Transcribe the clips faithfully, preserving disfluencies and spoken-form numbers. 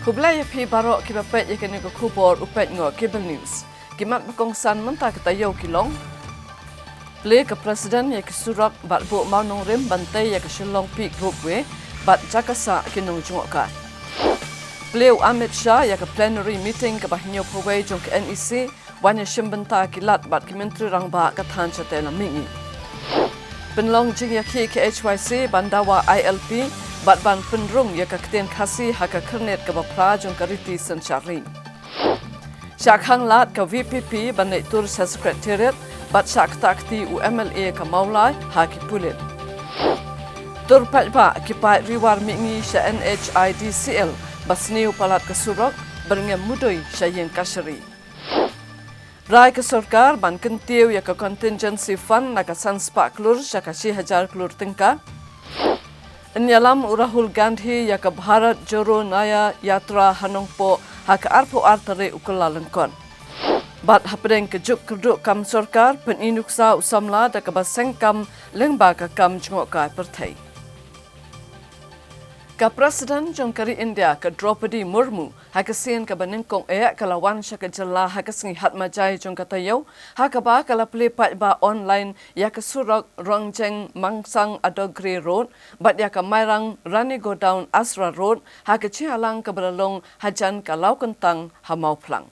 Khublei ïa phi baroh kiba peit ïa kane ka khubor u peit noh Cable News. Ki mat ba kongsan mynta ka taïew ki long: Plie ka President ïa ki surok bad buh mawnongrim ban tei ïa ka Shillong Peak Ropeway bad jaka sah ki nongjngohkai. Plie u Amit Shah ïa ka plenary meeting kaba hynñiewphew wei jong ka NEC, wan ïashim bynta ki lad bad ki Myntri Rangbah ka thaiñ shatei lam mihngi. Pynlong jingïakhih ka HYC ban dawa ILP bad ban pynrung ïa ka ktien Khasi ha ka khyrnit kaba phra jong ka riti synshar ri. Shah khang lad ka VPP ban leit tur sha Secretariat bad shah ktah kti u MLA ka Mawlai ha ki pulit. Tur paidbah ki paid Ri War mihngi sha NHIDCL ba sniew palat ka surok, byrngem mudui sha ïing kashari. Rai ka sorkar ban kyntiew ïa ka contingency fund na ka san spah klur sha ka shi hajar klur tyngka. Yn ïalam u Rahul Gandhi ïa ka Bharat Jodo Nyaya Yatra ha Nongpoh ha ka arphew ar tarik u Kyllalyngkot. Bad hapdeng ka juk kyrduh kam sorkar, pyni nuksa u samla da kaba seng kam lyngba ka kam jngohkai pyrthei. Ka President jong ka ri India ka Droupadi Murmu, ha ka sien kaba nyngkong eh ka la wan sha ka jylla ha ka sngi Hatmajai jong ka taïew, ha kaba ka la plie paidbah online ïa ka surok Rongjeng Mangsang Adogre Road bad ïa ka Mairang Rani Godown Asra Road ha ka jingïalang kaba la long hajan ka Lawkyntang ha Mawphlang.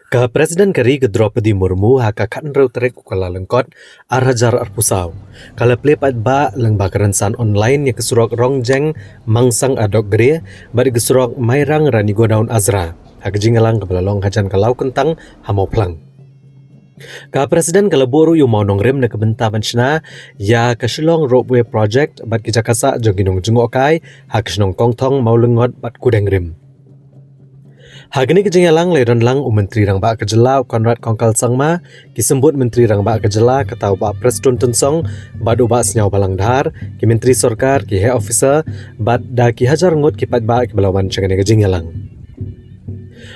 Ka President ka ri ka Droupadi Murmu ha ka khathynriew tarik u Kyllalyngkot ar hajar arphew saw ka la plie paidbah lyngba ka rynsan online ïa ka surok Rongjeng Mangsang Adogre bad ïa ka surok Mairang Rani Godown Asra ha ka jingïalang kaba la long hajan ka Lawkyntang ha Mawphlang. Ka President ka la buh ruh ïa u mawnongrim na ka bynta ban shna ïa ka Shillong Ropeway Project bad ki jaka sah jong ki nongjngohkai ha ka shnong Kongthong, Mawlyngngod bad Kudengrim. Ha kane ka jingïalang la ïadon lang u Myntri Rangbah ka jylla u Conrad Kongkal Sangma, ki symbud Myntri Rangbah ka jylla kata u Bah Prestone Tynsong bad u Bah Sniawbhalang Dhar, ki Myntri Sorkar, ki heh officer bad da ki hajar ngut ki paidbah kiba la wan sha kane ka jingïalang.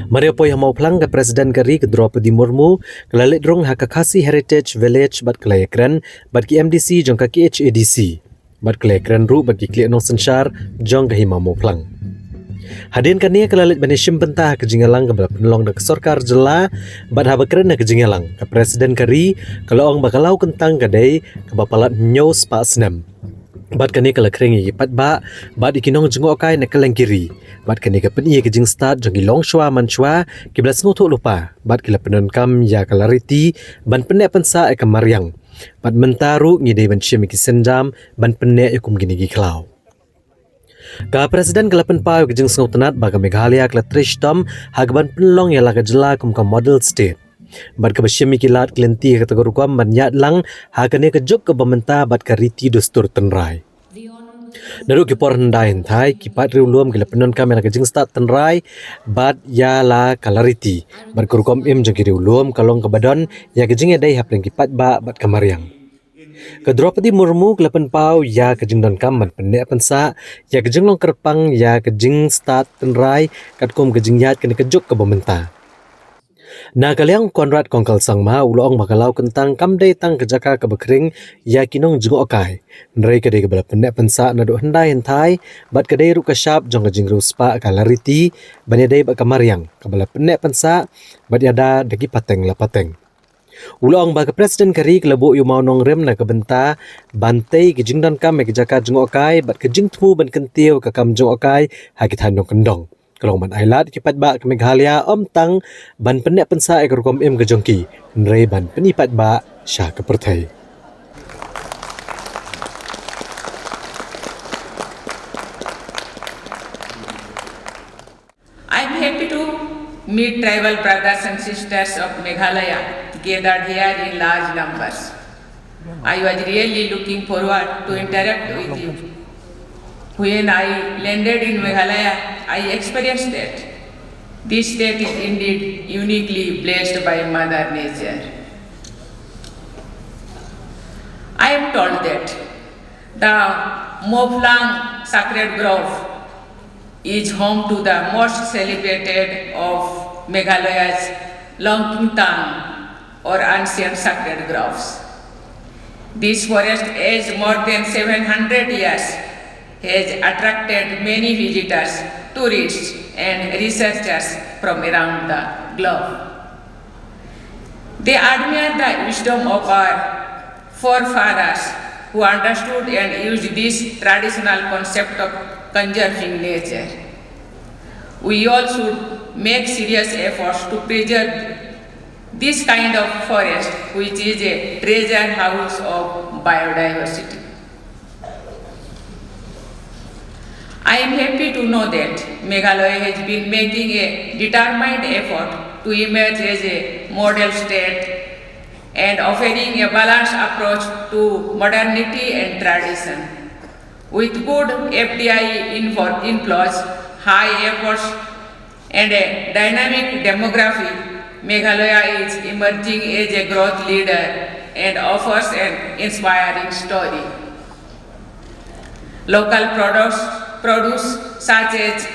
Mar ïa poi ha Mawphlang ka President ka ri ka Droupadi Murmu ka la leit rung ha ka Khasi Heritage Village bad ka la ïakren bad ki MDC jong ka KHADC. Bad ka la ïakren ruh bad ki khlieh nongsynshar jong ka Hima Mawphlang. Hadien kane ka la leit ban ïashim bynta ha ka jingïalang kaba la pynlong da ka sorkar jylla bad haba kren ha ka jingïalang ka President ka ri ka la ong ba ka Lawkyntang ka dei kaba palat hynñiew spah snem. Bad kane ka la khring ïa ki paidbah bad ïa ki nongjngohkai na kylleng ki ri. Bad kane ka pyni ïa ka jingstad jong ki longshuwa manshuwa kiba la sngewthuh lypa bad ki la pyndonkam ïa ka lariti ban pynneh pynsah ïa ka mariang. Bad mynta ruh ngi dei ban shim ïa ki sienjam ban pynneh ïa kum kine ki khlaw. Ka President ka la pynpaw ïa ka jingsngewtynnad ba ka Meghalaya ka la trei shitom ha kaban pynlong ïa la ka jylla kum ka model state. Bad kaba shim ïa ki lad ki lynti ha kata ka rukom ban ïaid lang ha kane ka juk kaba mynta bad ka riti dustur tynrai. Naduh ki por hyndai hynthai ki paid riewlum ki la pyndonkam ïa la ka jingstad tynrai bad ïa la ka lariti. Bad ka rukom im jong ki riewlum ka long kaba don ïa ka jingïadei hapdeng ki paidbah bad ka mariang. Ka Droupadi Murmu ka la pynpaw ïa ka jingdonkam ban pynneh pynsah ïa ka jinglong kyrpang ïa ka jingstad tynrai katkum ka jingïaid kane ka juk kaba mynta. Na ka liang u Conrad Kongkal Sangma u la ong ba ka Lawkyntang kam dei tang ka jaka kaba khring ïa ki nongjngohkai, hynrei ka dei kaba la pynneh pynsah naduh hyndai hynthai bad ka dei ruh ka shap jong ka jingriewspah ka lariti ban ïadei bad ka mariang kaba la pynneh pynsah bad ïada da ki pateng la pateng. U la ong ba ka President ka ri ka la buh ïa u mawnongrim na ka bynta ban tei ki jingdonkam ïa ki jaka jngohkai bad ka jingthmu ban kyntiew ïa ka kam jngohkai ha ki thaiñ nongkyndong. Ka long ban ailad ïa ki paidbah ka Meghalaya ym tang ban pynneh pynsah ïa ka rukom im ka jong ki, hynrei ban pyni paidbah sha ka pyrthei. I am happy to meet tribal brothers and sisters of Meghalaya gathered here in large numbers. I was really looking forward to interact with you. When I landed in Meghalaya, I experienced that this state is indeed uniquely blessed by Mother Nature. I am told that the Mawphlang Sacred Grove is home to the most celebrated of Meghalaya's Longkingtang or ancient sacred groves. This forest, aged more than seven hundred years, has attracted many visitors, tourists, and researchers from around the globe. They admire the wisdom of our forefathers who understood and used this traditional concept of conserving nature. We all should make serious efforts to preserve this kind of forest, which is a treasure house of biodiversity. I am happy to know that Meghalaya has been making a determined effort to emerge as a model state and offering a balanced approach to modernity and tradition. With good F D I info- inflows, high efforts, and a dynamic demography, Meghalaya is emerging as a growth leader and offers an inspiring story. Local products, produce such as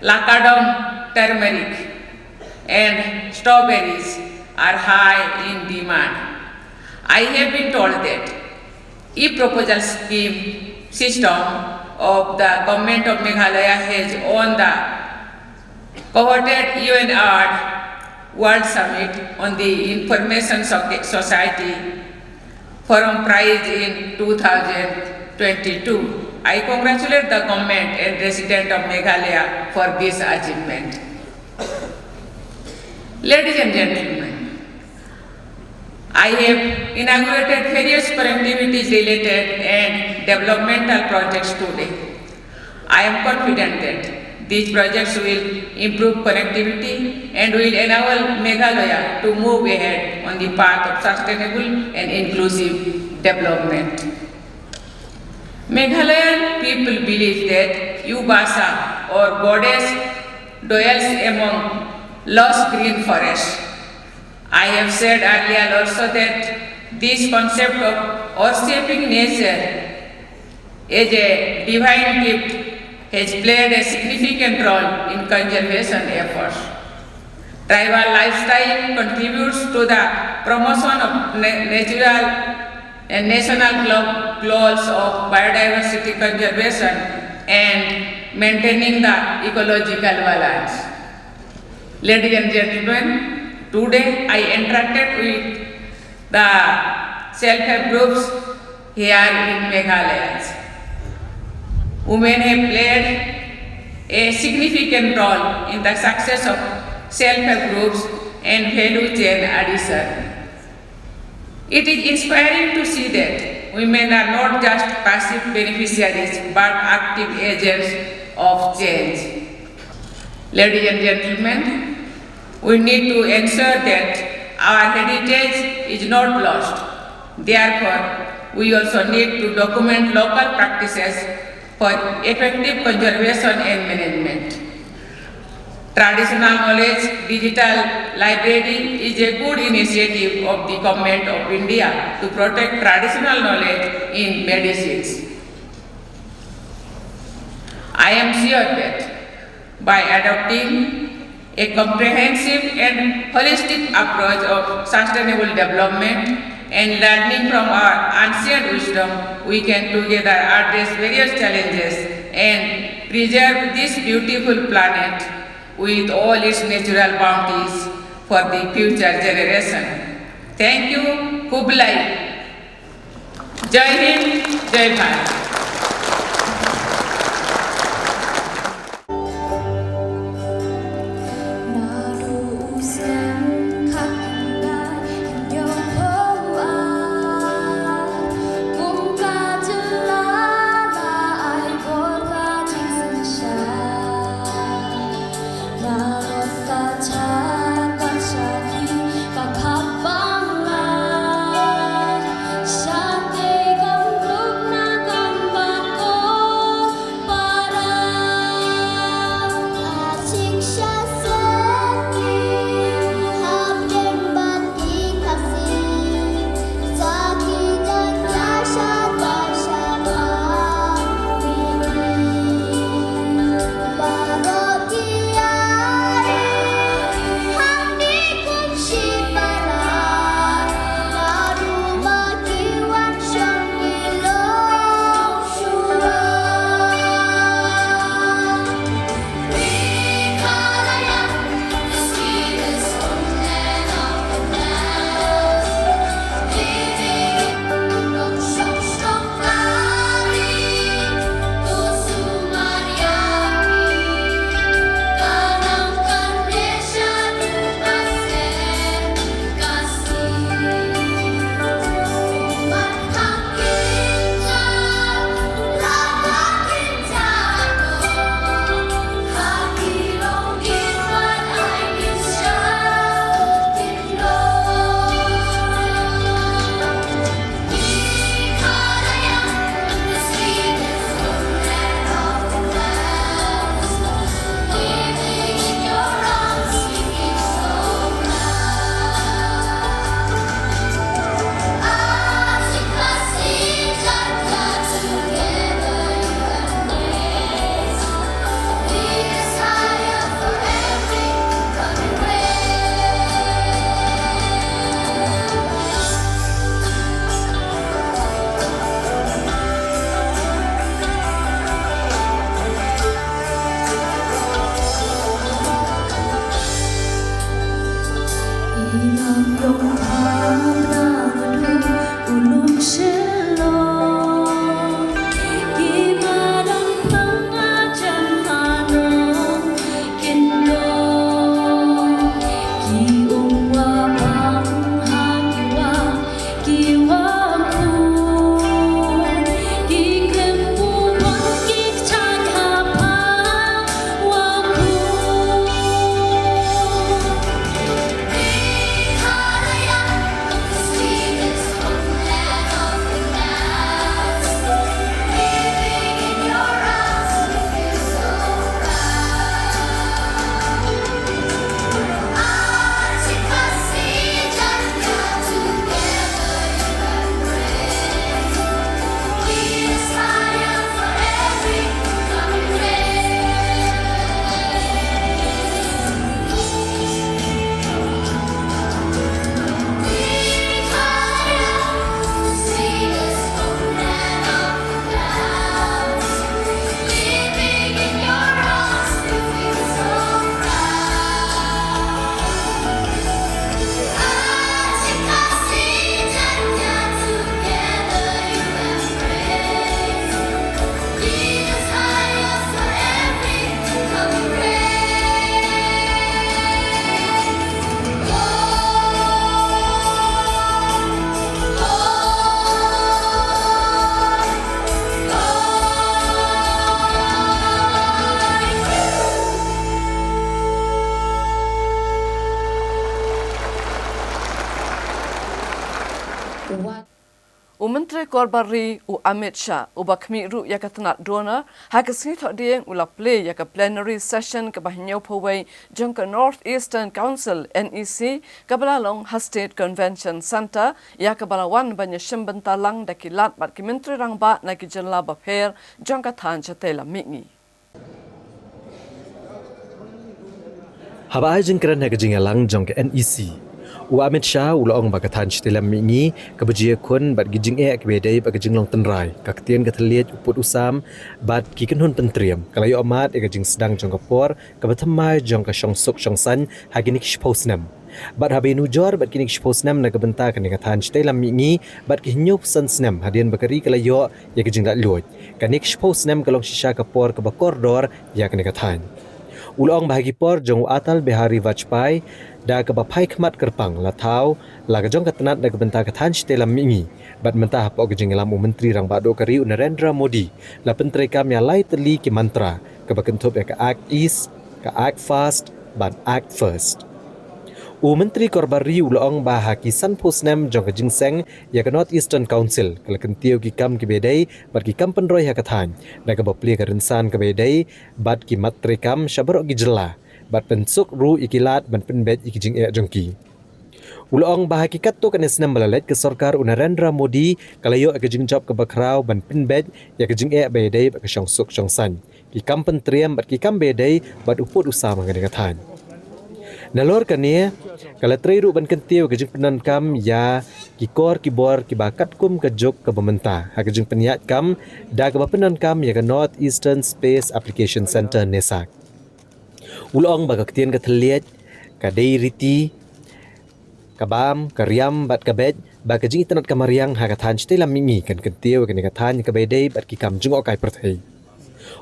Lakadong turmeric and strawberries are high in demand. I have been told that e-proposal scheme system of the Government of Meghalaya has won the coveted U N Award World Summit on the Information Soc- Society Forum Prize in two thousand twenty-two. I congratulate the government and resident of Meghalaya for this achievement. Ladies and gentlemen, I have inaugurated various connectivity related and developmental projects today. I am confident that these projects will improve connectivity and will enable Meghalaya to move ahead on the path of sustainable and inclusive development. Meghalayan people believe that Ubasa or goddess dwells among lush green forest. I have said earlier also that this concept of worshipping nature as a divine gift has played a significant role in conservation efforts. Tribal lifestyle contributes to the promotion of na- natural and national glo- goals of biodiversity conservation and maintaining the ecological balance. Ladies and gentlemen, today I interacted with the self-help groups here in Meghalaya. Women have played a significant role in the success of self-help groups and value chain addition. It is inspiring to see that women are not just passive beneficiaries but active agents of change. Ladies and gentlemen, we need to ensure that our heritage is not lost. Therefore, we also need to document local practices for effective conservation and management. Traditional Knowledge Digital Library is a good initiative of the Government of India to protect traditional knowledge in medicines. I am sure that by adopting a comprehensive and holistic approach of sustainable development and learning from our ancient wisdom, we can together address various challenges and preserve this beautiful planet with all its natural bounties for the future generation. Thank you. Khublei. Jai Hind, Jai Bharat. U Myntri Korbar Ri, u Amit Shah, uba khmih ruh ïa ka tnat DoNER, ha ka sngi Thohdieng u la plie ïa ka plenary session kaba hynñiewphew wei jong ka North Eastern Council, N E C, kaba la long ha State Convention Centre, ïa kaba la wan ban ïashim bynta lang da ki Lat bad ki Myntri Rangbah na ki jylla bapher jong ka thaiñ shatei lam mihngi. Haba ai jingkren ha ka jingïalang jong ka N E C, u Amit Shah u la ong ba ka thaiñ shatei lam mihngi kaba ju ïakhun bad ki jingeh kiba ïadei bad ka jinglong tynrai, ka ktien ka thylliej, u pud u sam bad ki kynhun pyntriem, ka la ïoh mad ïa ka jingsdang jong ka por kaba thymmai jong ka shongsuk shongsaiñ ha kine ki shiphew snem. Bad haba ïanujor bad kine ki shiphew snem na ka bynta kane ka thaiñ shatei lam mihngi bad ki hynñiewphew san snem hadien ba ka ri ka la ïoh ïa ka jinglaitluid, kane ka shiphew snem ka long shisha ka por kaba kordor ïa kane ka thaiñ. U la ong ba ha ki por jong u Atal Bihari Vajpayee, da kaba phai khmat kyrpang la thaw la ka jong ka tnat na ka bynta ka thaiñ shatei lam mihngi, bad mynta hapoh ka jingïalam u Myntri Rangbah Duh ka ri u Narendra Modi la pyntreikam ïa lai tylli ki mantra kaba kynthup ïa ka Act East, ka Act Fast bad Act First. U Myntri Korbar Ri u la ong ba ha ki sanphew snem jong ka jingseng ïa ka North Eastern Council ka la kyntiew ki kam kiba ïadei bad ki kam pynroi ha ka thaiñ, da kaba plie ka rynsan kaba ïadei bad ki mat treikam sha baroh ki jylla bad pynsuk ruh ïa ki Lat ban pynbeit ïa ki jingeh jong ki. U la ong ba ha ki katto katne snem ba la leit ka sorkar u Narendra Modi ka la ïoh ïa ka jingjop kaba khraw ban pynbeit ïa ka jingeh ba ïadei bad ka shongsuk shongsaiñ, ki kam pyntriem bad ki kam ba ïadei bad u pud u sam ha kane ka thaiñ. Nalor kane ka la trei ruh ban kyntiew ïa ka jingpyndonkam ïa ki kor ki bor kiba katkum ka juk kaba mynta ha ka jingpynïaid kam da kaba pyndonkam ïa ka North Eastern Space Application Centre, NESAC. U la ong ba ka ktien ka thylliej, ka dei riti, ka bam, ka riam bad ka beit ba ka jingitynnad ka mariang ha ka thaiñ shatei lam mihngi kan kyntiew ïa kane ka thaiñ kaba ïadei bad ki kam jngohkai pyrthei.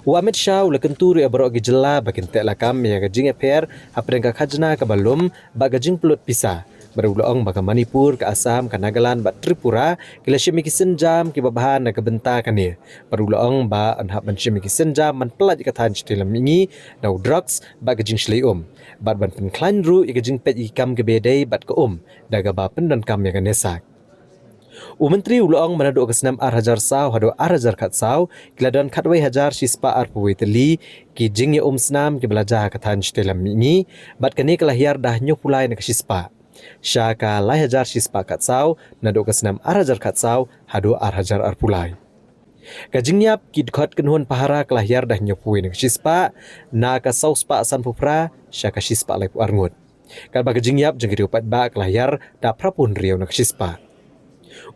U Amit Shah u la kyntu ruh ïa baroh ki jylla ba kin teh lakam ïa ka jingïapher hapdeng ka khajna kaba lum bad ka jingpynlut pisa. Bad u la ong ba ka Manipur, ka Assam, ka Nagaland bad Tripura ki la shim ïa ki sienjam kiba bha na ka bynta kane. Bad u la ong ba yn hap ban shim ïa ki sienjam ban pyllait ïa ka thaiñ shatei lam mihngi na u drugs bad ka jingshlei um, bad ban pynkhlaiñ ruh ïa ka jingpeit ïa ki kam kiba ïadei bad ka um da kaba pyndonkam ïa ka NESAC. U Myntri u la ong ba naduh ka snem ar hajar saw haduh ar hajar khatsaw ki la don khatwei hajar shispah arphew wei tylli ki jingïaumsnam kiba la jia ha ka thaiñ shatei lam mihngi, bad kane ka la hiar da hynñiewphew lai na ka shispah sha ka lai hajar shispah khatsaw naduh ka snem ar hajar khatsaw haduh ar hajar arphew lai. Ka jingïap ki dkhot kynhun pahara ka la hiar da hynñiewphew wei na ka shispah na ka saw spah sanphew phra sha ka shispah laiphew arngut, katba ka jingïap jong ki riew paidbah ka la hiar da phraphew hynriew na ka shispah.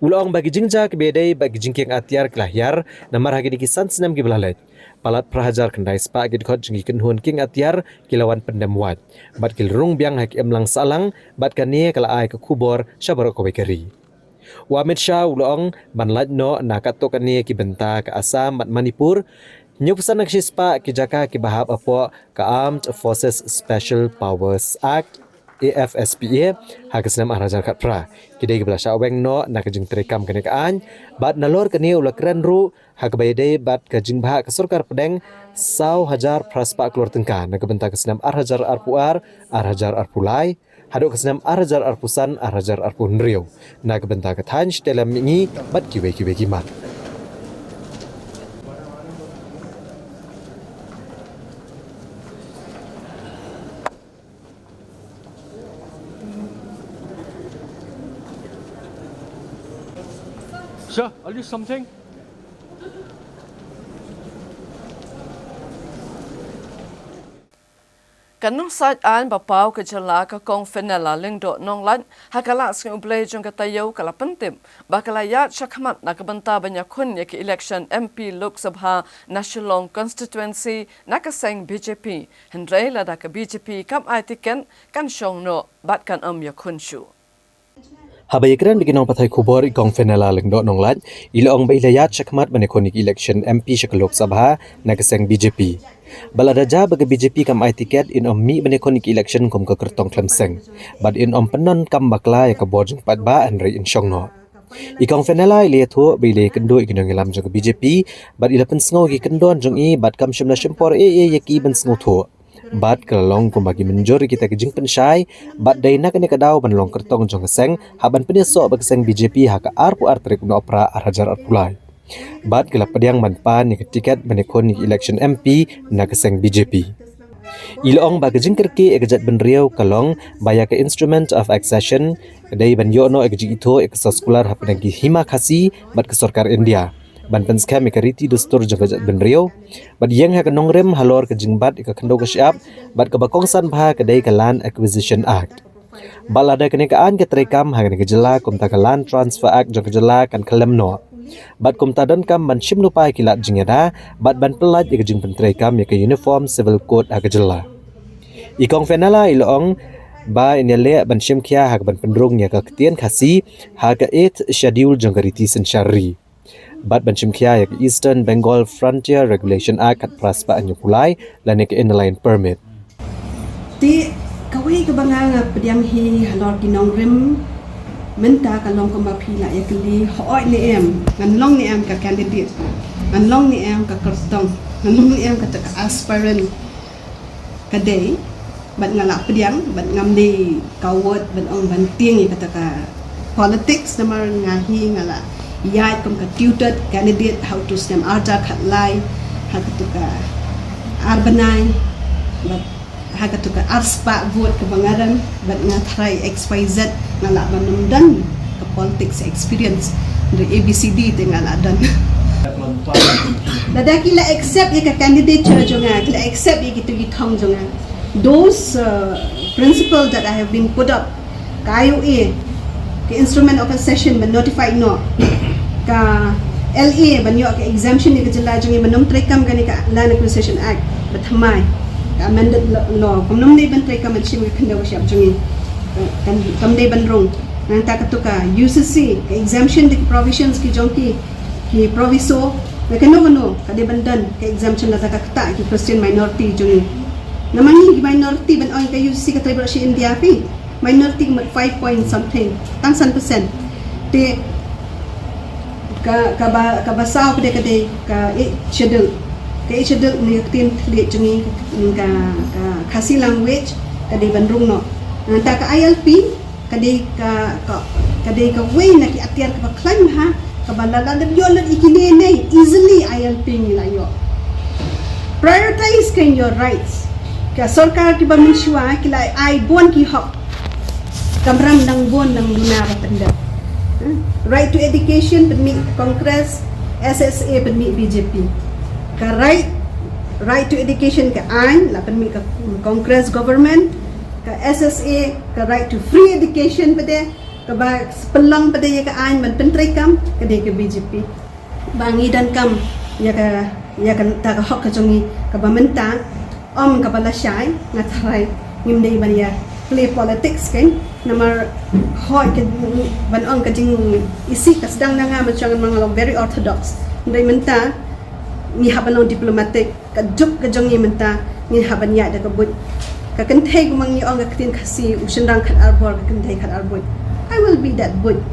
U la ong ba ki jingjia kiba ïadei bad ki jingkieng atiar ki la hiar namar ha kine ki san snem kiba la leit, palat phra hajar khyndai spah ki dkhot jong ki kynhun kieng atiar ki la wan pyndem wait bad ki la rung biang ha ki imlang sahlang, bad kane ka la ai ka khubor sha baroh kawei ka ri. U Amit Shah u la ong ban lait noh na katto katne ki bynta ka Assam bad Manipur, hynñiewphew san na ka shispah ki jaka kiba hap hapoh ka Armed Forces Special Powers Act, A F S P A, ha ka snem ar hajar khatphra ki dei kiba la shah weng noh na ka jingtreikam kane ka aiñ. Bad nalor kane u la kren ruh ha kaba ïadei bad ka jingbhah ka sorkar pdeng saw hajar phra spah klur tyngka na ka bynta ka snem ar hajar arphew ar, ar hajar arphew lai haduh ka snem ar hajar arphew san, ar hajar arphew hynriew na ka bynta ka thaiñ shatei lam mihngi bad kiwei kiwei ki mat. Sir, I'll use something. Ka nongsaid aiñ ba paw ka jylla, ka Kong Fenella Lyngdoh Nonglait, ha ka Lah Sngi U Blei jong ka taïew ka la pyntip ba ka la ïaid shakhmat na ka bynta ban ïakhun ïa ka election M P Lok Sabha na Shillong constituency na ka seng B J P, hynrei lada ka B J P kam ai tiket kan shong noh bad kan ym ïakhun shuh. Haba ïakren bad ki nongpathai khubor, i Kong Fenella Lyngdoh Nonglait i la ong ba i la ïaid shakhmat ban ïakhun ïa ka election M P sha ka Lok Sabha na ka seng B J P. Ba lada jia ba ka B J P kam ai tiket, in ym mih ban ïakhun ïa ka election kum ka kyrtong khlem seng. Bad in ym pyndonkam bakla ïa ka bor jong paidbah, hynrei in shong noh. I Kong Fenella i la ïathuh ba i la ïakynduh ïa ki nongïalam jong ka B J P bad i la pynsngew ïa ki kyndon jong i bad kam shym la shim por ei ei ïa ki ban sngewthuh. Bad ka la long kumba ki mynjur ïa kita ki jingpynshai, bad dei na kane ka daw ban long kyrtong jong ka seng, ha ban pynïasoh bad ka seng B J P ha ka arphew ar tarik u Nohprah ar hajar arphew lai. Bad ka la pdiang ban pan ïa ka tiket ban ïakhun ïa ka election M P na ka seng B J P. I la ong ba ka jingkyrkieh ïa ka jaitbynriew ka long ba ïa ka Instrument of Accession, ka dei ban ïoh noh ïa ka jingithuh ïa ka soskular hapdeng ki hima Khasi bad ka sorkar India, ban pynskhem ïa ka riti dustur jong ka jaitbynriew, bad ïeng ha ka nongrim halor ka jingbat ïa ka khyndew ka shyiap, bad kaba kongsan bha ka dei ka Land Acquisition Act. Bad lada kane ka aiñ ka treikam ha kane ka jylla, kumta ka Land Transfer Act jong ka jylla kan khyllem noh. Bad kumta donkam ban shim lypa ïa ki lad jingïada, bad ban pyllait ïa ka jingpyntreikam ïa ka Uniform Civil Code ha ka jylla. I Kong Fenella i la ong ba in ïaleh ban shim khia ha ka ban pynrung ïa ka ktien Khasi ha ka Eighth Schedule jong ka riti synshar ri, bad ban shim khia ïa ka Eastern Bengal Frontier Regulation Act khatphra spah hynñiewphew lai lane ka Inner Line Permit. Te kawei kaba nga nga pdiang hi halor ki nongrim mynta ka long kumba phi la ïakylli, hooid ne em, ngan long ne em ka candidate, ngan long ne em ka kyrtong, ngan long ne em kata ka aspirant. Ka dei, bad nga la pdiang, bad ngam dei ka wad ban ong ban tieng ïa kata ka politics, namar nga hi nga la ïaid kum ka tutored candidate ha utu u snem arhajar khatlai, ha katu ka ar bnai, bad ha katu ka arspah vote kaba nga rem, bad nga tharai X Y Z nga lah ban ym don ka politics experience. Hynrei A B C D te nga lah don. Lada ki la accept ïa ka candidature jong nga, ki la accept ïa kitu ki thong jong nga, those uh, principle that I have been put up, ka I O A, ka Instrument of Accession ban notify noh, ka L A ban ïoh ka exemption ïa ka jylla jong ngi ban ym treikam kane ka Land Acquisition Act ba thymmai, ka amended law, kumno ym dei ban treikam ban shim ka khyndew ka shyiap jong ngi, kan, kam dei ban rung. Nangta katu ka U C C, ka exemption da ki provisions ki jong ki, ki proviso, na kano kano ka dei ban don ka exemption lada ka ktah ki Christian minority jong ngi. Namar ngi ki minority ban ong ka U C C ka trei baroh shi India phi. Minority ka mut five point something, tang san percent. Te ka, kaba, kaba saw pat ka dei ka Eighth Schedule. Ka Eighth Schedule ne ka ktien thylliej jong ngi, ka, ka Khasi language ka dei ban rung noh. Nangta ka I L P ka dei ka, ka, ka dei kawei na ki atiar kaba khlaiñ bha, kaba lada dep ïoh lut ïa kine ne, easily I L P ngi la ïoh. Prioritize kein your rights. Ka sorkar kiba mynshuwa ki la ai bun ki hok. Kamram dang bun dang duna ba pyndep. Hmm? Right to education pynmih Congress, S S A pynmih B J P. Ka right, right to education ka aiñ la pynmih ka Congress government, ka S S A, ka right to free education pat de, kaba pynlong pat de ïa ka aiñ ban pyntreikam, ka dei ka B J P. Ba ngi donkam ïa ka, ïa kata ka hok ka jong ngi, kaba mynta, ym kaba lashai, nga tharai ngim dei ban ïa play politics kein, namar hooid ka, ban ong ka jingisih ka sdang na nga, mynshwa ngan ong long very orthodox. Hynrei mynta ngi hap ban long diplomatic. Ka juk ka jong ngi mynta ngi hap ban ïaid da ka buit. Ka kynthei, kumba ngi ong ka ktien Khasi, u shynrang khatar bor, ka kynthei khatar buit. I will be that buit.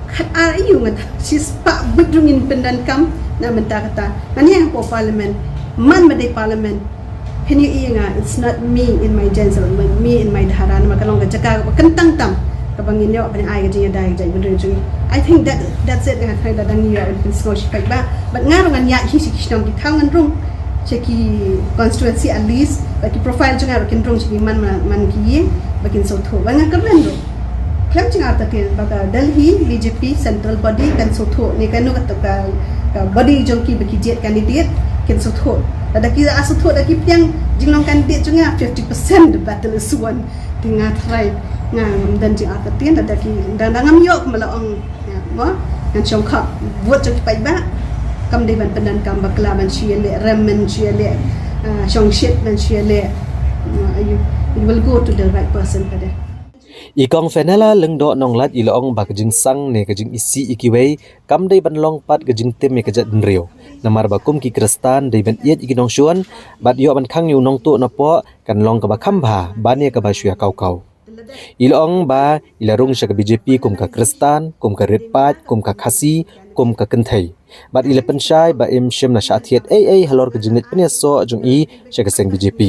Khatar aiu, ngan shispah buit ruh ngin pyndonkam na mynta kata. Ngan ïeng hapoh parliament. Man ba dei parliament, phin ïohi ïa nga, it's not me in my gentle, me in my dhara, namar ka long ka jaka kaba kyntang tam kaba ngin ïoh ban ai ka jingïada ïa ka jaitbynriew jong ngi. I think that, that's it. Nga tharai lada ngi ïoh ban pynsngew shi paidbah, bad nga ruh ngan ïaid hi sha ki shnong ki thaw, ngan rung sha ki constituency at least, bad ki profile jong nga ruh kin rung sha ki man, man, man ki ïing, ba kin sngewthuh. Bad nga kyrmen ruh khlem jingartatien ba ka Delhi B J P central body kan sngewthuh ne kano kata ka, ka body jong ki ba ki jied candidate kin sngewthuh. Lada ki la sngewthuh, lada ki pdiang jinglong candidate jong nga, fifty percent the battle is won. Te nga tharai ngam don jingartatien, lada ki, lada ngam ïoh, kumba la ong, ïa, mo, ngan shongkhap vote jong ki paidbah. Kam dei ban pyndonkam bakla ban shu ïaleh rem, ban shu ïaleh, ah, shongshit, ban shu ïaleh, ah, you, you will go to the right person pat de. I Kong Fenella Lyngdoh Nonglait i la ong ba ka jingsang ne ka jingisih ïa kiwei kam dei ban long pat ka jingtim ïa ka jaitbynriew. Namar ba kum ki Khristan dei ban ïeit ïa ki nongshun, bad ïoh ban khang ïa u nongtuh napoh kan long kaba kham bha ban ïa kaba shu ïa kaw kaw. I la ong ba i la rung sha ka B J P kum ka Khristan, kum ka rit paid, kum ka Khasi, kum ka kynthei. Bad i la pynshai ba im shym la shah thied ei ei halor ka jingleit pynïasoh jong i sha ka seng B J P.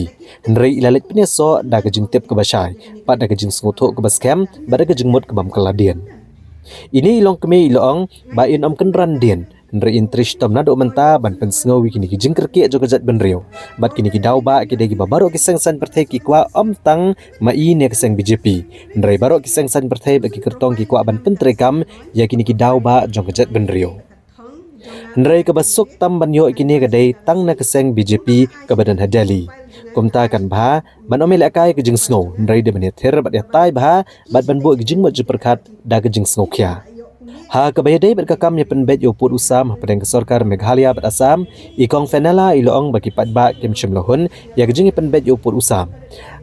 Hynrei i la leit pynïasoh da ka jingtip kaba shai, bad da ka jingsngewthuh kaba skhem, bad da ka jingmut kaba ym kylla dien. Ine i longkmie i la ong ba in ym kynran dien, hynrei in trei shitom naduh mynta ban pynsngew ïa kine ki jingkyrkieh jong ka jaitbynriew. Bad kine ki daw bah ki dei kiba baroh ki seng saiñ pyrthei ki kwah, ym tang ma i ne ka seng B J P, hynrei baroh ki seng saiñ pyrthei bad ki kyrtong ki kwah ban pyntreikam ïa kine ki daw bah jong ka jaitbynriew. Hynrei kaba suk tam ban ïoh kine ka dei tang na ka seng B J P kaba don ha Delhi. Kumta kan bha ban ym ïalehkai ka jingsngew, hynrei dei ban ïathir bad ïatai bha bad ban buh ki jingmut jingpyrkhat da ka jingsngewkhia. Ha kaba ïadei bad ka kam ïa pynbeit ïa u pud u sam hapdeng ka sorkar Meghalaya bad Assam, i Kong Fenella i la ong ba ki paidbah kim shym la hun ïa ka jingïapynbeit ïa u pud u sam.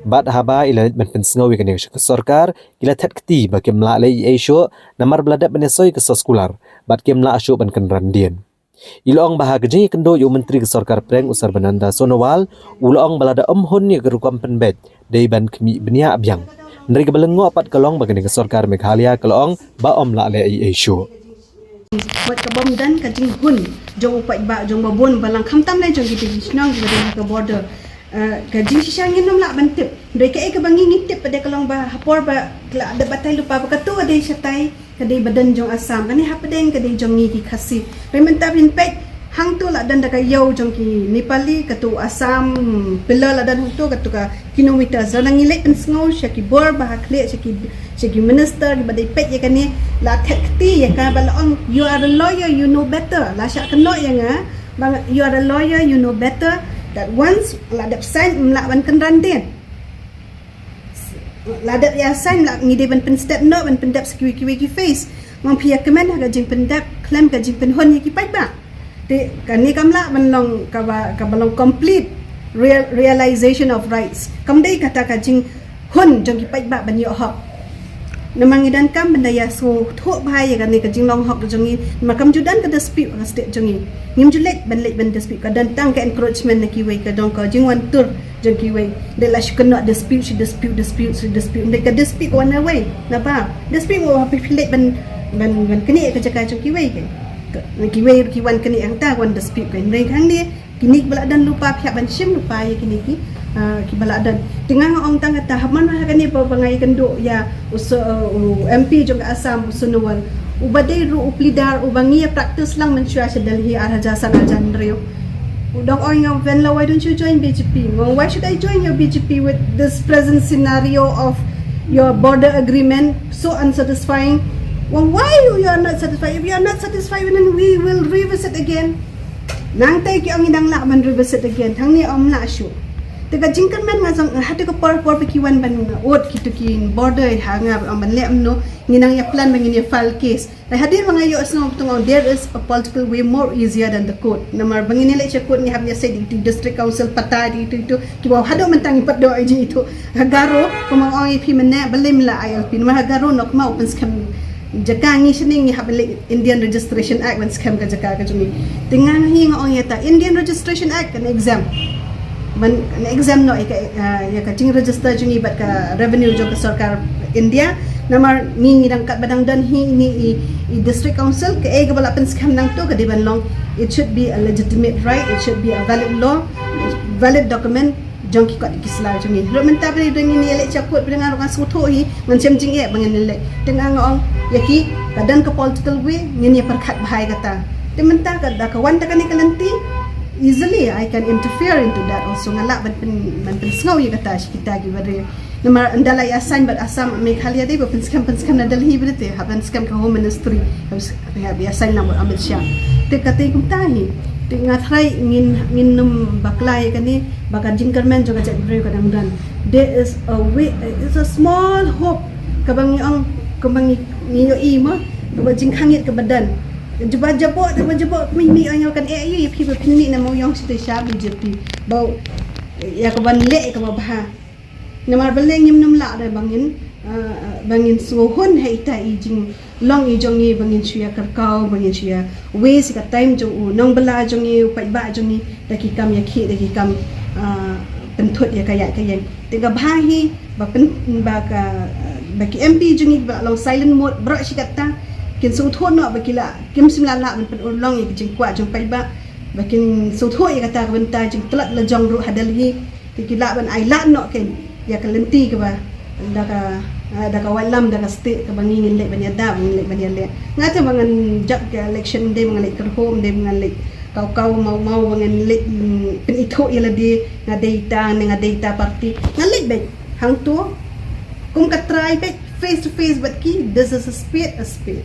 Bad haba i la leit ban pynsngew ïa kane sha ka sorkar, ki la thet kti ba kim lah leh ei ei shuh, namar ba la dep ban ïasoi ka soskular, bad kim lah shuh ban kynran dien. I la ong ba ha ka jingïakynduh ïa u Myntri ka Sorkar Pdeng u Sarbananda Sonowal, u la ong ba lada ym hun ïa ka rukom pynbeit, dei ban khmih bniah biang. Hynrei kaba lyngngoh pat ka long ba kane ka sorkar Meghalaya ka la ong ba ym lah leh ei ei shuh. Wat ka bym don ka jinghun jong u paidbah jong ba bun balang, khamtam lei jong ki shnong kiba don ha ka border. Eh, ka jingshisha ngin ym lah ban tip. Hynrei kaei kaba ngi ngi tip pat ka long ba ha por ba ka la dep batai lypa ba katu ka dei shatai, ka dei ba don jong Assam, kane hapdeng ka dei jong ngi ki Khasi. Hynrei mynta phin peit, hangtu la don da ka ïew jong ki Nepali, katu Assam pillar la don hangtu, katu ka kilometer. Sa ngi leit pynsngew sha ki bor ba ha khlieh, sha ki, sha ki minister kiba dei peit ïa kane, la thet kti ïa ka ba la ong, "You are a lawyer, you know better." La shah kynnoh ïa nga ba, "You are a lawyer, you know better that once la dep sign ym lah ban kynran dien. La dep ïa sign la ngi dei ban pynstet noh, ban pyndep sa kiwei kiwei ki phase." Ym phi ïa kmen ha ka jingpyndep khlem ka jingpynhun ïa ki paidbah. Te kane kam lah ban long kaba, kaba long complete real, realization of rights. Kam dei kata ka jinghun jong ki paidbah ban ïoh hok. Namar ngi donkam ban da ïasngewthuh bha ïa kane ka jinglong hok jong ngi. Namar kam ju don ka dispute ha ka state jong ngi. Ngim ju leit ban leit ban dispute, ka don tang ka encroachment na kiwei, ka don ka jingwan tur jong kiwei. Dei la shu kynnoh dispute, shu dispute, dispute, shu dispute. Dei ka dispute ka wan na wei, naba dispute mo ha phi leit ban, ban, ban knieh ka jaka jong kiwei ke. Ka, kiwei ki wan knieh hangta wan dispute ke. Dei hangne kine kiba la don lypa phi hap ban shim lypa ïa kine ki, ah, kiba la don. Te nga nga ong tang kata, ha man ha kane ba, ba nga ïakynduh ïa u so, uh, u M P jong ka Assam, u Sonowal, uba dei ruh u pleader uba ngi ïa practice lang mynshuwa sha Delhi ar hajar san ar hajar hynriew. U dang ong ïa nga, "Fenella, why don't you join B J P?" Nga, "Why should I join your B J P with this present scenario of your border agreement? So unsatisfying." Well, why you, you are not satisfied? If you are not satisfied, then we will revisit again. Nangta ki ong ngi dang lah ban revisit again. Tang ne ym lah shuh. Te ka jingkyrmen nga song, ha te ka por por ba ki wan ban ud kito ki border ha nga, ong ban leh kumno, ngi nang ïa plan ba ngin ïa file case. Te hadien ba nga ïohsngew, tu nga ong, there is a political way more easier than the court. Namar ba ngin ïa leit sha court ngi hap ïa sei da kito district council, pata da kito, kito kiba haduh mynta ngim pat don ei ei ïa kito. Ha Garo, kumba ong ïa phi mynne, balei mynta I L P. Namar ha Garo, nokma u pynskhem jaka, ngi shane ngi hap leit Indian Registration Act ban skhem ka jaka ka jong ngi. Te nga, nga hi nga ong ïa ta, Indian Registration Act kan exempt. Ban, kan exempt noh ïa ka, ah, ïa ka jingregister jong ngi bad ka revenue jong ka sorkar India. Namar ngi, ngi dang katba dang don hi ine i, i district council, kaei kaba la pynskhem nangtu ka dei ban long, it should be a legitimate right, it should be a valid law, valid document jong ki kot ki sla jong ngi. Ruh mynta ba dang ngin ïa leit sha court, ba dang nga ruh nga sngewthuh hi, ngan shem jingeh ba ngin ïa leit. Te nga nga ong ïa ki, ka don ka political way, ngin ïa pyrkhat bha ïa kata. Te mynta ka, da ka wan ta kane ka lynti, easily I can interfere into that also. Nga lah ban pyn, ban pynsngew ïa kata sha kita kiba dei. Namar ynda la ïa sign bad Assam, Meghalaya, dei ba pynskhem, pynskhem na Delhi ba dei te, hap pynskhem ka Home Ministry. Hap ïa, ïa sign lang bad Amit Shah. Te kata kumta hi. Te nga tharai ngin, ngin nym bakla ïa kane, ba ka jingkyrmen jong ka jaitbynriew ka dang don. There is a way, it's a small hope. Kaba ngi ong, kaba ngi, ngi ïohi mo, kaba jingkhang ïit kaba don. Jubab jaboh, jubab jaboh, kmie kmie ong ïa kan eh ïa phi ba phin mih na Mawïong shatei sha B J P. Ba ïa kaban leh ïa kaba bha. Namar balei ngim nym lah re ba ngin, ah, ba ngin sngewhun ha ita i jinglong i jong ngi, ba ngin shu ïa kyrkhu, ba ngin shu ïa waste ka time jong u nongbylla jong ngi, u paidbah jong ngi, da ki kam ïa ki, da ki kam, ah, pynthut ïa ka ïaid ka ïeng. Te ka bha hi ba pyn, ba ka, ba ki M P jong ngi ba long silent mode baroh shi katta, Kin sngewthuh noh ba ki la, kim shym la lah ban pynurlong ïa ka jingkwah jong paidbah, ba kin sngewthuh ïa kata ka bynta jingtlot la jong ruh ha Delhi, te ki lah ban ailad noh kein ïa ka lynti kaba da ka, ah, da ka Wahlam, da ka state kaba ngi ngin leit ban ïada, ba ngin leit ban ïaleh. Nga te ba ngan jop ka election, ym dei ba ngan leit kyrhuh, ym dei ba ngan leit kaw kaw maw maw, ba ngan leit, mm, pynithuh ïa lade, nga dei ita ne nga dei ita party. Ngan leit beit hangto kum ka trai beit, face to face bad ki, this is a spade a spade.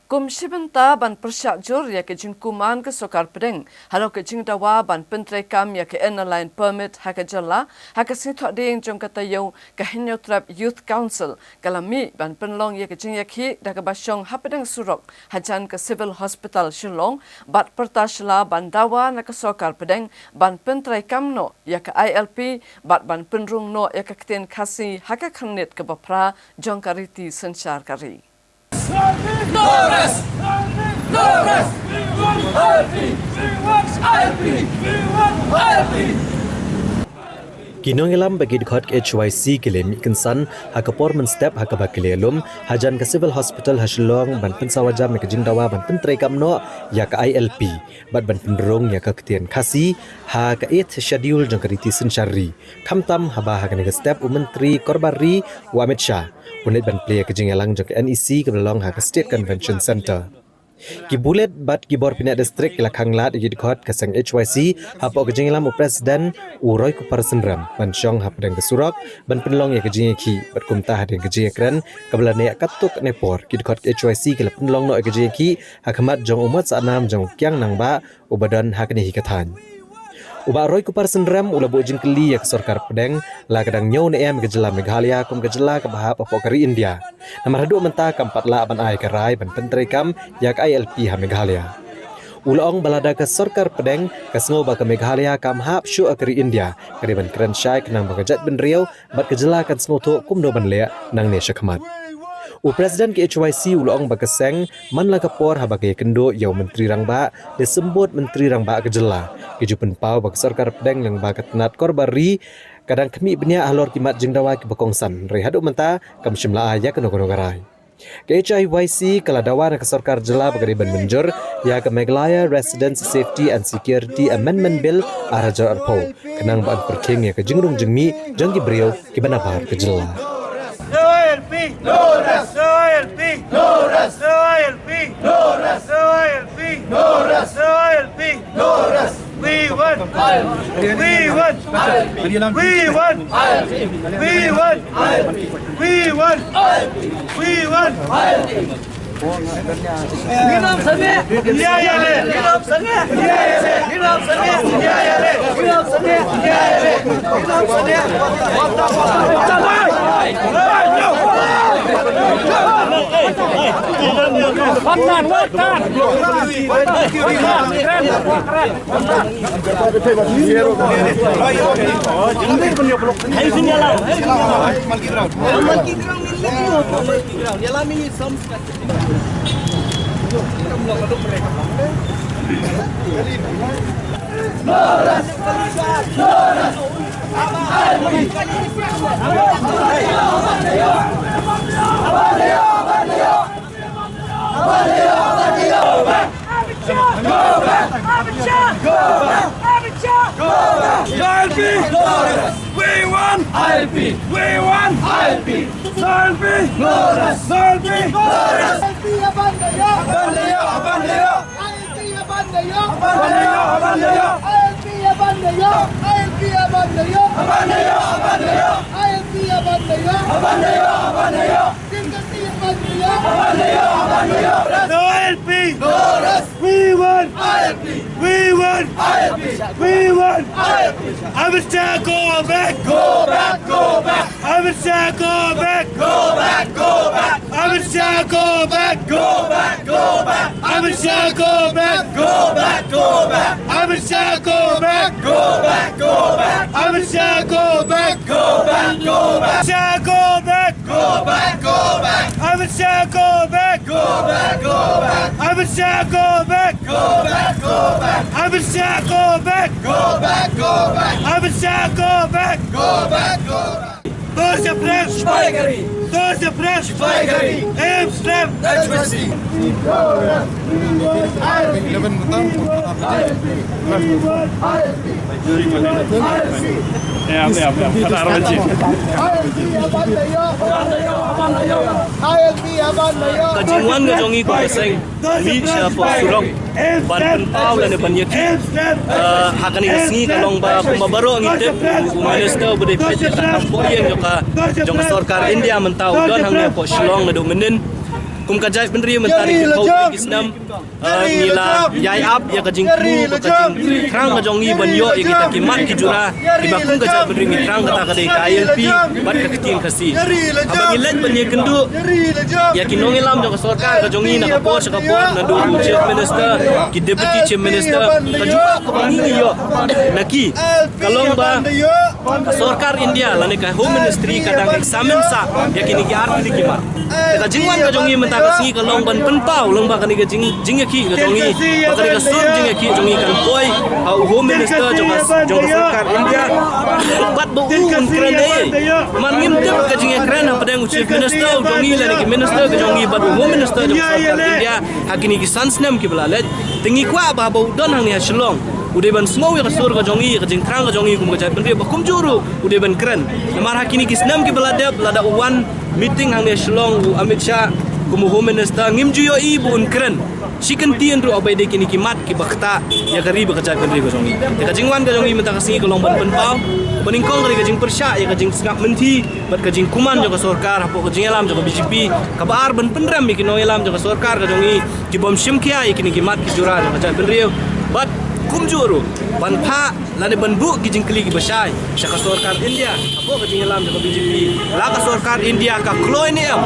Kum shi bynta ban pyrshah jur ïa ka jingkuman ka sorkar pdeng halor ka jingdawa ban pyntreikam ïa ka Inner Line Permit ha ka jylla, ha ka sngi Thohdieng jong ka taïew, ka Hynñiewtrep Youth Council ka la mih ban pynlong ïa ka jingïakhih da kaba shong hapdeng surok hajan ka Civil Hospital Shillong, bad pyrta sha la ban dawa na ka sorkar pdeng ban pyntreikam noh ïa ka I L P, bad ban pynrung noh ïa ka ktien Khasi ha ka khyrnit kaba phra jong ka riti synshar ka ri. No rest! No rest! We want I L P! We want I L P! We want I L P! Ki nongïalam bad ki dkhot ka H Y C ki la mih kynsan ha ka por mynstep ha kaba ki la lum hajan ka Civil Hospital ha Shillong ban pynsawa jam ïa ka jingdawa ban pyntreikam noh ïa ka I L P bad ban pynrung ïa ka ktien Khasi ha ka Eighth Schedule jong ka riti synshar ri. Khamtam haba ha kane ka step u Myntri Korbar Ri, u Amit Shah, un leit ban plie ïa ka jingïalang jong ka N E C kaba la long ha ka State Convention Centre. Ki pulit bad ki bor bniah district ki la khang lad ïa ki dkhot ka seng H Y C hapoh ka jingïalam u President, u Roycupar Synrem, ban shong hapdeng ka surok ban pynlong ïa ka jingïakhih, bad kumta hadien ka jingïakren kaba la neh katto katne por, ki dkhot ka H Y C ki la pynlong noh ïa ka jingïakhih ha khmat jong u Mot Sahnam jong u Kiang Nangbah, uba don ha kane hi ka thaiñ. U Bah Roycupar Synrem u la buh jingkylli ïa ka sorkar pdeng, la ka dang ñiew ne em ïa ka jylla Meghalaya kum ka jylla kaba hap hapoh ka ri India, namar haduh mynta kam pat lah ban ai ka rai ban pyntreikam ïa ka I L P ha Meghalaya. U la ong ba lada ka sorkar pdeng ka sngew ba ka Meghalaya kam hap shuh ha ka ri India, ka dei ban kren shai khnang ba ka jaitbynriew bad ka jylla kan sngewthuh kumno ban leh nangne shakhmat. U President ka H Y C u la ong ba ka seng, man la ka por haba ka ïakynduh ïa u Myntri Rangbah ne symbud Myntri Rangbah ka jylla, ki ju pynpaw ba ka sorkar pdeng lyngba ka tnat Korbar Ri ka dang khmih bniah halor ki mat jingdawa kiba kongsan, hynrei haduh mynta kam shym la ai ïa kano kano ka rai. Ka H Y C ka la dawa na ka sorkar jylla ba ka dei ban mynjur ïa ka Meghalaya Residents Safety and Security Amendment Bill ar hajar arphew, khnang ban pyrkhing ïa ka jingrung jingmih jong ki briew kiba nabar ka jylla. No I L P! No rest! No I L P! No rest! No I L P! No rest! No I L P! No rest! No I L P! No rest! We want! We want! We want! We want! We want! We want! Amit Shah! Amit Shah! Amit Shah! No I L P! We want I L P! We want I L P! No I L P! No rest! No I L P! No rest! I L P aban da ïoh! Aban da ïoh! Aban da ïoh! I L P aban da ïoh! Aban da ïoh! Aban da ïoh! I L P aban da ïoh! Aban da ïoh! Aban da ïoh! Aban da ïoh! I L P aban da ïoh! Aban da ïoh! Aban da ïoh! Kinkati aban da ïoh! Aban da ïoh! Aban da ïoh! No I L P! No rest! We want I L P! We want I L P! We want I L P! Amit Shah, go back! Go back! Go back! Amit Shah, go back! Go back! Go back! Amit Shah, go back! Go back! Go back! Amit Shah, go back! Go back! Go back! Amit Shah, go back! Go back! Go back! Amit Shah, go back! Go back! Go back! Amit Shah, go back! Go back! Go back! Amit Shah, go back! Go back! Go back! Go back! Go back! Go back! Amit Shah, go back! Go back! Go back! Amit Shah, go back! Go back! Go back! जोर से प्रेस, सिपाही करी। जोर से प्रेस, सिपाही करी। एम्स स्लैम। एचपीसी। Ka jingwan ka jong ngi kum ka seng mih shapoh surok ban pynpaw lane ban ïakhih, eh, ha kane ka sngi ka long ba kumba baroh ngi tip, u minister uba dei peit ïa ka kam poh ïing jong ka, jong ka sorkar India mynta u don hangne hapoh Shillong naduh mynnin. Kum ka jaitbynriew mynta ki phew ki snem, eh, ngi la ïai ap ïa ka jingthmu bad ka jingthrang ka jong ngi ban ïoh ïa kita ki mat ki jura kiba kum ka jaitbynriew ngi thrang, kata ka dei ka I L P bad ka ktien Khasi. Haba ngi leit ban ïakynduh ïa ki nongïalam jong ka sorkar ka jong ngi na ka por sha ka por, naduh u chief minister, ki deputy chief minister, ka jubab kaba ngi ngi ïoh na ki ka long ba ka sorkar India lane ka Home Ministry ka dang examine sah ïa kine ki ar tylli ki mat. Te ka jingwan ka jong ngi mynta ka sngi ka long ban pynpaw lyngba kane ka jing, jingïakhih ka jong ngi, ba kane ka sur jingïakhih jong ngi kan poi ha u Home Minister jong ka, jong ka sorkar India, bad ba u un kren ei ei. Namar ngim tip ka jingïakren hapdeng u Chief Minister jong ngi lane ki minister ka jong ngi bad u Home Minister jong ka sorkar India ha kine ki san snem kiba la leit. Te ngi kwah ba haba u don hangne ha Shillong u dei ban sngew ïa ka sur ka jong ngi, ïa ka jingthrang ka jong ngi kum ka jaitbynriew, ba kumjuh ruh u dei ban kren. Namar ha kine ki snem kiba la dep, lada u wan meeting hangne ha Shillong u Amit Shah kum u Home Minister, ngim ju ïohi ba un kren shi kyntien ruh haba ïadei kine ki mat kiba ktah ïa ka ri bad ka jaitbynriew ka jong ngi. Te ka jingwan ka jong ngi mynta ka sngi ka long ban pynpaw, ba nyngkong ka dei ka jingpyrshah ïa ka jingsngap mynthi bad ka jingkuman jong ka sorkar hapoh ka jingïalam jong ka B J P, kaba ar ban pynrem ïa ki nongïalam jong ka sorkar ka jong ngi ki bym shim khia ïa kine ki mat ki jura jong ka jaitbynriew, bad kumjuh ruh ban phah lane ban buh ki jingkylli kiba shai sha ka sorkar India hapoh ka jingïalam jong ka B J P, la ka sorkar India ka kloi ne em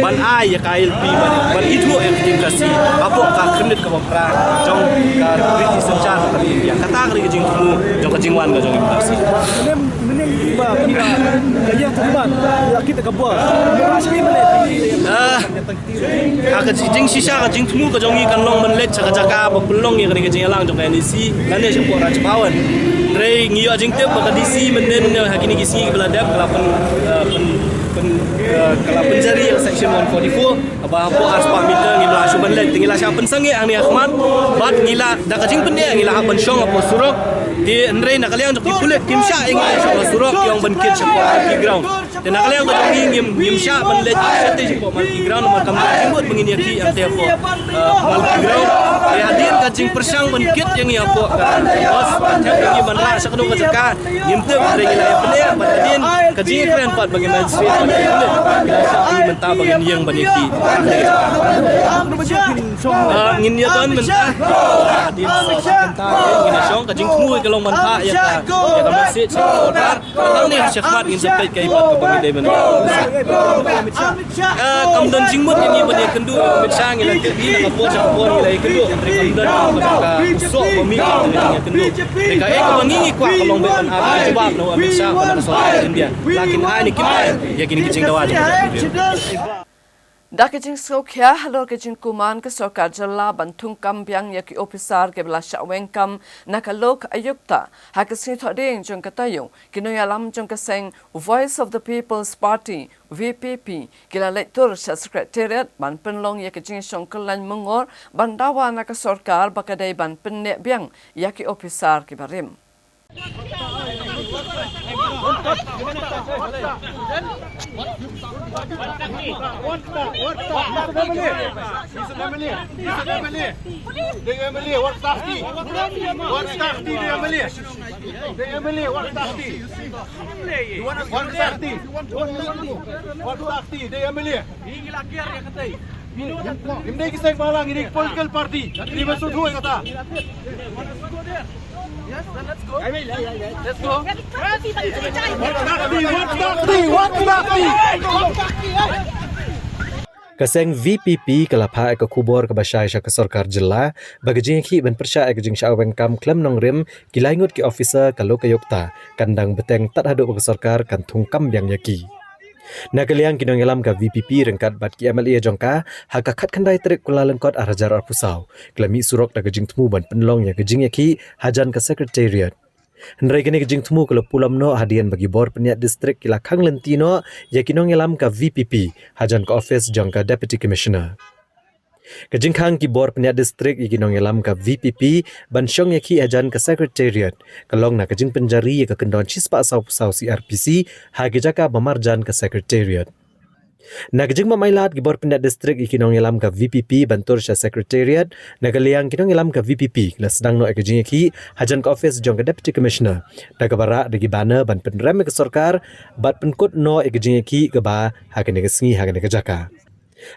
ban ai ïa ka I L P ban, ban ithuh ïa ka ktien Khasi hapoh ka khyrnit kaba phra jong ka riti synshar ka India. Kata ka dei ka jingthmu jong ka jingwan ka jong ngi mynta ka sngi. Mynne, mynne ba, ba ka ïa ka ban ïa kita ka bor. Ah, ha ka jing, jingshisha ka jingthmu ka jong ngi kan long ban leit sha ka jaka ba pynlong ïa kane ka jingïalang jong ka N E C lane shapoh Raj Bhavan. Hynrei ngi ïoh jingtip ba ka D C mynnin ha kine ki sngi kiba la dep ka la pyn, eh, pyn, pyn, eh, ka la pynjari ïa ka section one forty-four. Haba hapoh arspah meter ngim lah shuh ban leit, te ngi la shah pynsangeh hangne ha khmat bad ngi la, da ka jingpyndeh ngi la hap ban shong hapoh surok. Te hynrei na ka liang jong ki pulit kim shah ïa ngi shong ha surok, ki ong ban kit shapoh Malki Ground. Te na ka liang ka jong ngi ngim, ngim shah ban leit shatei shapoh Malki Ground namar kam don jingmut ba ngin ïakhih hangtei hapoh, eh, Malki Ground. Te hadien ka jingpyrshang ban kit ïa ngi hapoh ka bus, ka thep ïa ngi ban rah sha kano ka jaka, ngim tip, hynrei ngi la ïa pyneh bad hadien ka jingïakren pat ba ngin ïa sngewthuh bad ka pulit, ngi la shah ïa ngi mynta ba ngin ïeng ban ïakhih. Ah, ngin ïa don mynta. Hadien mynta ngin ïa shong, ka jingthmu ka long ban phah ïa ka, ïa ka message sha ka sorkar. Nangne shakhmat ngin sa peit kaei pat kaba ngi dei ban. Ah, kam don jingmut ïa ngi ban ïakynduh ïa u Amit Shah, ngi la tip ngi na ka por sha ka por ngi la ïakynduh. Kam don ka, ka soh ba mih ban ïakynduh. Te kaei kaba ngi ngi kwah ka long ban ap ka jubab na u Amit Shah bad na ka sorkar India. La kin ai ne kim ai ïa kine ki jingdawa jong ka jaitbynriew. Da ka jingsngewkhia halor ka jingkuman ka sorkar jylla ban thungkam biang ïa ki ophisar kiba la shah weng kam na ka Lok Ayukta, ha ka sngi Thohdieng jong ka taïew, ki nongïalam jong ka seng Voice of the People's Party, V P P, ki la leit tur sha Secretariat ban pynlong ïa ka jingshong kyllaiñ myngor ban dawa na ka sorkar ba ka dei ban pynneh biang ïa ki ophisar kiba rim. Im dei ki seng balang, im dei ki political party. Im dei ba sut hui kata. Let's go. Ka seng V P P ka la phah ïa ka khubor kaba shai sha ka sorkar jylla ba ka jingïakhih ban pyrshah ïa ka jingshah weng kam khlem nongrim ki lai ngut ki officer ka Lokayukta kan dang bteng tad haduh ba ka sorkar kan thungkam biang ïa ki. Na ka liang ki nongïalam ka V P P ryngkat bad ki M L A jong ka, ha ka khatkhyndai tarik Kyllalyngkot arhajar arphew saw, ki la mih surok da ka jingthmu ban pynlong ïa ka jingïakhih hajan ka Secretariat. Hynrei kane ka jingthmu ka la pulom noh hadien ba ki bor pynïaid district ki la khang lynti noh ïa ki nongïalam ka V P P hajan ka office jong ka Deputy Commissioner. Ka jingkhang ki bor pynïaid district ïa ki nongïalam ka V P P ban shong ïakhih hajan ka Secretariat ka long na ka jingpynjari ïa ka kyndon shispah saw phew saw C R P C ha ki jaka ba marjan ka Secretariat. Na ka jingmap mailad ki bor pynïaid district ïa ki nongïalam ka V P P ban tur sha Secretariat, na ka liang ki nongïalam ka V P P ki la sdang noh ïa ka jingïakhih hajan ka office jong ka Deputy Commissioner da kaba rah da ki banner ban pynrem ïa ka sorkar bad pynkut noh ïa ka jingïakhih kaba ha kane ka sngi ha kane ka jaka.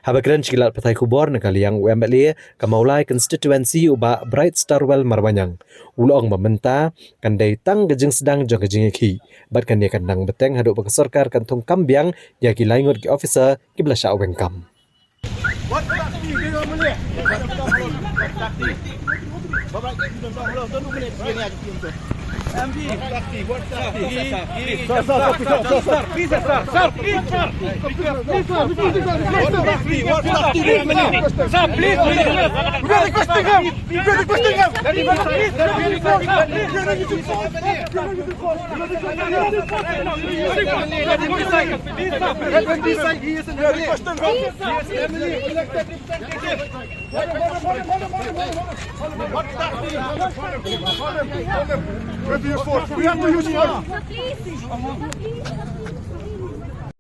Haba kren sha ki lad pathai khubor na ka liang u M L A ka Mawlai constituency u Bah Bright Starwell Marbaniang, u la ong ba mynta kan dei tang ka jingsdang jong ka jingïakhih bad kane kan nang bteng haduh ba ka sorkar kan thung kam biang ïa ki lai ngut ki officer kiba la shah weng kam.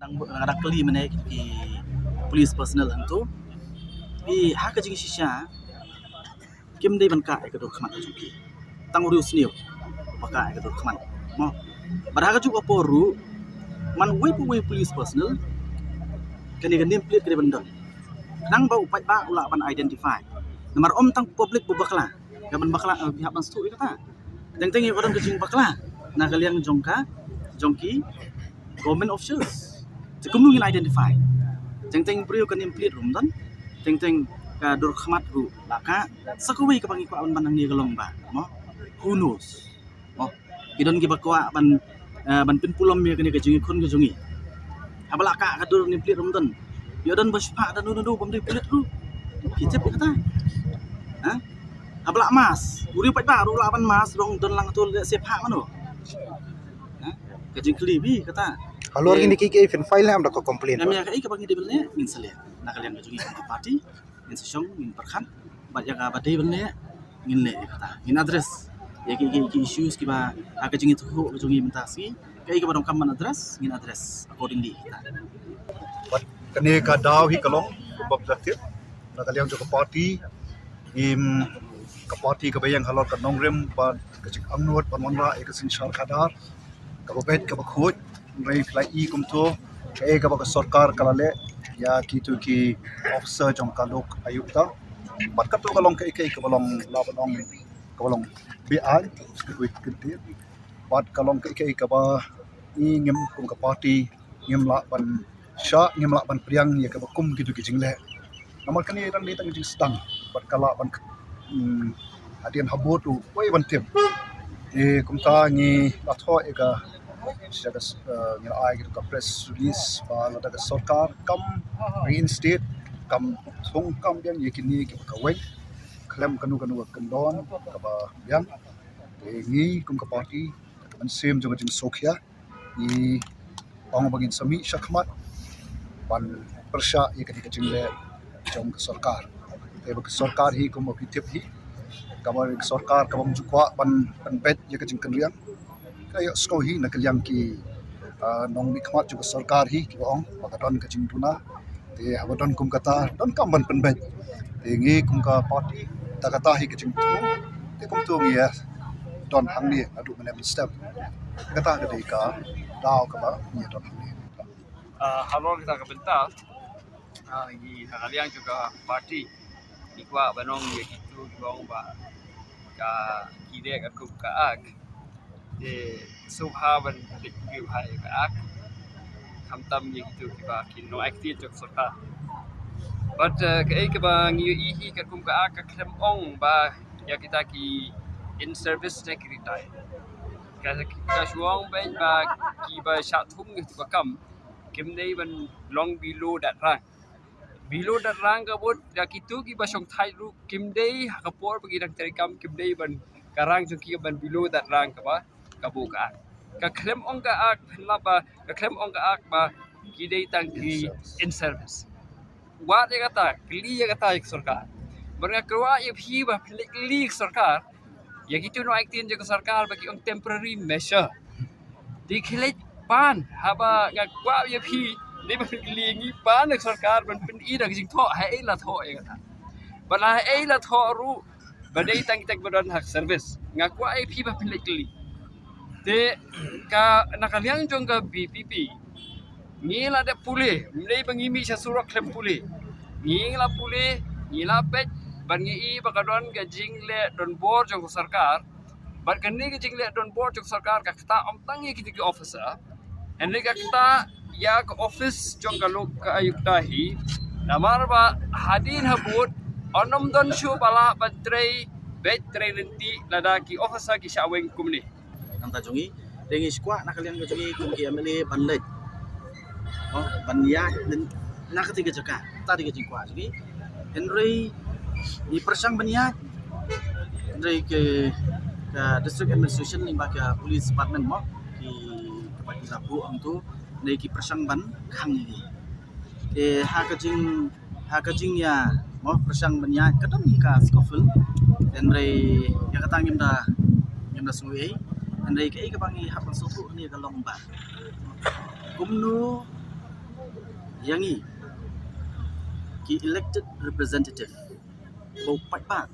Nang nang da kylli mynne ki police personnel hangto. Pi ha ka jingshisha kim dei ban kah ïa ka dur khmat ka jong ki. Tang u riewsniew ba kah ïa ka dur khmat. Mo. Bad ha ka juh ka por ruh man uwei pa uwei police personnel kane ka name plate ka dei ban don. Nang ba u paidbah u lah ban identify. Namar ym tang public ba bakla. Ka ban bakla, eh, phi hap ban sngewthuh ïa kata. Teng teng ïa ka don ka jingbakla na ka liang jong ka, jong ki government officials. Te kumno ngin identify? Teng teng briew ka name plate ruh ym don. Teng teng ka dur khmat ruh la kah. Sa kawei kaba ngi kwah ban ban hangne ka long ba, mo? Who knows? Mo, ki don kiba kwah ban, eh, ban pynpulom ïa kane ka jingïakhun ka jong ngi. Haba la kah ka dur name plate ruh ym don. Ïoh don ba shiphah da uno uno bym dei pulit ruh. Phi tip ïa kata? Ha? Haba la mask, u riew paidbah ruh lah ban mask, long don lang hato leh shiphah mano. Ha? Ka jingkylli phi kata. Halor kine ki, ki phin file ne em da ka complaint? Em, ïa kaei kaba ngi dei ban leh ngin sa leh. Na ka liang ka jong ngi kum ka party ngin sa shong ngin pyrkhat bad ïa kaba dei ban leh ngin leh ïa kata, ngin address ïa ki, ki, ki issues kiba ha ka jingïathuh ka jong ngi mynta sngi. Kaei kaba donkam ban address ngin address accordingly kita. Bad kane ka daw hi ka long kumba phi la tip na ka liang jong ka party, im, ka party kaba ïeng halor ka nongrim bad ka jingangnud ban wanrah ïa ka synshar khadar kaba beit kaba khuid. Hynrei phi la i kumto kaei kaba ka sorkar ka la leh ïa kito ki officer jong ka Lok Ayukta. Bad kato ka long kaei kaei kaba long, lah ban ong, kaba long beaiñ, ka khuid kyntien. Bad ka long kaei kaei kaba i ngim kum ka party ngim lah ban shah, ngim lah ban pdiang ïa kaba kum kito ki jingleh. Namar kane dang dei tang jingsdang bad ka lah ban, hmm, hadien habud ruh uwei ban tip. Te kumta ngi la thoh ïa ka, sha ka, eh, ngi la ai ka press release ba lada ka sorkar kam reinstate, kam thung kam biang ïa kine kiba kaweng khlem kano kano ka kyndon kaba biang. Te ngi kum ka party, ka mynsiem jong ka jingsngewkhia, ngi ong ba ngin sa mih shakhmat ban pyrshah ïa kane ka jingleh jong ka sorkar. Te ba ka sorkar hi kumba phi tip hi, kaba ka sorkar kaba ym ju kwah ban, ban pynbeit ïa ka jingkynriang. Ka ïohsngew hi na ka liang ki, ah, nongmihkhmat jong ka sorkar hi kiba ong ba ka don ka jingduna. Te haba don kum kata donkam ban pynbeit. Te ngi kum ka party, ta kata hi ka jingthmu. Te kumto ngi ïa don hangne naduh mynne mynstep. Kata ka dei ka daw kaba ngi ïa don hangne. Ah, halor kata ka bynta, ah, ngi na ka liang jong ka party ngi kwah ban ong ïa kito kiba ong ba ka, ki leh katkum ka ak. Te sngewbha ban leit pynbeit bha ïa ka ak, khamtam ïa kito kiba ki nong active jong sorkar. But, eh, kaei kaba ngi ïohi hi katkum ka ak ka khlem ong ba ïa kita ki in service ne ki retire. Ka, ka shu ong ba kiba shah thung ïa kito ba kam kim dei ban long below that rank. Below that rank ka mut ïa kito kiba shong thait ruh kim dei ha ka por ba ki dang trei kam kim dei ban, ka rank jong ki ban below that rank kaba ka bun ka Act. Ka khlem ong ka Act, pynlap ba, ka khlem ong ka Act ba, ki dei tang ki in service. Wat ïa kata, kylli ïa kata ïa ka sorkar. Bad nga kwah ïa phi ba phi leit kylli ïa ka sorkar, ïa kito ki nongai ktien jong ka sorkar ba ki ong temporary measure. Te khie leit pan, haba nga kwah ïa phi, dei ba phi kylli ngi pan ïa ka sorkar ban pyni da ka jingthoh, haei la thoh ïa kata. Bad haei la thoh ruh, ba dei tang kita kiba don ha ka service. Nga kwah ïa phi ba phi leit kylli. Te ka, na ka liang jong ka V P P, ngi la dep pule, ym dei ba ngi mih sha surok khlem pule. Ngi la pule, ngi la peit, bad ngi i ba ka don ka jingleh donbor jong ka sorkar. Bad kane ka jingleh donbor jong ka sorkar ka ktah ym tang ïa kita ki officer, hynrei ka ktah ïa ka office jong ka lok ka ayukta hi. Namar ba hadien habud, yn ym don shuh ba lah ban trei beit trei ryntih lada ki officer ki shah weng kumne. Nangta jong ngi, te ngi sngewkwah na ka liang ka jong ngi kum ki M L A ban leit, oh, ban ïaid na kata ka jaka, kata ka jingkwah jong ngi. Hynrei ngi pyrshang ban ïaid, hynrei ka, ka District Administration lyngba ka Police Department mo, ki, kaba ki la buh hangto, hynrei ki pyrshang ban khang ïa ngi. Te ha ka jing, ha ka jingïa, mo, pyrshang ban ïaid ka don ïa ka scuffle. Hynrei ïa kata ngim da, ngim da sngew ei. Hynrei kaei kaba ngi hap ban sngewthuh hangne ka long ba kumno ïa ngi ki elected representative ba u paidbah,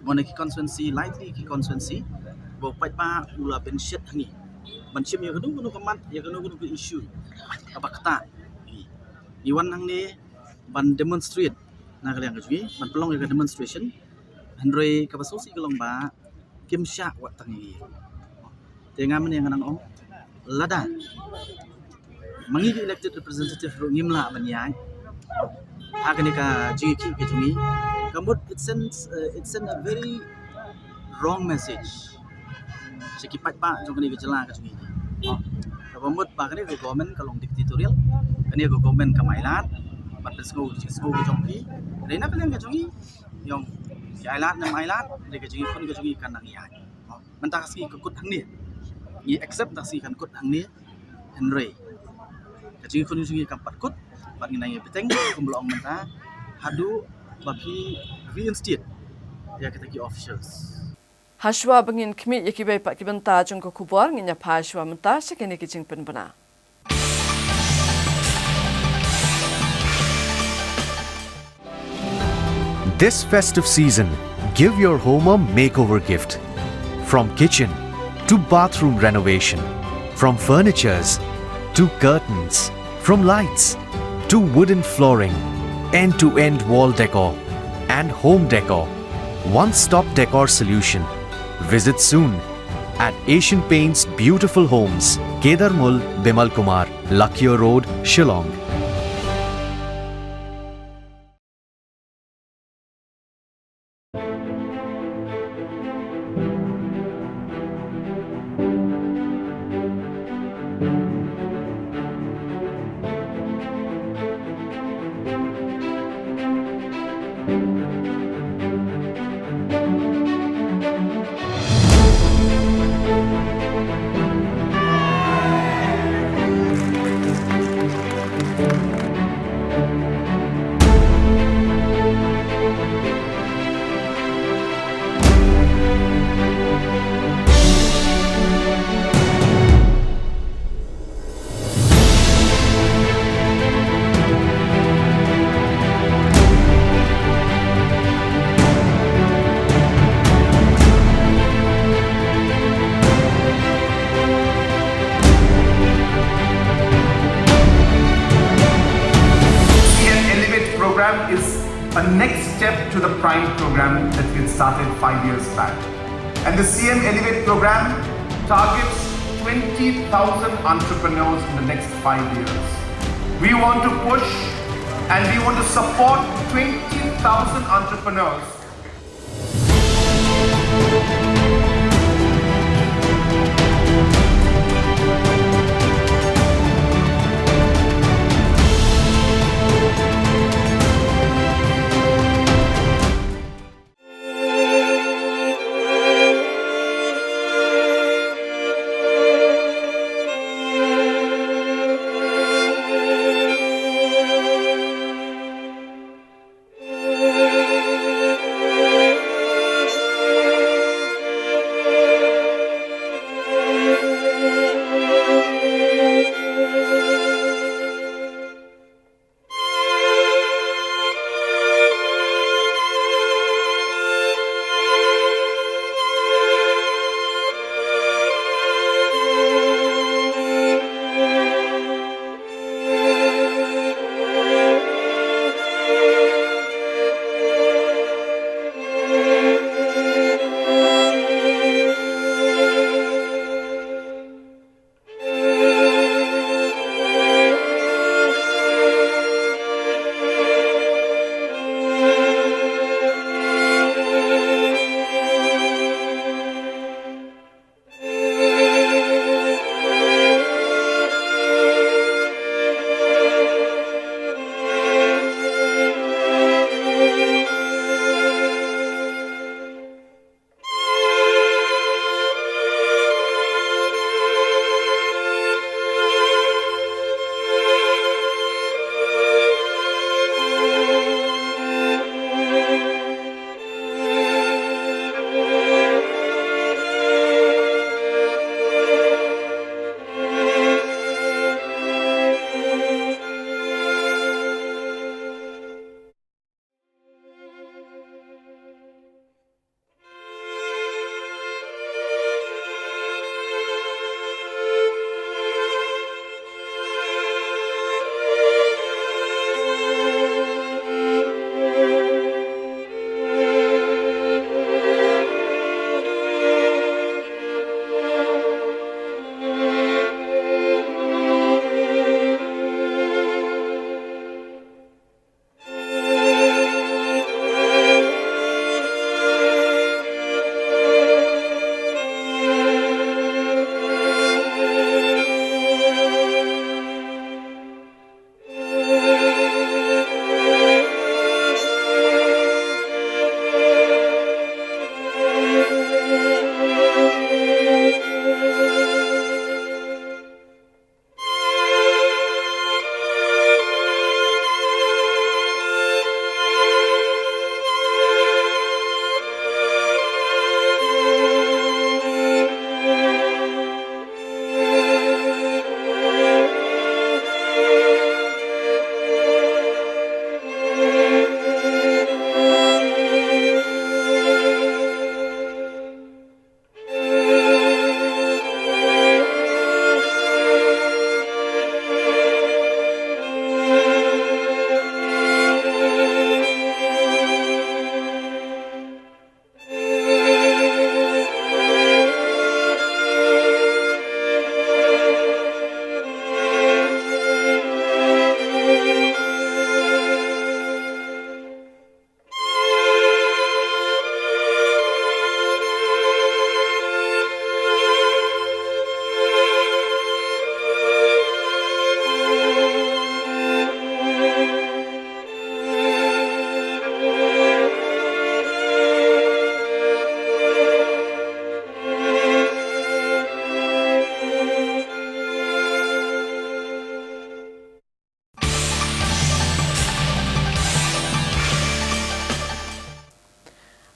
mo, na ki constituency, lai tylli ki constituency, ba u paidbah u la bynshet ha ngi ban shim ïa kano kano ka mat, ïa kano kano ka issue kaba ktah. Ngi wan hangne ban demonstrate na ka liang ka jong ngi, ban pynlong ïa ka demonstration. Hynrei kaba sngewsih ka long ba kim shah wad tang ïa ngi. Te nga mynne nga nang ong, lada ma ngi ki elected representative ruh ngim lah ban ïaid ha kane ka jingïakhih ka jong ngi, ka mut it sends, uh, it send a very wrong message sha ki paidbah jong kane ka jylla ka jong ngi. Kaba mut ba kane ka government ka long dictatorial, kane ka government kam ailad ban pynsngew ka jingsngew ka jong ki. Hynrei na ka liang ka jong ngi, ïong ki ailad ne ym ailad, hynrei ka jingïakhun ka jong ngi kan nang ïaid. Mynta ka sngi ka kut hangne, ngi accept mynta ka sngi kan kut hangne. Hynrei ka jingïakhun jong ngi kam pat kut, bad ngi nang ïa bteng kumba la ong mynta, haduh ba ki reinstate ïa kita ki officials. Hashwa ba ngin khmih ïa kiwei pat ki bynta jong ka khubor, ngin ïa phai shwa mynta sha kine ki jingpynbna. This festive season, give your home a makeover gift. From kitchen to bathroom renovation, from furnitures to curtains, from lights to wooden flooring, end-to-end wall decor and home decor. One-stop decor solution. Visit soon at Asian Paints Beautiful Homes, Kedarmul, Bimalkumar, Lakia Road, Shillong. C M Elevate program is a next step to the Prime program that we had started five years back. And the C M Elevate program targets twenty thousand entrepreneurs in the next five years. We want to push and we want to support twenty thousand entrepreneurs.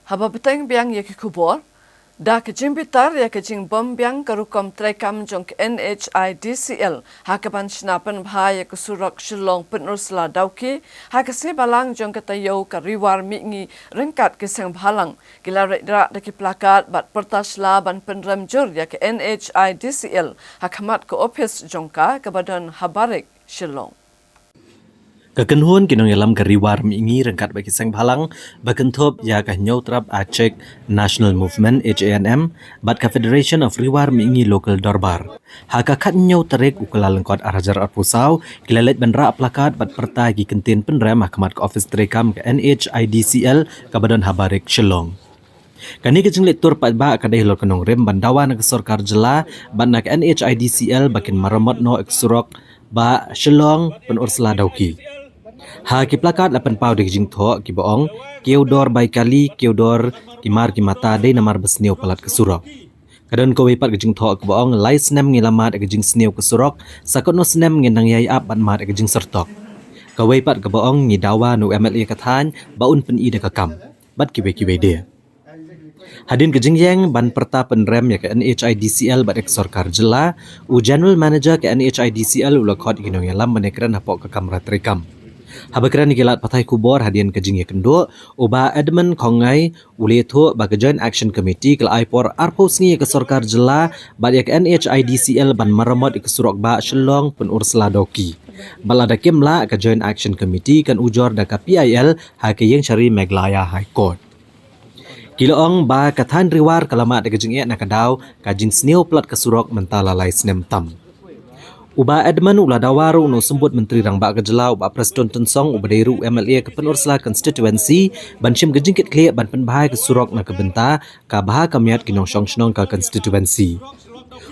Haba bteng biang ïa ki khubor, da ka jingbitar ïa ka jingbym biang ka rukom treikam jong ka N H I D C L ha kaban shna pynbha ïa ka surok Shillong Pynursla Dawki, ha ka sngi Balang jong ka taïew ka Riwar Mihngi ryngkat ki seng bhalang, ki la reit rah da ki plakat bad pyrta shla ban pynrem jur ïa ka N H I D C L ha khmat ka ophis jong ka kaba don ha Barik Shillong. Ka kynhun ki nongïalam ka Riwar Mihngi ryngkat bad ki seng bhalang ba kynthup ïa ka Hynñiewtrep Achik National Movement, H A N M, bad ka Federation of Riwar Mihngi Local Dorbar, ha ka khathynñiew tarik u Kyllalyngkot arhajar arphew saw, ki la leit ban rah plakat bad pyrta ki kyntien pynrem ha khmat ka ophis treikam ka N H I D C L kaba don ha Barik Shillong. Kane ka jingleit tur paidbah ka dei halor ka nongrim ban dawa na ka sorkar jylla bad na ka N H I D C L ba kin maramot noh ïa ka surok ba Shillong Pynursla Dawki. Ha ki plakat la pynpaw da ki jingthoh kiba ong, "Kiew dor bai kali, kiew dor ki mar ki mata, dei namar ba sniew palat ka surok." Ka don kawei pat ka jingthoh kaba ong, "Lai snem ngi la mad ïa ka jingsniew ka surok, sa katno snem ngin nang ïai ap ban mad ïa ka jingsyrtok." Kawei pat kaba ong, "Ngi dawa na u M L A ka thaiñ ba un pyni da ka kam," bad kiwei kiwei de. Hadien ka jingïeng ban pyrta pynrem ïa ka N H I D C L bad ïa ka sorkar jylla, u General Manager ka N H I D C L u la khot ïa ki nongïalam ban ïakren hapoh ka kamra treikam. Haba kren ïa ki lad pathai khubor hadien ka jingïakynduh, u Bah Edmund Khongngai u la ïathuh ba ka Joint Action Committee ka la ai por arphew sngi ïa ka sorkar jylla bad ïa ka N H I D C L ban maramot ïa ka surok ba Shillong Pynursla Dawki. Bad lada kim lah, ka Joint Action Committee kan ujor da ka P I L ha ka Ïingshari Meghalaya High Court. Ki la ong ba ka thaiñ Riwar ka la mad ïa ka jingeh na ka daw ka jingsniew palat ka surok mynta la lai snem tam. U Bah Edmund u la dawa ruh na u Symbud Myntri Rangbah ka jylla u Bah Prestone Tynsong uba dei ruh u M L A ka Pynursla constituency ban shim ka jingkitkhlieh ban pynbha ïa ka surok na ka bynta ka bha ka miat ki nongshong shnong ka constituency.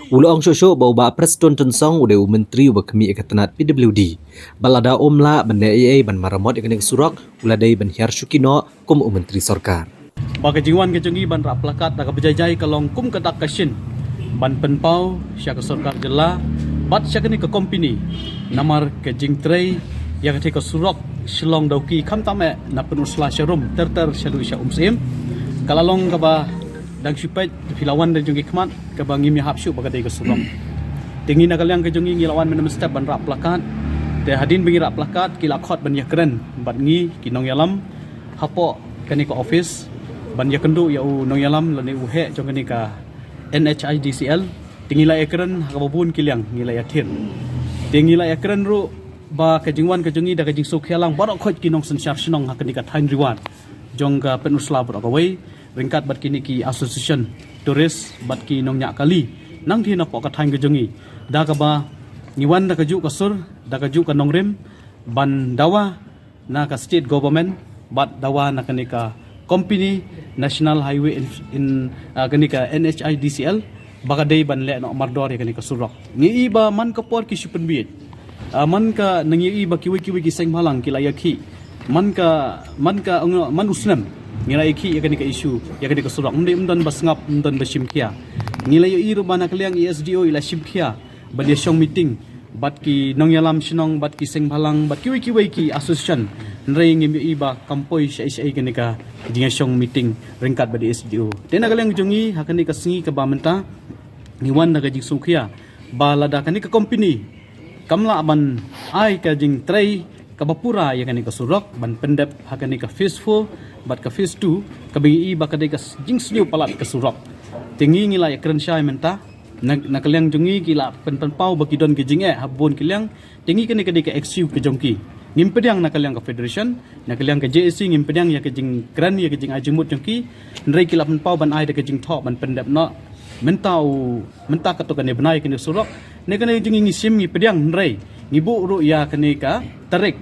U la ong shuh shuh ba u Bah Prestone Tynsong u dei u myntri uba khmih ïa ka tnat P W D. Bad lada um lah ban leh ei ei ban maramot ïa kane ka surok, u la dei ban hiar shuki noh kum u myntri sorkar. Ba ka jingwan ka jong ngi ban rah plakat da kaba jai jai ka long kum ka dak ka shin ban pynpaw sha ka sorkar jylla bad sha kane ka company namar ka jingtrei ïa katei ka surok Shillong Dawki khamtam eh na Pynursla Sharum ter ter shaduh sha Umsyiem. Ka la long kaba dang shu peit, te phi la wan da jong ki khmat kaba ngim ïahap shuh ba ka dei ka surok. Te ngi na ka liang ka jong ngi ngi la wan mynstep ban rah plakat. Te hadien ba ngi rah plakat ki la khot ban ïakren bad ngi ki nongïalam hapoh kane ka office ban ïakynduh ïa u nongïalam lane u heh jong kane ka N H I D C L. Te ngi la ïakren ha kaba bun ki liang, ngi la ïathir. Te ngi la ïakren ruh ba ka jingwan ka jong ngi da ka jingsngewkhia lang baroh khoit ki nongsynshar shnong ha kane ka thaiñ Riwar jong ka Pynursla baroh kawei ryngkat bad kine ki association tourist bad ki nongñiah kali nangtei napoh ka thaiñ ka jong ngi. Da kaba ngi wan da kajuh ka sur, da kajuh ka nongrim ban dawa na ka state government bad dawa na kane ka company National Highway in, in, ah, kane ka N H I D C L ba ka dei ban leh noh mardor ïa kane ka surok. Ngi i ba man ka por ki shu pynbiej. Ah, man ka nang ïohi ba kiwei kiwei ki seng bhalang ki la ïakhih. Man ka, man ka, man u snem ngi la ïakhih ïa kane ka issue, ïa kane ka surok. Ym dei, ym don ba sngap, ym don ba shim khia. Ngi la ïohi ruh ba na ka liang i S D O i la shim khia ban ïashong meeting bad ki nongïalam shnong, bad ki seng bhalang, bad kiwei kiwei ki association. Hynrei ngim ïohi ba kam poi shaei shaei kane ka jingïashong meeting ryngkat bad i S D O. Te na ka liang jong ngi ha kane ka sngi kaba mynta ngi wan da ka jingsngewkhia ba lada kane ka company kam lah ban ai ka jingtrei kaba pura ïa kane ka surok ban pyndep ha kane ka phase four bad ka phase two, kaba ngi i ba ka dei ka s-, jingsniew palat ka surok. Te ngi ngi la ïakren shai mynta na, na ka liang jong ngi ki la pyn, pynpaw ba ki don ka jingeh ha bun ki liang. Te ngi kane ka dei ka excuse ka jong ki. Ngim pdiang na ka liang ka federation, na ka liang ka J A C ngim pdiang ïa ka jingkren, ïa ka jingai jingmut jong ki. Hynrei ki la pynpaw ban ai da ka jingthoh ban pyndep noh mynta u, mynta katto katne bnai kane surok. Ne kane jong ngi ngi shim ngi pdiang, hynrei ngi buh ruh ïa kane ka tarik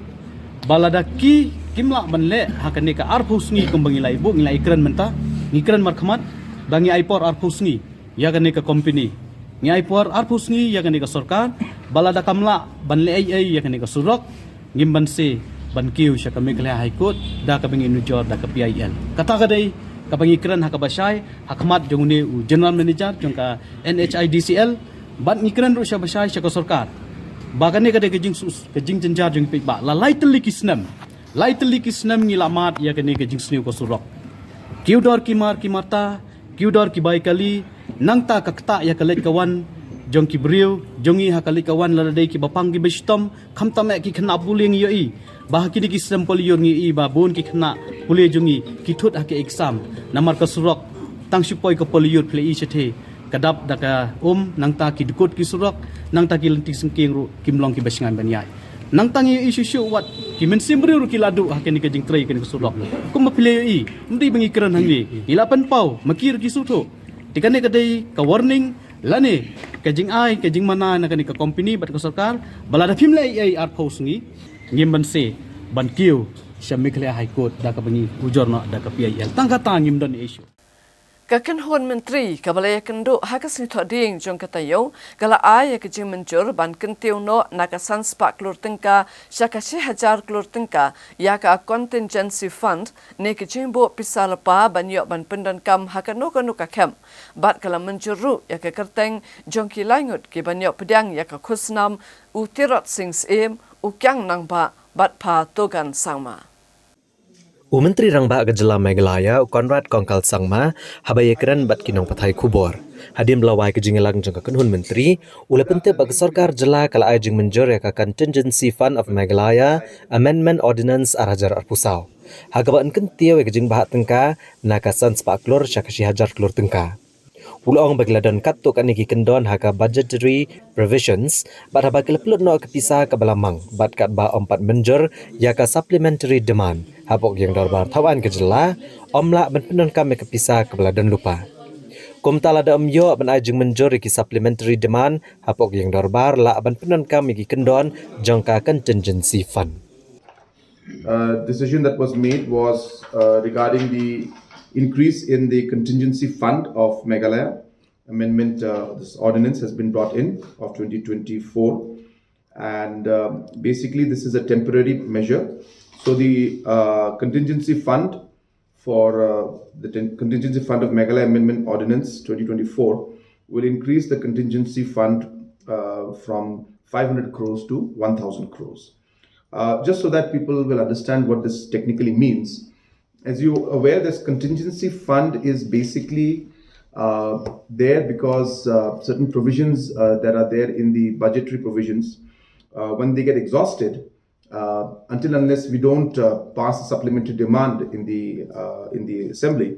ba lada ki kim lah ban leh ha kane ka arphew sngi kumba ngi la ïa buh, ngi la ïa kren mynta, ngi kren markhmat ba ngi ai por arphew sngi ïa kane ka company. Ngi ai por arphew sngi ïa kane ka sorkar ba lada kam lah ban leh ei ei ïa kane ka surok, ngim banse ban kiew sha ka Meghalaya High Court da kaba ngi nujor da ka P I L. Kata ka dei kaba ngi kren ha kaba shai ha khmat jong une u general manager jong ka N H I D C L bad ngi kren ruh sha ba shai sha ka sorkar ba kane ka dei ka jingsus, ka jingjynjar jong ngi paidbah. La lai tylli ki snem, lai tylli ki snem ngi la mad ïa kane ka jingsniew ka surok. Ki u dor ki mar ki marta, ki u dor ki bai kali, nangta ka ktah ïa ka leit ka wan jong ki briew jong ngi ha ka leit ka wan, lada dei kiba pang kiba shitom, khamtam eh ki khynnah pule ngi ïohi ba ha kine ki snem poh lyiur ngi ïohi ba bun ki khynnah pule jong ngi ki thut ha ki exam namar ka surok tang shu poi ka poh lyiur. Phi la i shatei ka dap da ka um, nangta ki dkut ki surok, nangta ki lynti syngkien ruh kim long kiba shngaiñ ban ïaid. Nangta ngi ïohi shuh shuh wat ki mynsiem briew ruh ki la duh ha kane ka jingtrei kane ka surok. Kumba phi la ïohi, ym dei ba ngi kren hangne, ngi la pynpaw ma ki ruh ki sngewthuh. Te kane ka dei ka warning lane ka jingai ka jingmana na kane ka company bad ka sorkar ba lada phim leh ei ei arphew sngi, ngim banse ban kiew sha Meghalaya High Court da kaba ngi ujor noh da ka P I L. Tang kata, ngim don issue. Ka kynhun myntri kaba la ïakynduh ha ka sngi Thohdieng jong ka taïew ka la ai ïa ka jingmynjur ban kyntiew noh na ka san spah klur tyngka sha ka shi hajar klur tyngka ïa ka contingency fund, ne ka jingbuh pisa lypa ban ïoh ban pyndonkam ha kano kano ka camp. Bad ka la mynjur ruh ïa ka kyrteng jong ki lai ngut ki ban ïoh pdiang ïa ka khusnam u Tirot Sing Syiem, u Kiang Nangbah bad Pha Togan Sangma. U Myntri Rangbah ka jylla Meghalaya, u Conrad Kongkal Sangma, haba ïakren bad ki nongpathai khubor hadien ba la wai ka jingïalang jong ka kynhun myntri, u la pyntip ba ka sorkar jylla ka la ai jingmynjur ïa ka Contingency Fund of Meghalaya Amendment Ordinance ar hajar arphew saw, ha kaba yn kyntiew ïa ka jingbhah tyngka na ka san spah klur sha ka shi hajar klur tyngka. U la ong ba ki la don katto katne ki kyndon ha ka budgetary provisions, bad haba ki la pynlut noh ka pisa kaba la mang, bad katba ym pat mynjur ïa ka supplementary demand hapoh ka ïing dorbar thawaiñ ka jylla, ym lah ban pyndonkam ïa ka pisa kaba la don lypa. Kumta lada ym ïoh ban ai jingmynjur ïa ki supplementary demand hapoh ka ïing dorbar, lah ban pyndonkam ïa ki kyndon jong ka contingency fund. Uh, decision that was made was, uh, regarding the increase in the contingency fund of Meghalaya. Amendment, uh, this ordinance has been brought in of twenty twenty-four. And, um, basically, this is a temporary measure. So the, uh, contingency fund for, uh, the ten- Contingency Fund of Meghalaya Amendment Ordinance twenty twenty-four will increase the contingency fund, uh, from five hundred crores to one thousand crores. Uh, just so that people will understand what this technically means, as you're aware, this contingency fund is basically, uh, there because, uh, certain provisions, uh, that are there in the budgetary provisions, uh, when they get exhausted, uh, until unless we don't, uh, pass a supplementary demand in the, uh, in the assembly,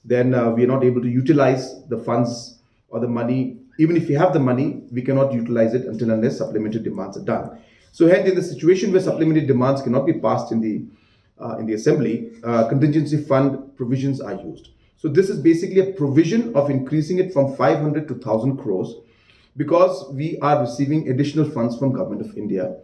then, uh, we are not able to utilize the funds or the money. Even if we have the money, we cannot utilize it until unless supplementary demands are done. So hence, in the situation where supplementary demands cannot be passed in the, uh, in the assembly, uh, contingency fund provisions are used. So this is basically a provision of increasing it from five hundred to thousand crores, because we are receiving additional funds from Government of India,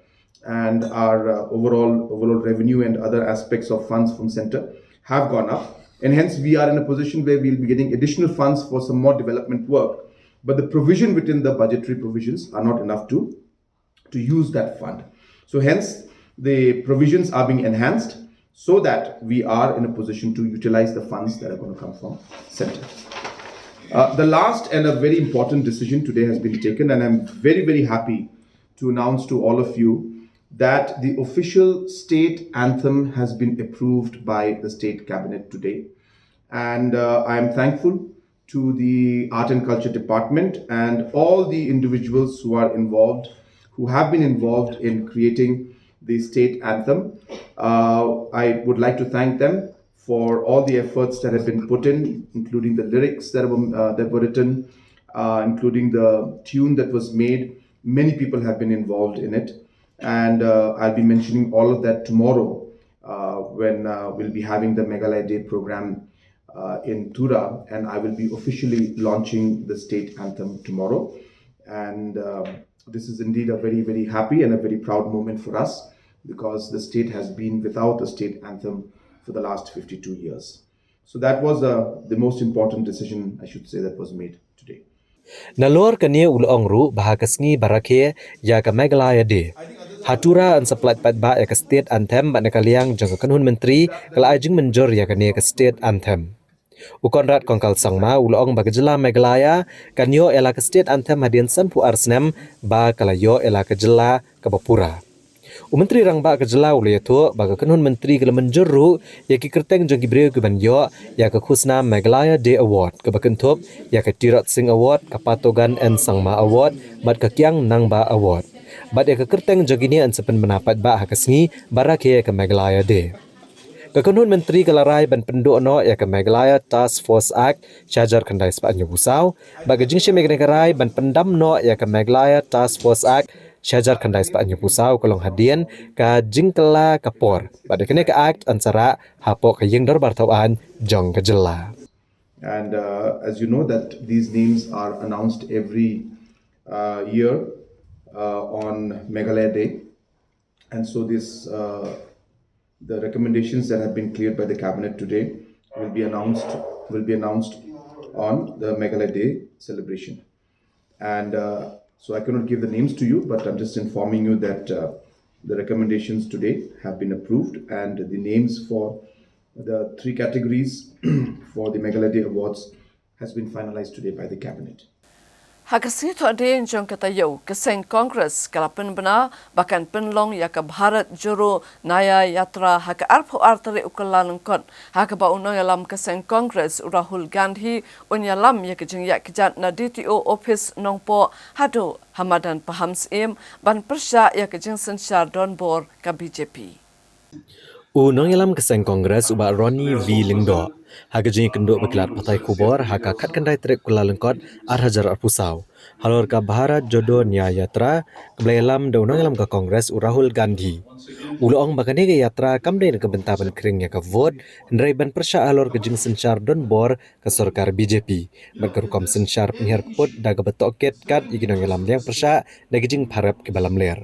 and our, uh, overall, overall revenue and other aspects of funds from center have gone up, and hence we are in a position where we'll be getting additional funds for some more development work. But the provision within the budgetary provisions are not enough to, to use that fund. So hence, the provisions are being enhanced so that we are in a position to utilize the funds that are going to come from center. Uh, the last and a very important decision today has been taken, and I'm very, very happy to announce to all of you that the official state anthem has been approved by the state cabinet today. And, uh, I am thankful to the Art and Culture Department and all the individuals who are involved, who have been involved in creating the state anthem. Uh, I would like to thank them for all the efforts that have been put in, including the lyrics that were, uh, that were written, uh, including the tune that was made. Many people have been involved in it. And, uh, I'll be mentioning all of that tomorrow, uh, when, uh, we'll be having the Meghalaya Day program, uh, in Tura, and I will be officially launching the state anthem tomorrow. And, uh, this is indeed a very, very happy and a very proud moment for us, because the state has been without a state anthem for the last fifty-two years. So that was, uh, the most important decision, I should say, that was made today. Nalor kane u la ong ruh ba ha ka sngi ba rakhe ïa ka Meghalaya Day, ha Tura yn sa pynlait paidbah ïa ka state anthem, bad na ka liang jong ka kynhun myntri ka la ai jingmynjur ïa kane ka state anthem. U Conrad Kongkal Sangma u la ong ba ka jylla Meghalaya kan ïoh ïa la ka state anthem hadien sanphew ar snem ba ka la ïoh ïa la ka jylla kaba pura. U Myntri Rangbah ka jylla u la ïathuh ba ka kynhun myntri ka la mynjur ruh ïa ki kyrteng jong ki briew kiban ïoh ïa ka khusnam Meghalaya Day Award, kaba kynthup ïa ka Tirot Sing Award, ka Patogan N Sangma Award bad ka Kiang Nangbah Award. Bad ïa ka kyrteng jong kine yn sa pynbna paidbah ha ka sngi ba rakhe ïa ka Meghalaya Day. Ka kynhun myntri ka la rai ban pynduh noh ïa ka Meghalaya Task Force Act shi hajar khyndai spah hynñiewphew saw, bad ka jingshim ïa kane ka rai ban pyndam noh ïa ka Meghalaya Task Force Act shi hajar khyndai spah hynñiewphew saw ka long hadien ka jingkylla ka por, bad ïa kane ka Act yn sa rah hapoh ka ïing dorbar thaw aiñ jong ka jylla. And uh, as you know that these names are announced every uh, year uh, on Meghalaya Day. And so this, uh, the recommendations that have been cleared by the cabinet today will be announced, will be announced on the Meghalaya Day celebration. And uh, so I cannot give the names to you, but I'm just informing you that uh, the recommendations today have been approved, and the names for the three categories for the Meghalaya Day Awards has been finalized today by the cabinet. Ha ka sngi Thohdieng jong ka taïew, ka seng Congress ka la pynbna ba kan pynlong ïa ka Bharat Jodo Nyay Yatra ha ka arphew ar tarik u Kyllalyngkot, ha kaba u nongïalam ka seng Congress u Rahul Gandhi un ïalam ïa ka jingïaid kjat na D T O office Nongpoh haduh ha madan Pahamsyiem ban pyrshah ïa ka jingsynshar donbor ka B J P. U nongïalam ka seng Congress u Bah Ronnie V Lyngdoh, ha ka jingïakynduh bad ki lad pathai khubor ha ka khatkhyndai tarik Kyllalyngkot ar hajar arphew saw, halor ka Bharat Jodo Nyay Yatra kaba la ïalam da u nongïalam ka Congress u Rahul Gandhi, u la ong ba kane ka yatra kam dei na ka bynta ban khring ïa ka vote, hynrei ban pyrshah halor ka jingsynshar donbor ka sorkar B J P, bad ka rukom synshar pynhiar kput da kaba tohkit kat ïa ki nongïalam liang pyrshah na ki jingpharep kiba lamler.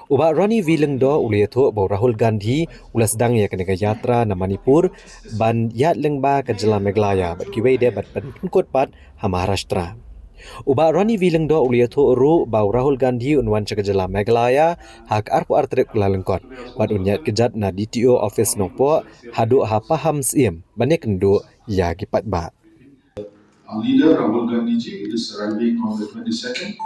U Bah Ronnie V Lyngdoh u la ïathuh ba u Rahul Gandhi u la sdang ïa kane ka yatra na Manipur ban ïaid lyngba ka jylla Meghalaya bad kiwei de bad ban pynkut pat ha Maharashtra. U Bah Ronnie V Lyngdoh u la ïathuh ruh ba u Rahul Gandhi un wan sha ka jylla Meghalaya ha ka arphew ar tarik Kyllalyngkot bad un ïaid kjat na D T O office Nongpoh haduh ha Pahamsyiem ban ïakynduh ïa ki paidbah. Our leader, Rahul Gandhi ji, is arriving on the twenty-second.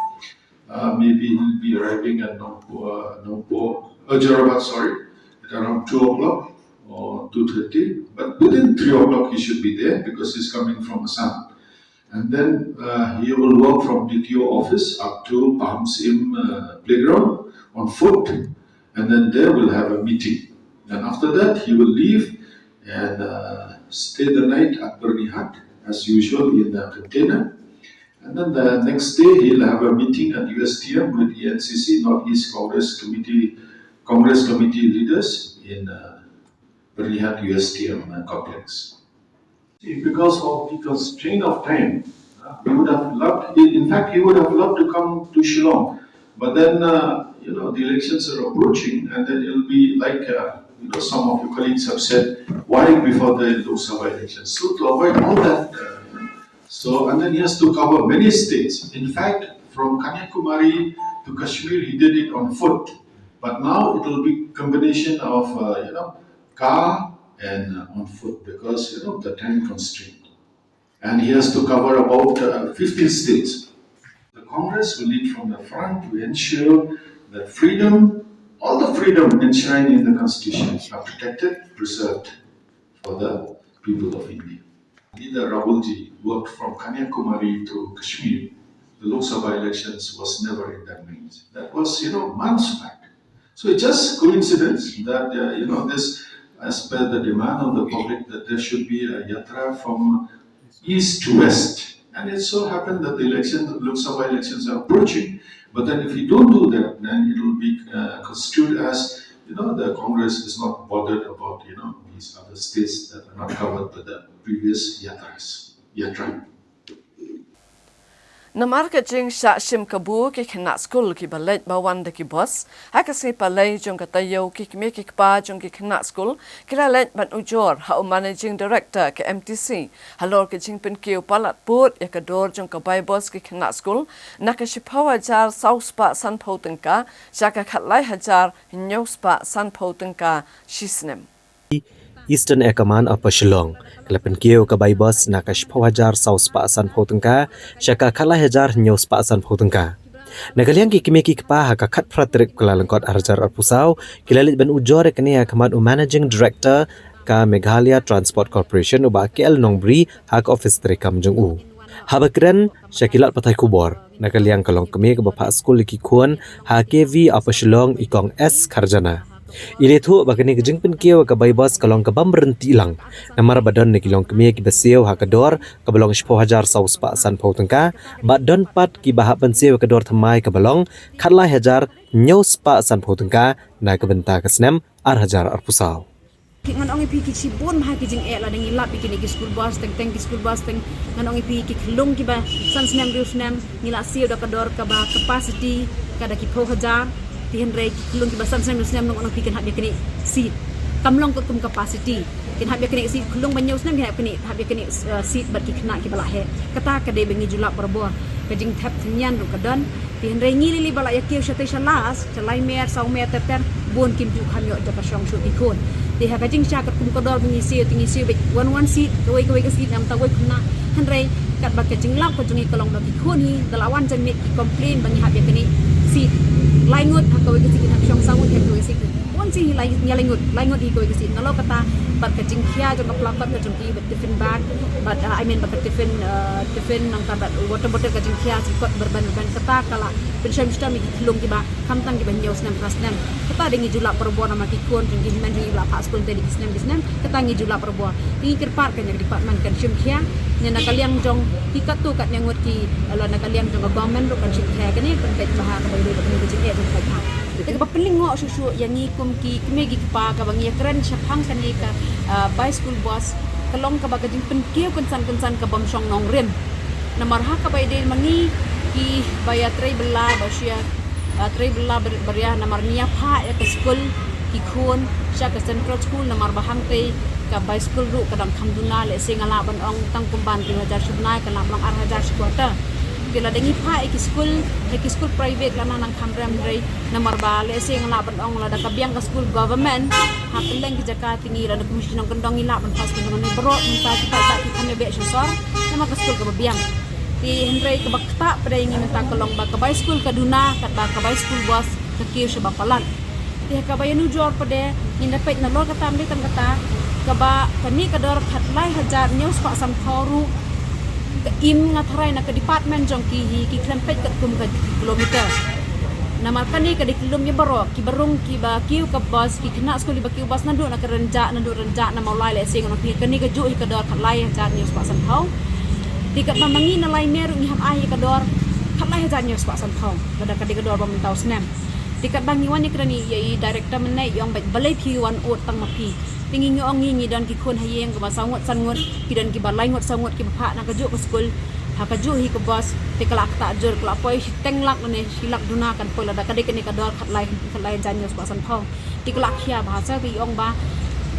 Uh, maybe he'll be arriving at Nongpoh, uh, Nongpoh, uh, Jorabat, sorry, at around two o'clock or two thirty. But within three o'clock, he should be there because he's coming from Assam. And then uh, he will walk from D T O office up to Pahamsyiem uh, playground on foot. And then there we'll have a meeting. And after that, he will leave and uh, stay the night at Byrnihat, as usual, in a container. And then the next day, he'll have a meeting at U S T M with E N C C, Northeast Congress Committee, Congress Committee leaders in uh, Byrnihat U S T M complex. Because of the constraint of time, uh, we would have loved, in fact, he would have loved to come to Shillong. But then, uh, you know, the elections are approaching, and then it'll be like, uh, you know, some of your colleagues have said, why before the Lok Sabha elections? So to avoid all that, uh, so, and then he has to cover many states. In fact, from Kanyakumari to Kashmir, he did it on foot. But now it will be combination of, uh, you know, car and uh, on foot because, you know, the time constraint. And he has to cover about uh, fifteen states. The Congress will lead from the front to ensure that freedom, all the freedom enshrined in the Constitution, are protected, preserved for the people of India. Leader Rahulji worked from Kanyakumari to Kashmir. The Lok Sabha elections was never in that range. That was, you know, months back. So it's just coincidence that, uh, you know, this, as per the demand of the public, that there should be a yatra from east to west. And it so happened that the election, the Lok Sabha elections are approaching. But then if we don't do that, then it will be uh, construed as, you know, the Congress is not bothered about, you know, these other states that are not covered by the previous yatras, yatra. Namar ka jingshah shim kabu ki khynnah skul kiba leit ba wan da ki bus, ha ka sngi Palei jong ka taïew ki kmie ki kpa jong ki khynnah skul ki la leit ban ujor ha u Managing Director ka M T C halor ka jingpynkiew palat pud ïa ka dor jong ka bai bus ki khynnah skul na ka shiphew hajar saw spah sanphew tyngka sha ka khatlai hajar hynñiew spah sanphew tyngka shi snem. Eastern Air Command Upper Shillong ka la pynkiew ka bai bus na ka shiphew hajar saw spah sanphew tyngka sha ka khatlai hajar hynñiew spah sanphew tyngka. Na ka liang ki kmie ki kpa, ha ka khatphra tarik Kyllalyngkot arhajar arphew saw, ki la leit ban ujor ïa kane ha khmat u Managing Director ka Meghalaya Transport Corporation, u Bah K L Nongbri, ha ka ophis treikam jong u. Haba kren sha ki lad pathai khubor, na ka liang ka longkmie kaba phah skul ïa ki khun ha K V Upper Shillong, i Kong S Kharjana, i la ïathuh ba kane ka jingpynkiew ïa ka bai bos ka long ka bym ryntih lang, namar ba don na ki longkmie kiba siew ha ka dor kaba long shiphew hajar saw spah sanphew tyngka, bad don pat kiba hap ban siew ïa ka dor thymmai kaba long khatlai hajar hynñiew spah sanphew tyngka na ka bynta ka snem arhajar arphew saw. Ki, ngan ong ïa phi, ki shibun bha ki jingeh lada ngi lap ïa kine ki school bus, teng teng ki school bus, teng ngan ong ïa phi, ki khyllung kiba san snem hynriew snem ngi la siew da ka dor kaba capacity ka da ki phew hajar. Te hynrei ki khyllung kiba san snem hynriew snem, ngan ong ïa phi, kin hap ïaknieh seat. Kam long ka kum capacity. Kin hap ïaknieh seat, khyllung ba hynñiew snem kin hap ïaknieh, hap ïaknieh, eh, seat bad ki khynnah kiba la heh. Kata ka dei ba ngi ju lap barabor. Ka jingthep tynñian ruh ka don. Te hynrei ngi lei lei ba la ïakiew shatei sha last, sha lai mer, saw mer, ter ter, bun kim ju kham ïoh jaka shong shuh ki khun. Te ha ka jingshah katkum ka dor ba ngi siew, te ngi siew beit wan wan seat, kawei kawei ka seat, namar kawei khynnah. Hynrei katba ka jinglap ka jong ngi ka long ba ki khun hi, da la wan janmiet ki complain ba ngi hap ïaknieh seat. Lai ngut ha kawei ka seat, ngi hap shong saw ngut ha kawei ka seat. Wan seat hi lai, ngi lai ngut, lai ngut hi kawei ka seat. Nalor kata bad ka jingkhia jong ka pla kot ka jong ki bad tiffin bag, bad, uh, I mean bad ka tiffin, uh, tiffin nangta bad water bottle, ka jingkhia ki kot berben berben, kata ka la pynshong shitom ïa ki khyllung kiba khamtam kiba hynñiew snem phra snem. Kata dei ngi ju lap barabor namar ki khun jong ngi, hynmen jong ngi ba la phah skul te dei ki snem ki snem, kata ngi ju lap barabor. Te ngi kyrpad kane ka department kan shim khia, ne na ka liang jong ki katto katne ngut ki, lane na ka liang jong ka government ruh kan shim khia kane, kan peit bha kaba ïadei bad kane ka jingeh jong ka pla. Te kaba pynlyngngoh shuh shuh ïa ngi kum ki kmie ki kpa, kaba ngi ïakren shaphang kane ka, ah, bai school bus, ka long kaba ka jingpynkiew kynsan kynsan ka bym shong nongrim. Namar ha kaba ïadei ma ngi kiba ïatrei bylla ba shu ïa, ah, trei bylla bar-, baria, namar ngi ïa phah ïa ka skul ki khun sha ka central school, namar ba hangtei ka bai school ruh ka dang kham duna, lehse nga lah ban ong tang kumba hynriew hajar shi bnai, kan lah ban long ar hajar shi kwata. Te lada ngi phah ïa ki skul, ïa ki skul private la nang nang kham rem, hynrei namar ba lehse nga lah ban ong lada ka biang ka skul government ha kylleng ki jaka, te ngi lada kum shnong kyndong ngi lah ban phah skul, namar baroh mynta ki paidbah ki kham ïa beh sha sor namar ka skul kaba biang. Te hynrei kaba ktah pat ïa ngi mynta ka long ba ka bai skul ka duna, katba ka bai skul bus ka kiew shaba palat. Te ha kaba ïanujor pat, ngin da peit nalor kata, ym dei tang kata, kaba kane ka dor khatlai hajar hynñiew spah sanphew ruh, ka im, nga tharai na ka department jong ki hi ki khlem peit katkum ka kilometer. Namar kane ka dei ka lum ïa baroh, kiba rung, kiba kiew ka bus, ki khynnah skul kiba kiew bus naduh na ka Rynjah, naduh Rynjah na Mawlai, lehse ngan ong ïa phi, kane kajuh hi ka dor khatlai hajar hynñiew spah sanphew. Te katba ma ngi na Laimer ruh ngi hap ai hi ka dor khatlai hajar hynñiew spah sanphew. Lada ka dei ka dor ba mynta u snem. Te katba ngi wan ïakren ïa i director mynne, i ong beit balei phi wan ud tang ma phi. Te ngi, ngi ong ngi, ngi don ki khun ha ïing kiba saw ngut san ngut, ki don kiba lai ngut saw ngut kiba phah na kajuh ka skul ha kajuh hi ka bus. Te ka la ktah jur, ka la poi shiteng lak ne shi lak duna kan poi lada ka dei kane ka dor khatlai, khatlai hajar hynñiew spah sanphew. Te ka la khia bha sa, te i ong ba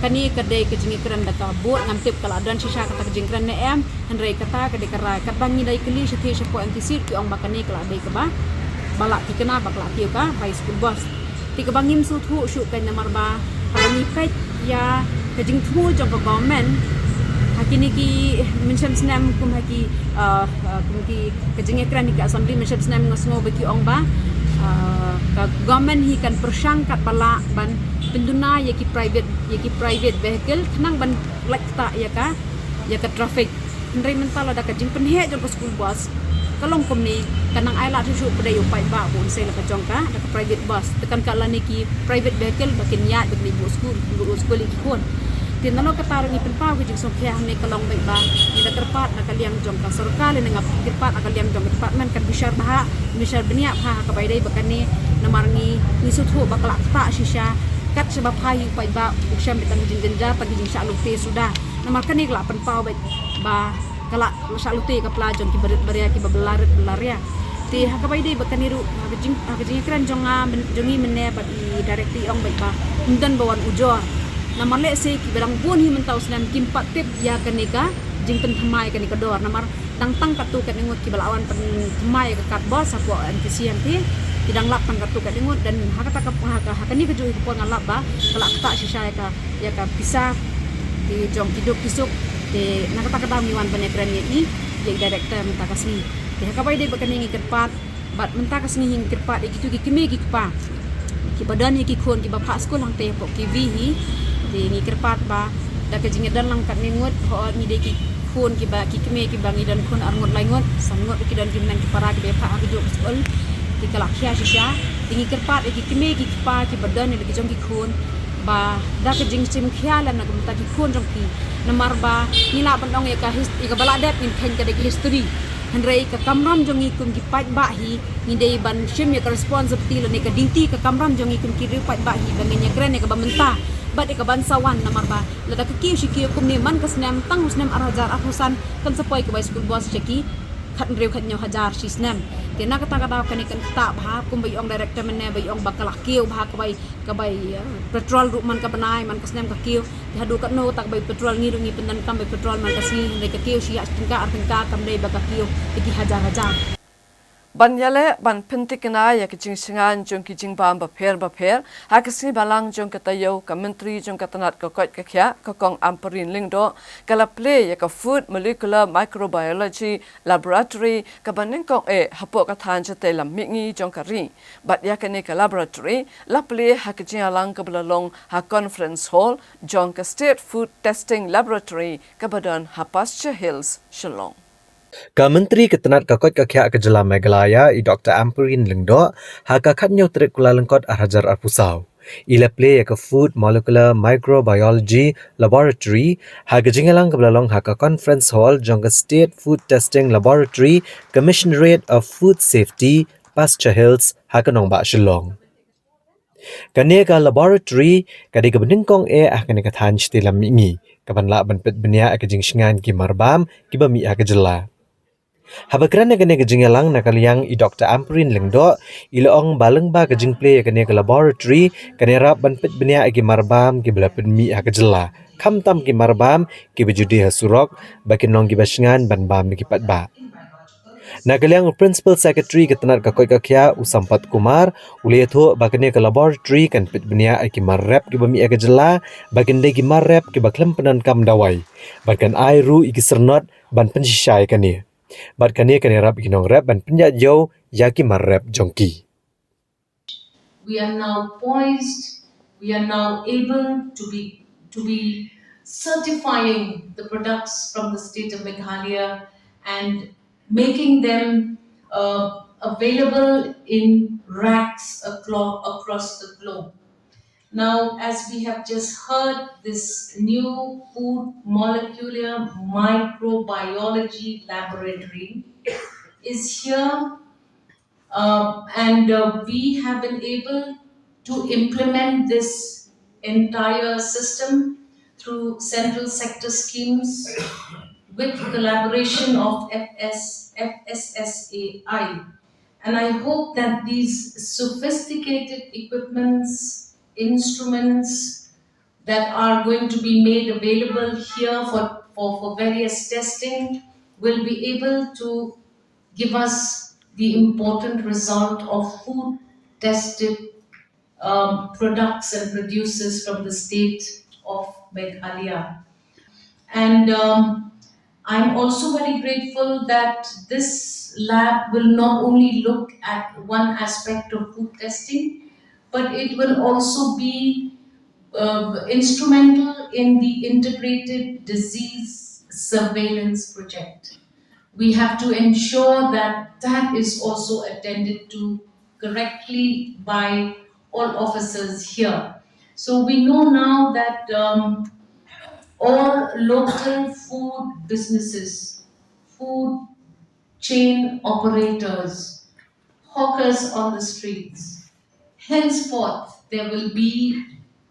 kane ka dei ka jingïakren da ka board, ngam tip ka la don shisha kata ka jingkren ne em. Hynrei kata ka dei ka rai, katba ngi da ïakylli shathie shapoh M T C, ki ong ba kane ka la dei kaba, ba la thikna ba ka la kiew ka bai school bus. Te kaba ngim sngewthuh shuh kein namar ba haba ngi peit ïa ka jingthmu jong ka government ha kine ki, mynshem snem kum ha ki, ah, ah, kum ki, ka jingïakren ha ki assembly mynshem snem, nga sngew ba ki ong ba, ah, ka government hi kan pyrshang katba lah ban pynduna ïa ki private, ïa ki private vehicle khnang ban lait ktah ïa ka, ïa ka traffic. Hynrei mynta lada ka jingpynheh jong ka school bus ka long kumne, ka nang ailad shuh shuh pat ïa u paidbah ba un sei la ka jong ka da ka private bus, te kan ka lane ki private vehicle ba kin ïaid ba kin buh skul, buh skul ïa ki khun. Te nalor kata ruh ngi pynpaw ka jingsngewkhia hangne, ka long beit ba ngi da kyrpad na ka liang jong ka sorkar, lane nga kyrpad na ka liang jong ka department kan bishar bha, bishar bniah bha ha kaba ïadei bad kane, namar ngi, ngi sngewthuh ba ka la ktah shisha, kat shaba phai ïa u paidbah u shem beit tang ka jingjynjar, tang ka jingshah lute suda. Namar kane ka la pynpaw beit ba ka la shah lute ka pla jong ki barit baria, kiba bylla rit bylla ria. Te ha kaba ïadei bad kane ruh, ha ka jing, ha ka jingïakren jong nga, myn-, jong ngi mynne bad i director, i ong beit ba ym don ba wan ujor. Namar lehse kiba dang bun hi mynta u snem kim pat tip ïa kane ka jingpynthymmai kane ka dor. Namar dang tang katto katne ngut kiba la wan pynthymmai ïa ka card bus hapoh M T C hangtei. Ki dang lap tang katto katne ngut, dan ha kata ka, ha ka, ha kane kajuh hi ka por nga lap ba ka la ktah shisha ïa ka, ïa ka pisa ki jong ki duk ki suk. Te na kata ka daw ngi wan ban ïakren ïa i, ïa i director mynta ka sngi. Te ha kaba ïadei bad kane ngi kyrpad Bad mynta ka sngi hi ngi kyrpad ïa kito ki kmie ki kpa kiba don ïa ki khun kiba phah skul hangtei hapoh K V hi. Te ngi kyrpad ba da ka jingïadon lang katne ngut, hooid ngi dei ki khun kiba, ki kmie kiba ngi don khun ar ngut lai ngut, san ngut ki don ki bneng ki para kiba ïa phah ha kajuh ka skul. Te ka la khia shisha. Te ngi kyrpad ïa ki kmie ki kpa kiba don ïa la ki jong ki khun ba da ka jingshim khia lem na ka bynta ki khun jong ki. Namar ba ngi lah ban ong ïa ka his-, ïa kaba la dep ngin kheiñ ka dei ka history. Hynrei ka kamram jong ngi kum ki paidbah hi, ngi dei ban shim ïa ka responsibility lane ka duty ka kamram jong ngi kum ki riew paidbah hi ba ngin ïakren ïa kaba mynta bad ïa ka ban sa wan, namar ba lada ka kiew shi kiew kumne man ka snem, tang u snem ar hajar arphew san kan sa poi ka bai school bus sha ki khathynriew khathynñiew hajar shi snem. Te na kata ka daw kane kan ktah bha, kumba ïa ong director mynne ba ïa ong ba ka la kiew bha ka bai, ka bai, eh, petrol ruh man ka bnai, man ka snem ka kiew. Te haduh katno ta ka bai petrol, ngi ruh ngi pyndonkam bai petrol man ka sngi, hynrei ka kiew shi ïa shi tyngka ar tyngka, kam dei ba ka kiew ïa ki hajar hajar. Ban ïaleh ban pynthikna ïa ka jingshngaiñ jong ki jingbam bapher bapher, ha ka sngi Balang jong ka taïew, ka Myntri jong ka tnat ka koit ka khiah, ka Kong Ampareen Lyngdoh, ka la plie ïa ka Food Molecular Microbiology Laboratory kaba nyngkong eh hapoh ka thaiñ shatei lam mihngi jong ka ri. Bad ïa kane ka laboratory la plie ha ka jingïalang kaba la long ha Conference Hall jong ka State Food Testing Laboratory kaba don ha Pasture Hills, Shillong. Ka Myntri ka tnat ka koit ka khiah ka jylla Meghalaya, i Doktor Ampareen Lyngdoh, ha ka khathynñiew tarik Kyllalyngkot ar hajar arphew saw, i la plie ïa ka Food Molecular Microbiology Laboratory ha ka jingïalang kaba la long ha ka Conference Hall jong ka State Food Testing Laboratory, Commissionerate of Food Safety, Pasture Hills, ha ka nongbah Shillong. Kane ka laboratory ka dei kaba nyngkong eh ha kane ka thaiñ shatei lam mihngi, kaban lah ban peit bniah ïa ka jingshngaiñ ki marbam kiba mih ha ka jylla. Haba kren ïa kane ka jingïalang na ka liang i Doktor Ampareen Lyngdoh, i la ong ba lyngba ka jingplie ïa kane ka laboratory kan ïarap ban peit bniah ïa ki marbam kiba la pynmih ha ka jylla, khamtam ki marbam kiba ju die ha surok, ba kin long kiba shngaiñ ban bam da ki paidbah. Na ka liang u Principal Secretary ka tnat ka koit ka khiah, u Sampath Kumar, u la ïathuh ba kane ka laboratory kan peit bniah ïa ki mar rep kiba mih ha ka jylla, ba kin dei ki mar rep kiba khlem pyndonkam dawai, bad kan ai ruh ïa ki syrnod ban pynshisha ïa kane. Bad kane kan ïarap ïa ki nongrep ban pynïaid ïew ïa ki mar rep jong ki. We are now poised, we are now able to be, to be certifying the products from the state of Meghalaya and making them, uh, available in racks aclo-, across the globe. Now, as we have just heard, this new food molecular microbiology laboratory is here, uh, and, uh, we have been able to implement this entire system through central sector schemes with collaboration of F S, F S S A I. And I hope that these sophisticated equipments, instruments that are going to be made available here for, for, for various testing will be able to give us the important result of food tested, um, products and producers from the state of Meghalaya. And, um, I'm also very grateful that this lab will not only look at one aspect of food testing, but it will also be, uh, instrumental in the integrated disease surveillance project. We have to ensure that that is also attended to correctly by all officers here. So we know now that, um, all local food businesses, food chain operators, hawkers on the streets, henceforth there will be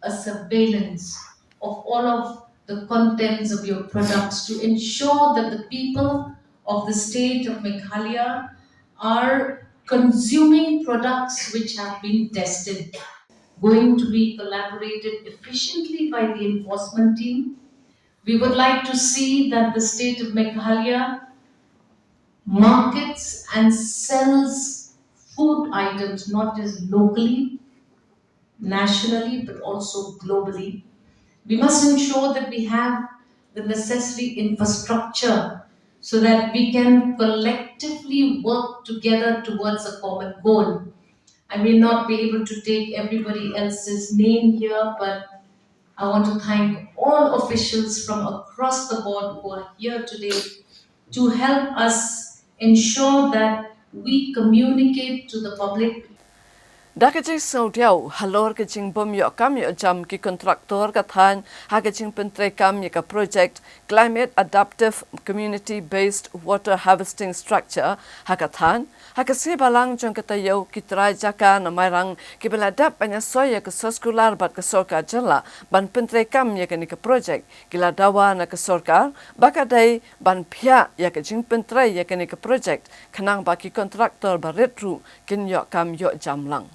a surveillance of all of the contents of your products to ensure that the people of the state of Meghalaya are consuming products which have been tested. Going to be collaborated efficiently by the enforcement team. We would like to see that the state of Meghalaya markets and sells food items not just locally, nationally, but also globally. We must ensure that we have the necessary infrastructure so that we can collectively work together towards a common goal. I may not be able to take everybody else's name here, but I want to thank all officials from across the board who are here today to help us ensure that we communicate to the public. Da ka jingsngewdiaw halor ka jingbym ïoh kam ïoh jam ki kontraktor ka thaiñ ha ka jingpyntreikam ïa ka project Climate Adaptive Community Based Water Harvesting Structure ha ka thaiñ, ha ka sngi Balang jong ka taïew ki trai jaka na Mairang kiba la dep ban ïasoi ïa ka soskular bad ka sorkar jylla ban pyntreikam ïa kane ka project, ki la dawa na ka sorkar ba ka dei ban phiah ïa ka jingpyntrei ïa kane ka project khnang ba ki kontraktor barit ruh kin ïoh kam ïoh jam lang.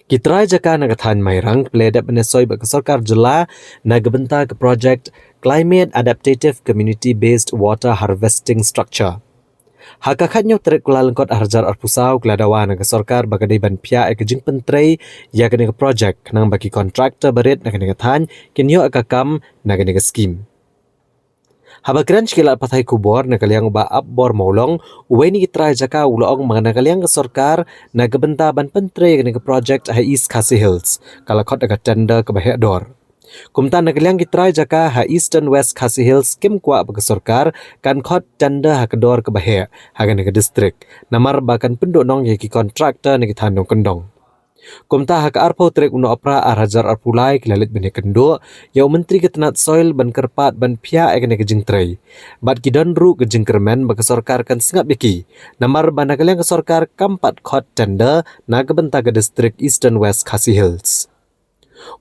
Ki trai jaka na ka thaiñ Mairang ki la dep ban ïasoi bad ka sorkar jylla na ka bynta ka project Climate Adaptative Community Based Water Harvesting Structure. Ha ka khathynñiew tarik Kyllalyngkot arhajar arphew saw ki la dawa na ka sorkar ba ka dei ban phiah ïa ka jingpyntrei ïa kane ka project khnang ba ki kontraktor barit na kane ka thaiñ kin ïoh ïa ka kam na kane ka skim. Haba kren sha ki lad pathai khubor na ka liang u Bah Apbor Mawlong, uwei na ki trai jaka, u la ong ba na ka liang ka sorkar na ka bynta ban pyntrei ïa kane ka project ha East Khasi Hills ka la khot da ka tender kaba heh dor. Kumta na ka liang ki trai jaka ha Eastern West Khasi Hills kim kwah ba ka sorkar kan khot tender ha ka dor kaba heh ha kane ka district, namar ba kan pynduhnong ïa ki kontraktor na ki thaiñ nongkyndong. Kumta ha ka arphew tarik u Nohprah arhajar arphew lai ki la leit ban ïakynduh ïa u Myntri ka tnat soil ban kyrpad ban phiah ïa kane ka jingtrei. Bad ki don ruh ka jingkyrmen ba ka sorkar kan sngap ïa ki, namar ba na ka liang ka sorkar kam pat khot tender na ka bynta ka district Eastern West Khasi Hills.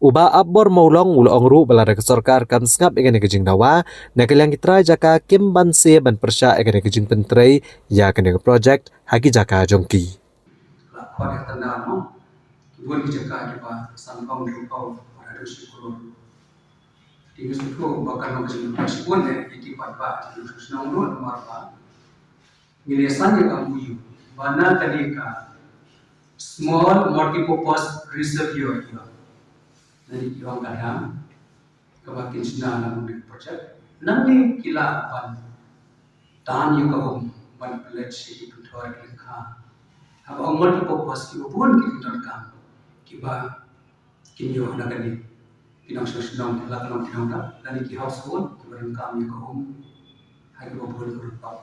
U Bah Apbor Mawlong u la ong ruh ba lada ka sorkar kam sngap ïa kane ka jingdawa, na ka liang ki trai jaka kim banse ban pyrshah ïa kane ka jingpyntrei ïa kane ka project ha ki jaka jong ki. La khot ïa ka tender mo, ki bun ki jaka kiba sanphew, hynriewphew, haduh shi klur. Te ngi sngewthuh ba kan long ka jingmyntoi shibun eh ïa ki paidbah, ki nongshong shnong ruh, namar ba ngi la ïasain ïa ka M O U ba na kane ka small multipurpose reservoir ïa, na ki ong ka dam kaba kin shna na kane ka project. Nangne ki lah ban tan ïa ka um ban pynleit sha ki pynthor ki lyngkha. Haba ong multipurpose, kiba bun ki jingdonkam kiba kin ïoh na kane. Ki nongshong shnong, la ka long ki nongdap lane ki household kiba donkam ïa ka um ha kiba bun ki rympot.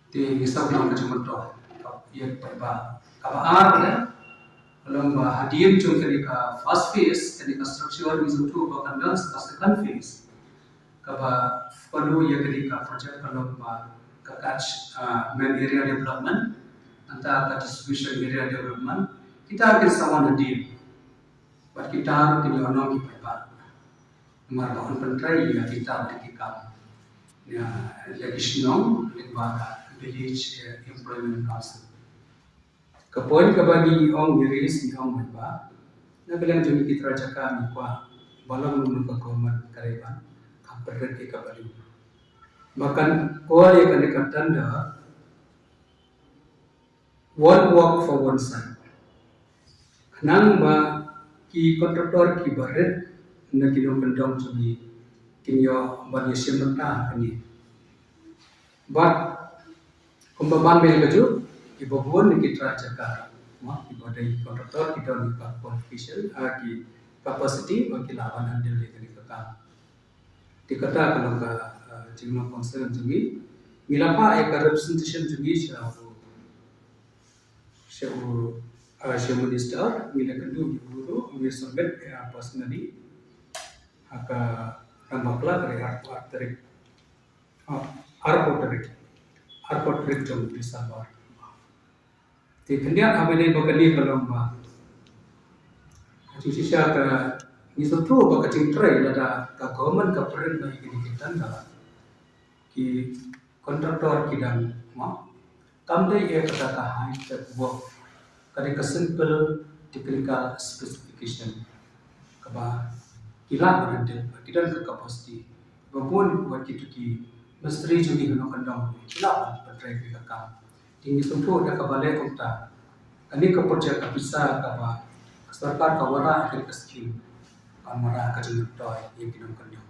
Te ngi sngewthuh ka jingmyntoi ïa ka paidbah. Kaba ar ka long ba hadien jong kane ka first phase, kane ka structure, ngi sngewthuh ba kan don sa ka second phase kaba follow ïa kane ka project, ka long ba ka catchment area development, nangta ka distribution area development. Kita kin sa wan hadien. Bad kita ruh kin ïoh nong ki paidbah. Namar ba yn pyntrei ïa kita bad ki kam ïa, ïa ki shnong lyngba ka Village Employment Council. Ka point kaba ngi ong, ngi raise, ngi ong mynba na ka liang jong ki trai jaka ngi kwah ba long, long ka government ka dei ban kham pynrit ïa ka value. Ba kan call ïa kane ka tender one work for one site. Khnang ba ki kontraktor kiba rit na ki nongkyndong jong ngi kin ïoh ban ïashim bynta ha kane. Bad kumba ban mei kajuh, kiba bun na ki trai jaka, ma, kiba dei kontraktor ki don ka qualification, ah, ki capacity ba ki lah ban handle ïa kane ka kam. Te kata ka long ka, ah, jinglong concern jong ngi. Ngi la phah ïa ka representation jong ngi sha u, sha u, ah, sha u minister, ngi la kynduh ïa u ruh, ngi submit, ah, personally ha ka rangbah bakla ka dei arphew tarik. Ah, arphew tarik. Arphew tarik jong u December. Te khyndiat haba dei ba kane ka long ba ka jingshisha ka, ngi sngewthuh ba ka jingtrei lada ka government ka print na ïa kine ki tender, ki contractor ki dang, ma, kam dei ïa kata ka high tech work, ka dei ka simple technical specification kaba ki lah ban handle, ki don ka capacity. Ba bun wat kito ki mistri jong ngi ha nongkyndong ki lah ban pyntrei ïa ka kam. Te ngi sngewthuh da kaba leh kumta, kane ka project ka pisa kaba ka sorkar ka wanrah ïa ka skim, kan wanrah ka jingmyntoi ïa ki nongkyndong.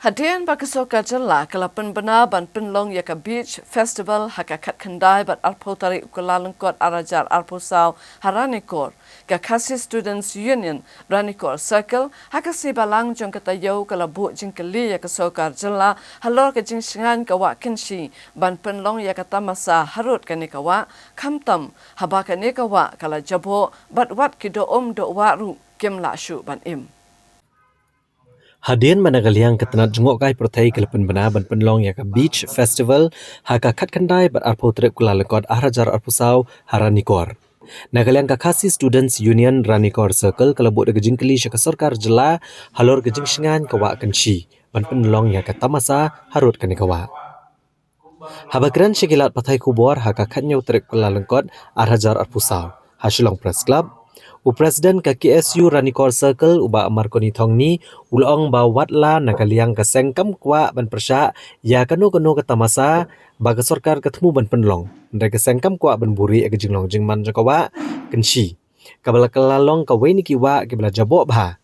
Hadien ba ka sorkar jylla ka la pynbna ban pynlong ïa ka Beach Festival ha ka khatkhyndai bad arphew tarik u Kyllalyngkot arhajar arphew saw ha Ranikor, ka Khasi Students Union Ranikor Circle ha ka sngi Balang jong ka taïew ka la buh jingkylli ïa ka sorkar jylla halor ka jingshngaiñ ka Wah Kynshi ban pynlong ïa ka tamasa harud kane ka wah, khamtam haba kane ka wah ka la jaboh bad wat ki doh um doh wah ruh kim lah shuh ban im. Hadien ba na ka liang ka tnat jngohkai pyrthei ka la pynbna ban pynlong ïa ka Beach Festival ha ka khatkhyndai bad arphew tarik u Kyllalyngkot arhajar arphew saw ha Ranikor. Na ka liang ka Khasi Students Union Ranikor Circle ka la buh da ka jingkylli sha ka sorkar jylla halor ka jingshngaiñ ka Wah Kynshi ban pynlong ïa ka tamasa harud kane ka wah. Haba kren sha ki lad pathai khubor ha ka khathynñiew tarik u Kyllalyngkot arhajar arphew saw ha Shillong Press Club, u President ka K S U Ranikor Circle u Bah Marconi Thongni u la ong ba watla na ka liang ka seng kam kwah ban pyrshah ïa kano kano ka tamasa ba ka sorkar ka thmu ban pynlong, hynrei ka seng kam kwah ban buhrieh ïa ka jinglong jingman jong ka Wah Kynshi kaba la ka la long kawei na ki wah kiba la jaboh bha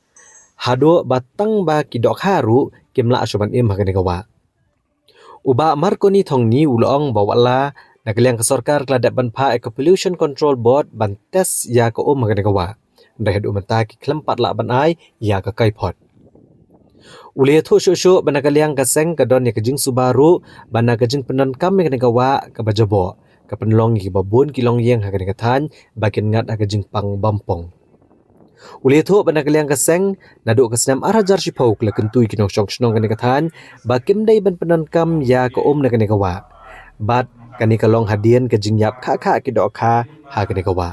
haduh ba tang ba ki dohkha ruh kim lah shuh ban im ha kane ka wah. U Bah Marconi Thongni u la ong ba watla na ka liang ka sorkar ka la dep ban phah ïa ka Pollution Control Board ban test ïa ka um ha kane ka wah, hynrei haduh mynta ki khlem pat lah ban ai ïa ka kaiphod. U la ïathuh shuh shuh ba na ka liang ka seng ka don ïa ka jingsuba ruh ba na ka jingpyndonkam ïa kane ka wah kaba jaboh ka pynlong ïa kiba bun ki longïing ha kane ka thaiñ ba kin ngat ha ka jingpang bym pong. U la ïathuh ba na ka liang ka seng naduh ka snem arhajar shiphew ka la kyntu ïa ki nongshong shnong kane ka thaiñ ba kim dei ban pyndonkam ïa ka um na kane ka wah, bad kane ka long hadien ka jingïap khah khah ki dohkha ha kane ka wah.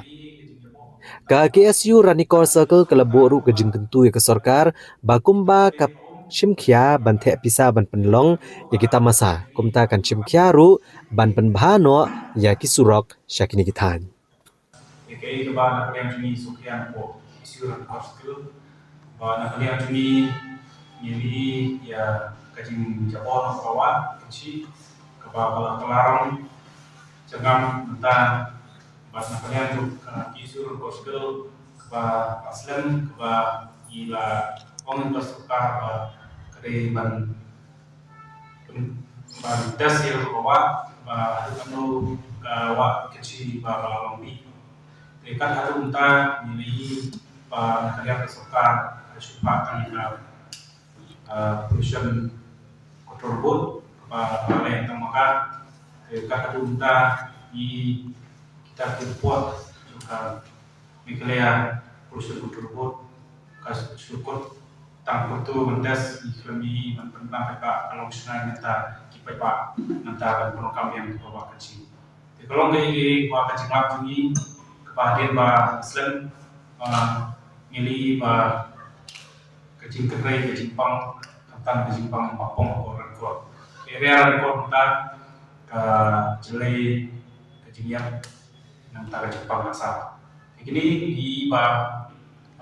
Ka K S U Ranikor Circle ka la buh ruh ka jingkyntu ïa ka sorkar ba kumba ka shim khia ban theh pisa ban pynlong ïa ki tamasa, kumta kan shim khia ruh ban pynbha noh ïa ki surok sha kine ki thaiñ. Ïa kaei kaba na ka liang jong ngi sngewkhia hapoh K S U Ranikor Circle ba na ka liang jong ngi ngi ïohi ïa ka jingjaboh noh ka Wah Kynshi kaba ka la, ka la rong jyrngam mynta, bad na ka liang jong ka K S U Ranikor Circle kaba la slem kaba ngi la ong ïa ka sorkar ba ka dei ban ban test ïa ka wah ba haduh katno ka Wah Kynshi ba, ba la long bih. Te kat haduh mynta ngi la ïohi ba na ka liang ka sorkar ka shu phah tang ïa ka, ah, Pollution Control Board ba, ba la leh tang ma ka. Te kat haduh mynta ngi, kita ki report jong ka Meghalaya Pollution Control Board ka shu kut tang pyntu ban test, ngi khlem ïohi ban pynbna paidbah, ka long shngaiñ mynta ki paidbah mynta ban pyndonkam ïa ka Wah Kynshi. Te ka long kaei kaei ba ka jinglap jong ngi kaba hadien ba slem, ah, ngi la ïohi ba ka jingkynrei ka jingpang, khamtam ka jingpang ba pong ha Ranikor. Ka area Ranikor mynta ka jlei ka jingïap, nangta ka jingpang ka sah. Te kine ngi ïohi ba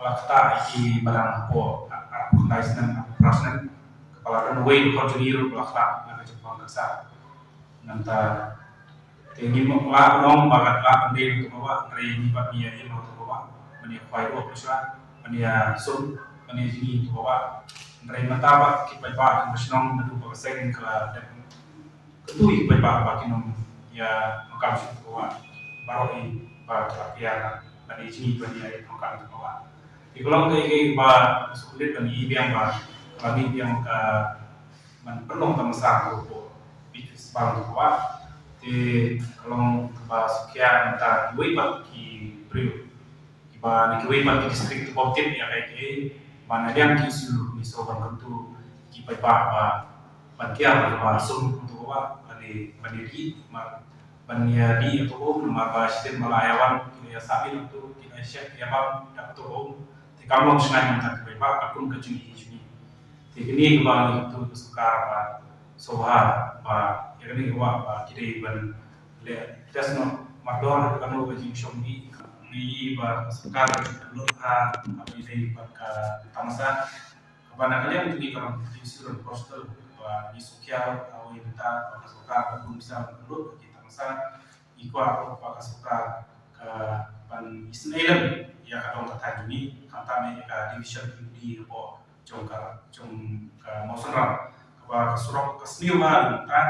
la ktah ïa ki ba dang hapoh arphew khyndai snem, arphew phra snem, kaba la don uwei dkhot jong ngi ruh ba la ktah na ka jingpang ka sah. Nangta te ngim lah ban ong ba ka lah ban dei na kato ka wah, hynrei ngi pat ngi ïa im ha kato ka wah, ban ïa khwai ruh pyrshah, ban ïa sum, ban ïa jngi ha kato ka wah. Hynrei mynta pat ki paidbah jong ka shnong naduh ba ka seng ka la dep kyntu ïa ki paidbah ba kin ym ïa nongkam sha kato ka wah. Baroh hi ba ki la kiar ban ïa jngi ban ïa nongkam ha kato ka wah. Te ka long kaei kaei ba sngewdei ban ïa biang ba ka la mih biang ka ban pynlong tamasa hapoh Beach Festival hapoh wah. Te ka long kaba sngewkhia mynta kiwei pat ki briew kiba na kiwei pat ki district kiba tip ïa kaei kaei ba na liang K S U ngi sngew ban kyntu ki paidbah ba ban kiar kaba sum hapoh wah, ban ïa, ban ïa dih, ban, ban ïa dih hapoh um, namar ba shiteng ba la ïa wan ki la ïa sah bit hapoh, ki la ïa shet ïa bam hapoh um. Te kam long shngaiñ mynta ki paidbah, ka kum ka jingïohi jong ngi. Te kine kiba ngi kyntu ïa ka sorkar ba sngewbha ba ïa kane ka wah ba ki dei ban leh test noh mardor ha kano ka jingshong ngi. Ngi ïohi ba ka sorkar ka lut ha kaba ïadei bad ka tamasa. Kaba na ka liang jong ngi ka long K S U Ranikor Circle ba ngi sngewkhia ha kawei mynta ba ka sorkar ka bun pisa ban lut ha ki tamasa. Ngi kwah ruh ba ka sorkar ka ban isynei lem ïa ka dong ka thaiñ jong ngi, khamtam ïa ka division P W D hapoh jong ka, jong ka Mawsynram. Ba ka surok ka sniew bha nangta,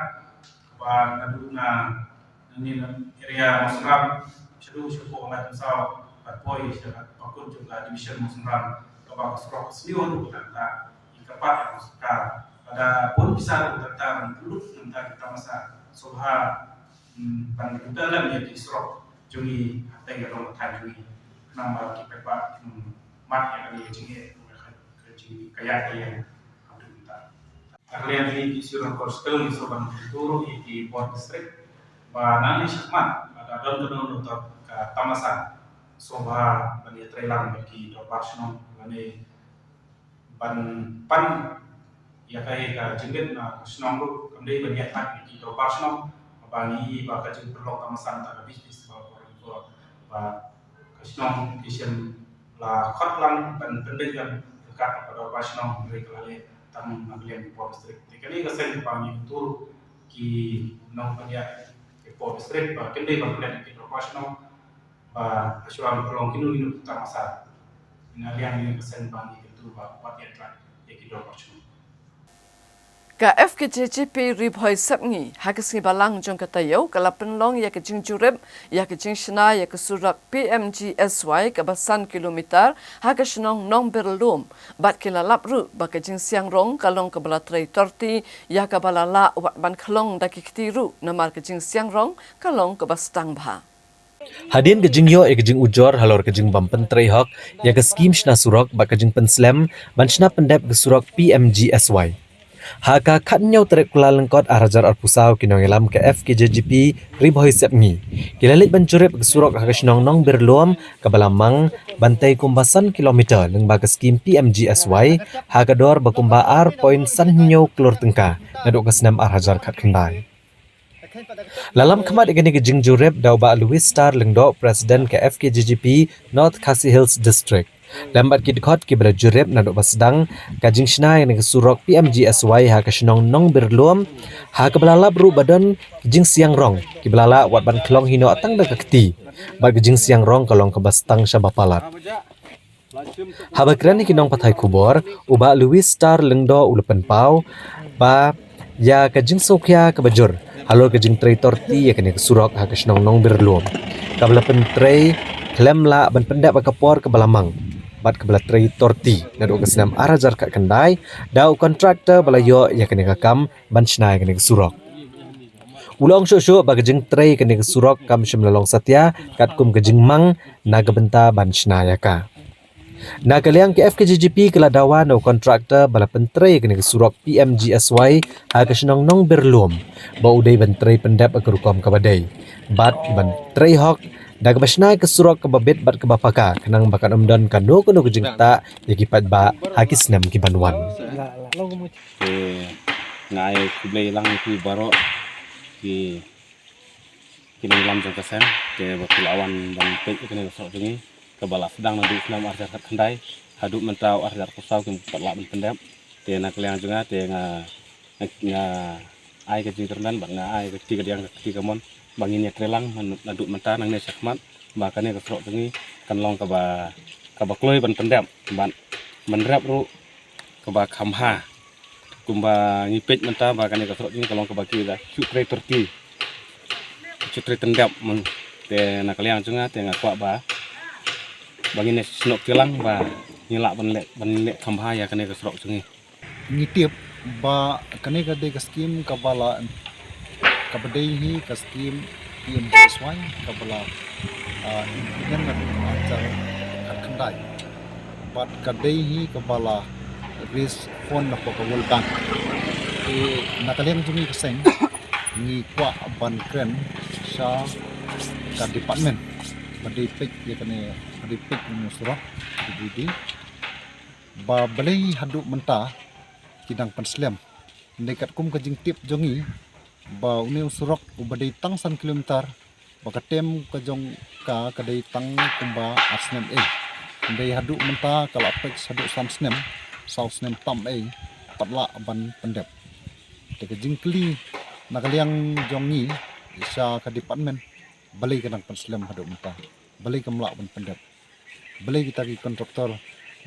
ba naduh na, na area Mawsynram shaduh sha Pok Lai Pynsaw, bad poi sha bakut jong ka division Mawsynram, kaba ka surok ka sniew haduh nangta. Ïa ka pat ïa ka surok ka, lada pun pisa haduh nangta, ban pynlut nangta ki tamasa sngewbha, hmm, ban pynlut lem ïa ki surok jong ngi hangtei ka dong ka thaiñ jong ngi. Khnang ba ki paidbah kin mad ïa kane ka jingeh, ka jing, ka ïaid ka ïeng haduh nangta. Ka liang jong ngi ki Sirang Hospital ngi sngewbha ban kyntu ruh ïa ki bor district ba nangne shakhmat lada don kano kano ka tamasa sngewbha ban ïatreilang bad ki dorbar shnong lane ban pan ïa kaei ka jingrit na ka shnong ruh, kam dei ban ïaid ïa ki dorbar shnong ba ngi ba ka jingpynlong tamasa nangta ka bis bis ba ka shnong ki shem la khot lang ban pyndep ïa ka dorbar shnong, hynrei ka la leh tang na ka liang ki bor district. Te kane ka seng kaba ngi kyntu ki nongpynïaid ki bor district ba kin dei ban pyndep ki dorbar shnong ba ha shuwa ban pynlong kino kino ki tamasa. Na liang ïa ka seng ba ngi kyntu ba wat ïaid ïa ki dorbar shnong. Ka F K J G P Ri Bhoi Sepngi ha ka sngi Balang jong ka taïew ka la pynlong ïa ka jingjurip ïa ka jingshna ïa ka surok P M G S Y kaba san kilometer ha ka shnong Nongbirlum, bad ki la lap ruh ba ka jingsiang rong ka long kaba la trei torti ïa kaba la lah wat ban khlong da ki kti ruh, namar ka jingsiang rong ka long kaba sdang bha. Hadien ka jingïoh ïa ka jingujor halor ka jingbym pyntrei hok ïa ka skim shna surok bad ka jingpynslem ban shna pyndep ka surok P M G S Y, ha ka khathynñiew tarik Kyllalyngkot arhajar arphew saw, ki nongïalam ka F K J G P Ri Bhoi Sepngi ki la leit ban jurip ka surok ha ka shnong Nongbirlum kaba la mang ban tei kumba san kilometer lyngba ka skim P M G S Y ha ka dor ba kumba ar point san hynñiew klur tyngka naduh ka snem arhajar khatkhyndai. La lam khmat ïa kane ka jingjurip da u Bah Louis Star Lyngdoh, President ka F K J G P North Khasi Hills District. Lem bad ki dkhot kiba la jurip naduh ba sdang ka jingshna ïa kane ka surok P M G S Y ha ka shnong Nongbirlum, ha kaba la lap ruh ba don ki jingsiang rong kiba la lah wat ban khlong hi noh tang da ka kti, bad ka jingsiang rong ka long kaba sdang shaba palat. Haba kren ïa ki nongpathai khubor, u Bah Louis Star Lyngdoh u la pynpaw ba ïa ka jingsngewkhia kaba jur halor ka jingtrei torti ïa kane ka surok ha ka shnong Nongbirlum, kaba la pyntrei khlem lah ban pyndep ha ka por kaba la mang, bad kaba la trei torti naduh ka snem arhajar khatkhyndai da u kontraktor ba la ïoh ïa kane ka kam ban shna ïa kane ka surok. U la ong shuh shuh ba ka jingtrei kane ka surok kam shym la long satia katkum ka jingmang na ka bynta ban shna ïa ka. Na ka liang ka F K J G P ka la dawa na u kontraktor ba la pyntrei kane ka surok P M G S Y ha ka shnong Nongbirlum ba u dei ban trei pyndep ha ka rukom kaba dei, bad ban trei hok da kaba shna ka surok kaba bit bad kaba paka, khnang ba kan ym don kano kano ka jingktah ïa ki paidbah ha ki snem ki ban wan. Te nga ai khublei lang ïa phi baroh ki, ki nongïalam jong ka seng, te ba phi la wan ban peit ïa kane ka surok jong ngi kaba la sdang naduh snem arhajar khatkhyndai haduh mynta arhajar arphew saw kim pat lah ban pyndep. Te na ka liang jong nga te nga, nga ai ka jingkyrmen bad nga ai ka kti kadiang ka kti kamon ba ngin ïatreilang naduh mynta nangne shakhmat ba kane ka surok jong ngi kan long kaba, kaba kloi ban pyndep bad ban rep ruh kaba kham bha. Kumba ngi peit mynta ba kane ka surok jong ngi ka long kaba ki da shu trei torti, shu trei tyndep. Te na ka liang jong nga te nga kwah ba, ba ngin ïasnoh kti lang ba ngin lah ban leh, ban leh kham bha ïa kane ka surok jong ngi. Ngi tip ba kane ka dei ka skim kaba la, kaba dei hi ka skim P M G S Y kaba la, ah, implement naduh arhajar khatkhyndai. Bad ka dei hi kaba la raise fund na ka World Bank. Te na ka liang jong ngi ka seng ngi kwah ban kren sha ka department ba dei peit ïa kane, ba dei peit ïa kane surok, D P D, ba balei haduh mynta ki dang pynslem. Hynrei katkum ka jingtip jong ngi ba une u surok uba dei tang san kilometer, ba ka term ka jong ka ka dei tang kumba ar snem ei. Hynrei haduh mynta ka la peit haduh san snem, saw snem tam ei, pat lah ban pyndep. Te ka jingkylli na ka liang jong ngi sha ka department, balei ka dang pynslem haduh mynta, balei kam lah ban pyndep. Balei kita ki kontraktor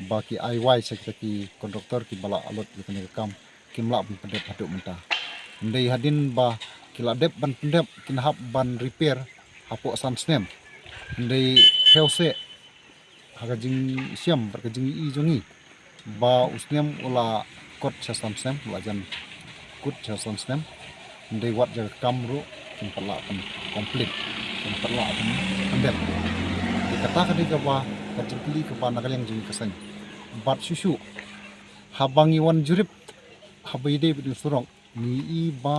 ba ki ai wai sha kita ki kontraktor kiba la allot ïa kane ka kam, kim lah ban pyndep haduh mynta. Hynrei hadien ba ki la dep ban pyndep, kin hap ban repair hapoh san snem. Hynrei phew seh ha ka jingshem bad ka jingïohi jong ngi ba u snem u la kut sha san snem, u la jan kut sha san snem. Hynrei wat ïa ka kam ruh kim pat lah ban complete, kim pat lah ban pyndep. Te kata ka dei kaba ka jingkylli kaba na ka liang jong ngi ka seng. Bad shuh shuh haba ngi wan jurip haba ïadei bad une u surok, ngi i ba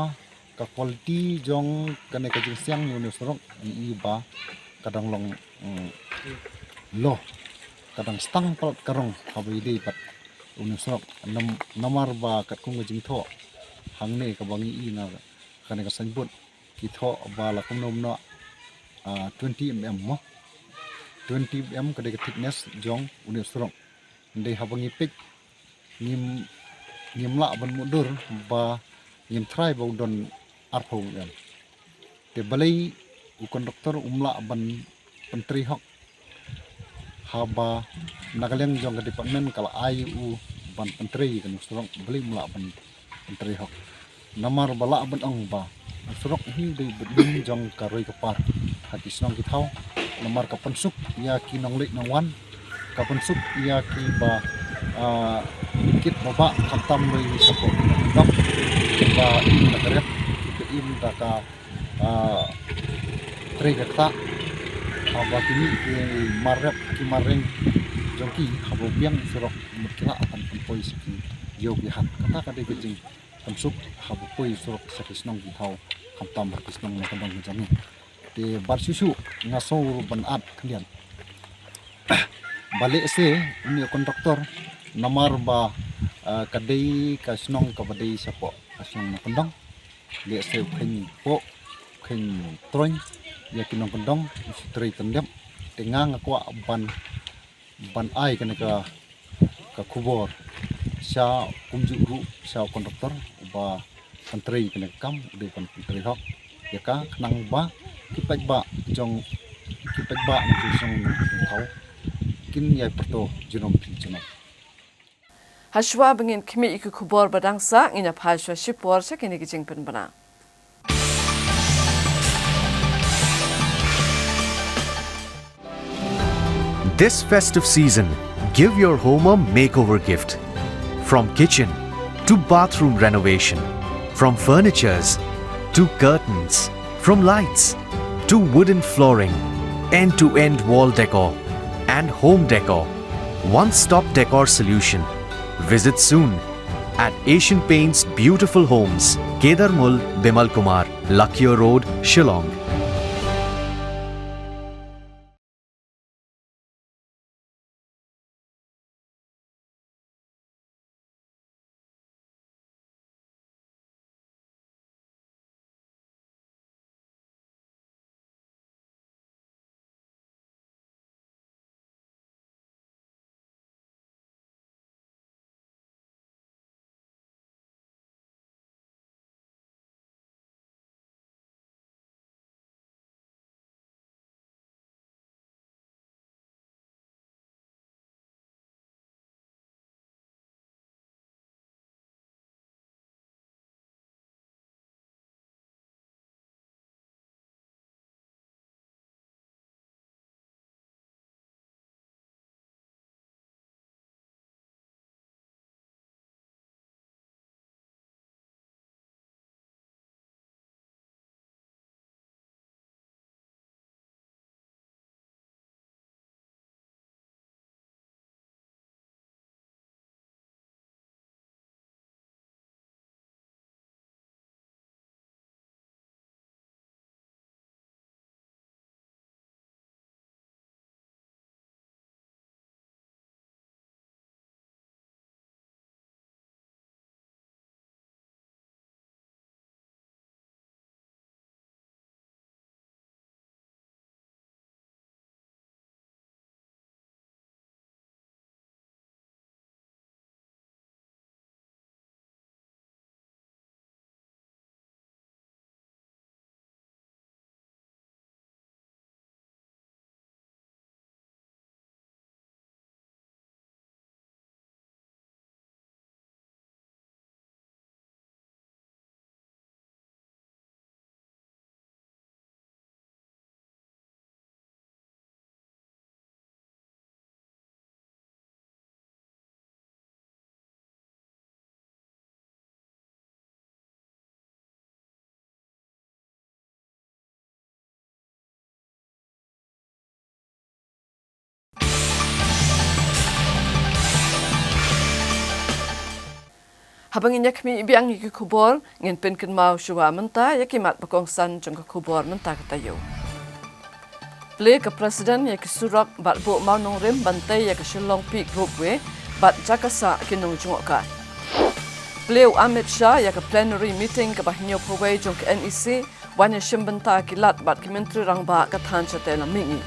ka quality jong kane ka jingsiang ïa une u surok, ngi i ba ka dang long, mm, low, ka dang stang palat ka rong haba ïadei bad une u surok. Nam-, namar ba katkum ka jingthoh hangne kaba ngi i na kane ka signboard, ki thoh ba la kumno kumno, ah, twenty mm mo. Twenty mm ka dei ka thickness jong une u surok. Hynrei haba ngi peit ngim, ngim lah ban mutdur ba ngim tharai ba u don arphew mm. Te balei u conductor um lah ban pyntrei hok haba na ka liang jong ka department ka la ai u ban pyntrei ïa kane u surok, balei um lah ban pyntrei hok? Namar ba lah ban ong ba u surok hi dei bad lum jong ka roi ka par ha ki shnong ki thaw. Namar ka pynsuk ïa ki nongleit nongwan, ka pynsuk ïa kiba, ah, kit ba bah, khamtam ruh ïa ki shapoh ki nongkyndong, kiba im da ka rep, kiba im da ka, ah, trei ka ktah. Haba kine ki mar rep ki mar reng jong ki, haba biang surok mut ki lah ban pynpoi sha ki ïew ki hat. Kata ka dei ka jing pynsuk haba poi surok sha ki shnong ki thaw, khamtam ha ki shnong nongkyndong ki jong ngi. Te bad shuh shuh nga sngew ruh ban ap khyndiat ba lehse une u conductor, namar ba, ah, ka dei ka shnong kaba dei shapoh ka shnong nongkyndong, lehse u kheiñ poh, u kheiñ troiñ ïa ki nongkyndong, u shu trei tyndep. Te nga nga kwah ban ban ai kane ka, ka khubor sha kumjuh ruh sha u conductor uba pyntrei kane ka kam, u dei ban pyntrei hok ïa ka, khnang ba ki paidbah jong, ki paidbah na ki shnong nongkyndong kin ïai pyrto junom phi junom. Hashwa ba ngin khmih ïa ki khubor ba dang sah, ngin ïa phai shuwa shipor sha kine ki jingpynbna. This festive season, give your home a makeover gift. From kitchen to bathroom renovation, from furnitures to curtains, from lights to wooden flooring, end-to-end wall decor and home decor. One-stop decor solution. Visit soon at Asian Paints Beautiful Homes, Kedarmul, Bimal Kumar, Lakia Road, Shillong. Haba ngin ïa khmih biang ïa ki khubor, ngin pynkynmaw shuwa mynta ïa ki mat ba kongsan jong ka khubor mynta ka taïew. Plie ka President ïa ki surok bad buh mawnongrim ban tei ïa ka Shillong Peak Ropeway bad jaka sah ki nongjngohkai. Plie u Amit Shah ïa ka plenary meeting kaba hynñiewphew wei jong ka N E C, ban ïa shim bynta ki lad bad ki Myntri Rangbah ka thaiñ shatei lam mihngi.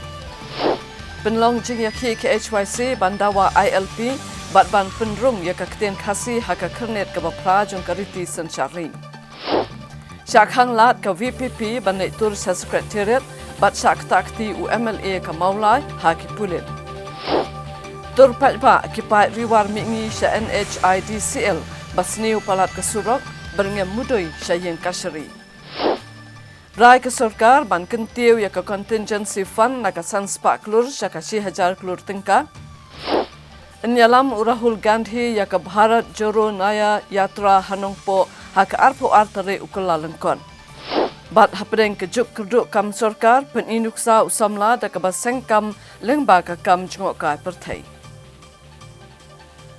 Pynlong jingïakhih ka H Y C ban dawa I L P bad ban pynrung ïa ka ktien Khasi ha ka khyrnit kaba phra jong ka riti synshar ri. Shah khang lad ka V P P ban leit tur sha Secretariat bad shah ktah kti u M L A ka Mawlai ha ki pulit. Tur paidbah ki paid Ri War mihngi sha N H I D C L ba sniew palat ka surok, byrngem mudui sha ïing kashari. Rai ka sorkar ban kyntiew ïa ka contingency fund na ka san spah klur sha ka shi hajar klur tyngka. Yn ïalam u Rahul Gandhi ïa ka Bharat Jodo Nyay Yatra ha Nongpoh ha ka arphew ar tarik u Kyllalyngkot. Bad hapdeng ka juk kyrduh kam sorkar, pyni nuksa u samla da kaba seng kam lyngba ka kam jngohkai pyrthei.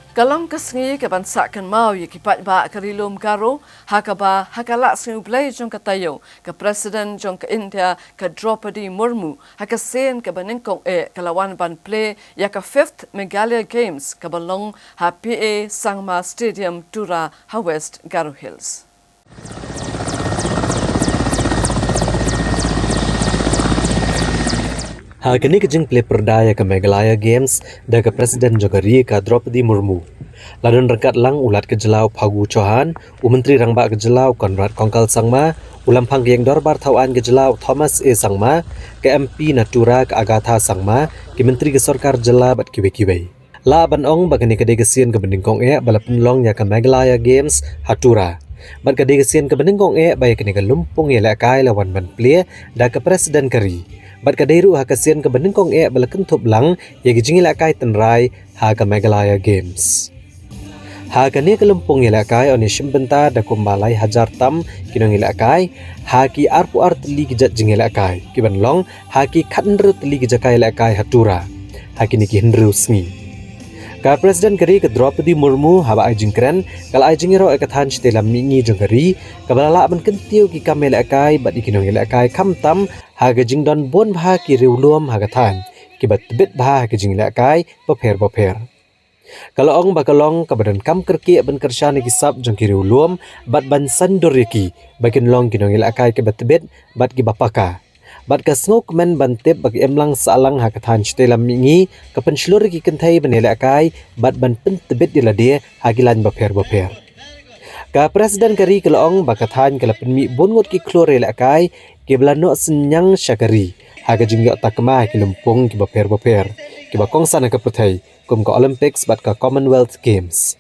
Ka long ka sngi kaban sah kynmaw ïa ki paidbah ka Ri Lum Garo, ha kaba ha ka lad sngi U Blei jong ka taïew, ka President jong ka India ka Draupadi Murmu, ha ka sien kaba nyngkong eh ka la wan ban plie ïa ka fifth Meghalaya Games kaba long ha P A Sangma Stadium, Tura ha West Garo Hills. Ha kane ka jingplie pyrda ïa ka Meghalaya Games da ka President jong ka ri ka Draupadi Murmu, la don ryngkat lang u Lat ka jylla u Phagu Chauhan, u Myntri Rangbah ka jylla u Conrad Kongkal Sangma, u Lamphang ka Ïing Dorbar Thawaiñ ka jylla u Thomas A Sangma, ka M P na Tura ka Agatha Sangma, ki Myntri ka sorkar jylla bad kiwei kiwei. Lah ban ong ba kane ka dei ka sien kaba nyngkong eh ba la pynlong ïa ka Meghalaya Games ha Tura. Bad ka dei ka sien kaba nyngkong eh ba ïa kane ka lympung ïalehkai la wan ban plie da ka President ka ri. Bad ka dei ruh ha ka sien kaba nyngkong eh ba la kynthup lang ïa ki jingïalehkai tynrai ha ka Meghalaya Games. Ha kane ka lympung ïalehkai yn ïa shim bynta da kumba lai hajar tam ki nongïalehkai ha ki arphew ar tylli ki jait jingïalehkai, kiban long ha ki khathynriew tylli ki jaka ïalehkai ha Tura ha kine ki hynriew sngi. Ka President ka ri ka Draupadi Murmu haba ai jingkren, ka la ai jingïaroh ïa ka thaiñ shatei lam mihngi jong ka ri, kaba la lah ban kyntiew ki kam ïalehkai bad ïa ki nongïalehkai khamtam ha ka jingdon bun bha ki riewlum ha ka thaiñ kiba tbit bha ha ka jingïalehkai bapher bapher. Ka la ong ba ka long kaba donkam kyrkieh ban kyrshan ïa ki sap jong ki riewlum bad ban saiñdur ïa ki ba kin long ki nongïalehkai kiba tbit bad kiba paka. Bad ka sngewkmen ban tip ba ka imlang sahlang ha ka thaiñ shatei lam mihngi ka pynshlur ïa ki kynthei ban ïalehkai bad ban pyntbit ïa lade ha ki lain bapher bapher. Ka President ka ri ka la ong ba ka thaiñ ka la pynmih bun ngut ki khlur ïalehkai kiba la noh synñiang sha ka ri ha ka jingïoh takma ha ki lympung kiba pher bapher kiba kongsan ha ka pyrthei, kum ka Olympics bad ka Commonwealth Games.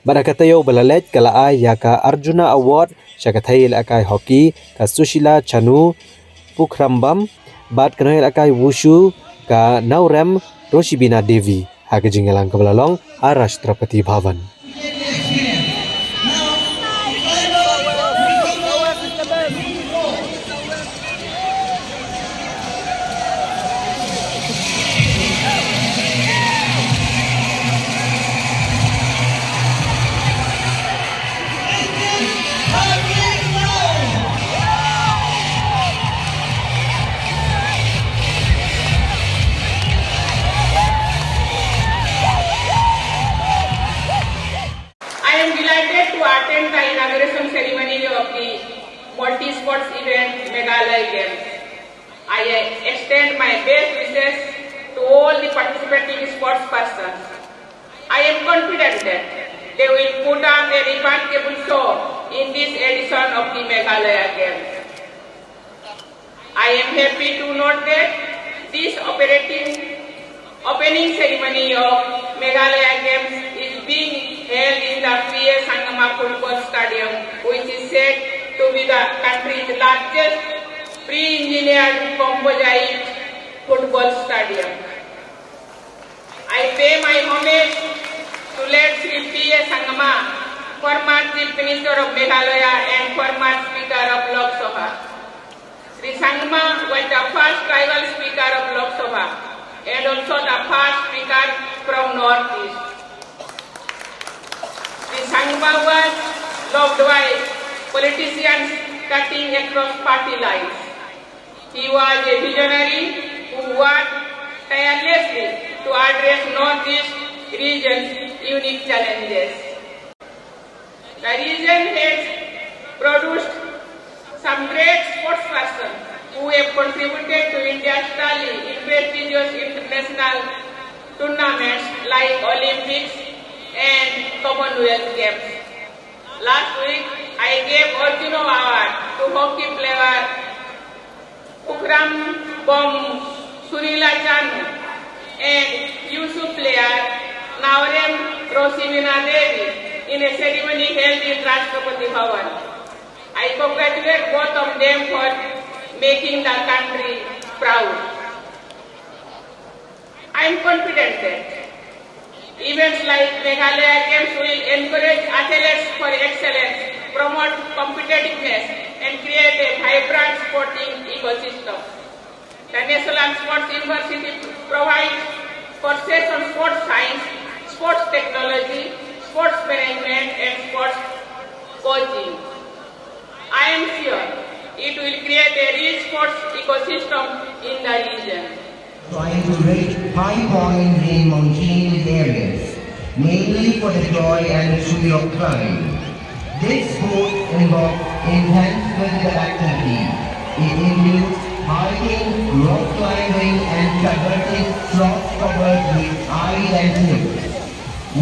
Bad ha ka taïew ba la leit ka la ai ïa ka Arjuna Award sha ka thei ïalehkai hockey ka Sushila Chanu Pukhrambam bad ka nongïalehkai wushu ka Naorem Roshibina Devi ha ka jingïalang kaba la long ha Rashtrapati Bhavan. I am delighted to attend the inauguration ceremony of the multi-sports event Meghalaya Games. I extend my best wishes to all the participating sports persons. I am confident that they will put up a remarkable show in this edition of the Meghalaya Games. I am happy to note that this operating opening ceremony of Meghalaya Games is being held in the P A Sangma Football Stadium, which is said to be the country's largest pre-engineered composite football stadium. I pay my homage to late Shri P A Sangma, former Chief Minister of Meghalaya and former Speaker of Lok Sabha. Shri Sangma was the first tribal speaker of Lok Sabha and also the first speaker from North East. Shri Number one, loved by politicians cutting across party lines. He was a visionary who worked tirelessly to address Northeast region's unique challenges. The region has produced some great sportspersons who have contributed to India's tally in prestigious international tournaments like Olympics and Commonwealth Games. Last week, I gave Arjuna Award to hockey player Pukhrambom Surila Chanu and Yusuf player Naorem Rosivina Devi in a ceremony held in Rashtrapati Bhavan. I congratulate both of them for making the country proud. I am confident that events like Meghalaya Games will encourage athletes for excellence, promote competitiveness, and create a vibrant sporting ecosystem. The National Sports University provides courses on sports science, sports technology, sports management, and sports coaching. I am sure it will create a rich sports ecosystem in the region. Trying to reach high point in mountainous areas, mainly for the joy and the thrill of climb. This sport involves intense physical activity. It includes hiking, rock climbing, and traversing slopes covered with ice and snow.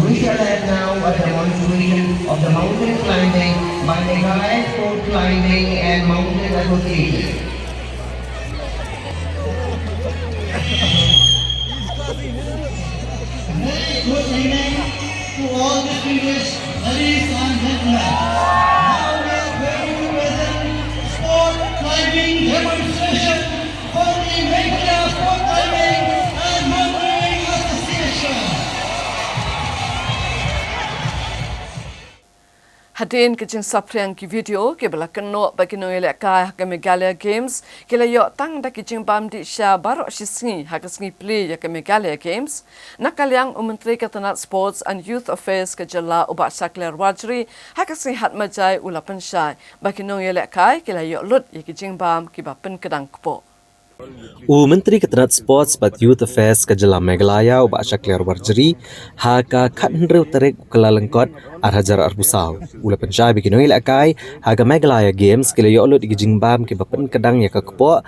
We shall have now a demonstration of the mountain climbing by Meghalaya Sport Climbing and Mountain Association. Very good evening to all distinguished ladies and gentlemen. Now we are going to present sport climbing demonstration for the Meghalaya Sport Climbing and Mountaineering Association. Hadien ka jingsaphriang ki video kiba la kynnoh bad ki nongïalehkai ha ka Meghalaya Games, ki la ïoh tang da ki jingbam dih sha baroh shi sngi ha ka sngi plie ïa ka Meghalaya Games. Na ka liang u Myntri ka tnat Sports and Youth Affairs ka jylla u Bah Shakliar Warjri ha ka sngi Hatmaijai u la pynshai ba ki nongïalehkai ki la ïoh lut ïa ki jingbam kiba pynkdang kpoh. U Myntri ka tnat Sports bad Youth Affairs ka jylla Meghalaya u Bah Shakliar Warjri ha ka khathynriew tarik u Kyllalyngkot ar hajar arphew saw u la pynshai ba ki nongïalehkai ha ka Meghalaya Games ki la ïoh lut ïa ki jingbam kiba pynkdang ïa ka kpoh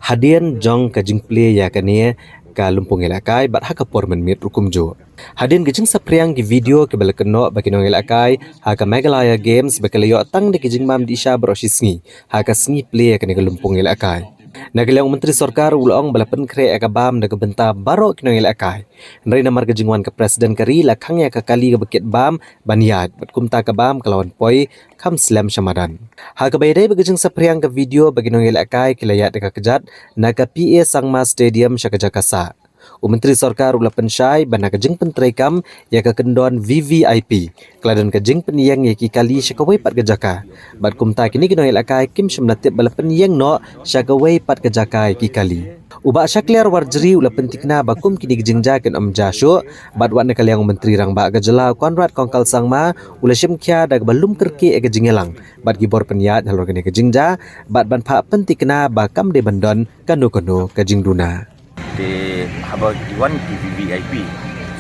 hadien jong ka jingplie ïa kane ka lympung ïalehkai bad ha ka por mynmiet ruh kumjuh. Hadien ka jingsaphriang ki video kiba la kynnoh ba ki nongïalehkai ha ka Meghalaya Games ba ki la ïoh tang da ki jingbam dih sha baroh shi sngi ha ka sngi plie ïa kane ka lympung ïalehkai. Na ka liang u Myntri Sorkar u la ong ba la pynkhreh ïa ka bam da ka bynta baroh ki nongïalehkai. Hynrei namar ka jingwan ka President ka ri la khang ïa ka kali kaba kit bam ban ïaid bad kumta ka bam ka la wan poi kham slem sha madan. Ha kaba ïadei bad ka jingsaphriang ka video ba ki nongïalehkai ki la ïaid da ka kjat na ka P A Sangma Stadium sha ka jaka sah. U Myntri Sorkar u la pynshai ba na ka jingpyntreikam ïa ka kyndon V V I P ka la don ka jingpynïeng ïa ki kali sha kawei pat ka jaka. Bad kumta kine ki nongïalehkai kim shym la tip ba la pynïeng noh sha kawei pat ka jaka ïa ki kali. U Bah Shakliar Warjri u la pynthikna ba kum kine ki jingjia kin ym jia shuh bad wat na ka liang u Myntri Rangbah ka jylla u Conrad Kongkal Sangma u la shim khia da kaba lum kyrkieh ïa ka jingïalang bad ki bor pynïaid halor kane ka jingjia bad ban phah pynthikna ba kam dei ban don kano kano ka jingduna. Te haba ki wan ki V V I P,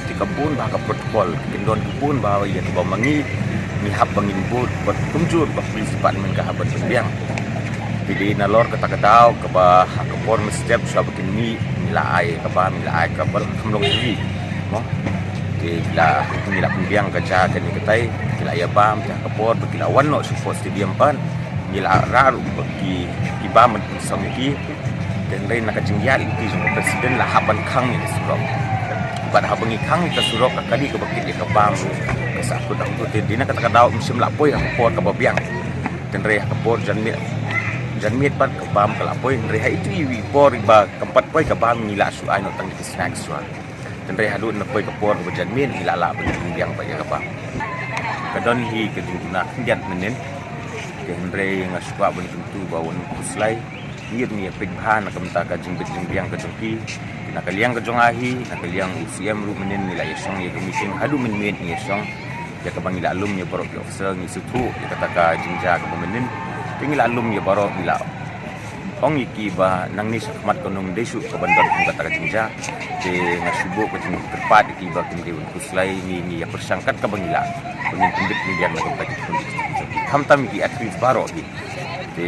te ka bun bha ka protocol, ki kyndon ki bun bha ïa kaba ma ngi, ngi hap ba ngin bud bad kumjuh ba police department ka hap ban pynbiang. Te dei nalor kata ka daw kaba ha ka por mynstep shuwa ba kin mih, ngi la ai kaba, ngi la ai kaba kham long T V. Mo. Te ngi la, ngi la pynbiang ka jaka kane katai, ngi la ïa bam, te ha ka por ba ki la wan noh sha Sports Stadium pat, ngi la rah ruh ba ki, ki bam ban pynsong ïa ki. Te hynrei na ka jingïaid lynti jong ka President la hap ban khang ïa ka surok. Bad haba ngi khang ïa ka surok ka kali kaba kit ïa ka bam ruh ka sah kut hangto, te dei na kata ka daw ym shym la poi ha ka por kaba biang. Te hynrei ha ka por janmiet, janmiet pat ka bam ka la poi, hynrei ha itu i por iba kam pat poi ka bam ngi la shu ai noh tang ïa ka snacks shuwa. Te hynrei haduh na poi ka por kaba janmiet ngi la lah ban pynbiang pat ïa ka bam. Ka don hi ka jingduna khyndiat mynnin. Te hynrei nga shu kwah ban kyntu ba wan khuslai. Ngi ruh ngi ïa peit bha na ka bynta ka jingbit jingbiang ka jong ki. Na ka liang ka jong nga hi, na ka liang u C M ruh mynnin ngi la ïa shong ïa ka meeting haduh mynmiet ngi ïa shong. Ïa kaba ngi la lum ïa baroh ki officer, ngi sngewthuh ïa kata ka jingjia kaba mynnin. Te ngi la lum ïa baroh, ngi la ong ïa ki ba nangne shakhmat kan ym dei shuh kaban don kum kata ka jingjia. Te nga shu buh ka jingkyrpad ïa ki ba kin dei ban khuslai, ngi, ngi ïa pyrshang kat kaba ngi lah. Ban pynbit pynbiang na ka bynta ki khun ki kti jong ki. Khamtam ki athlete baroh ki. Te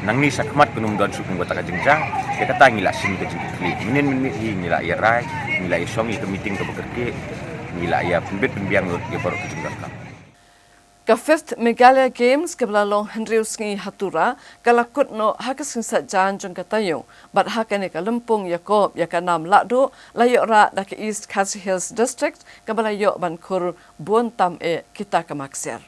nangne shakhmat kan ym don shuh kum kata ka jingjia. Ïa kata ngi la shim ka jingkitkhlieh. Mynnin mynmiet hi ngi la ïa rai, ngi la ïa shong ïa ka meeting kaba kyrkieh. Ngi la ïa pynbit pynbiang lut ïa baroh ka jingdonkam. Ka fifth Meghalaya Games kaba la long hynriew sngi ha Tura, ka la kut noh ha ka sngi Saitjaiñ jong ka taïew, bad ha kane ka lympung ïakob ïa ka nam lahduh, la ïoh rah da ka East Khasi Hills District, kaba la ïoh ban khur bun tam eh kita ka maksiar.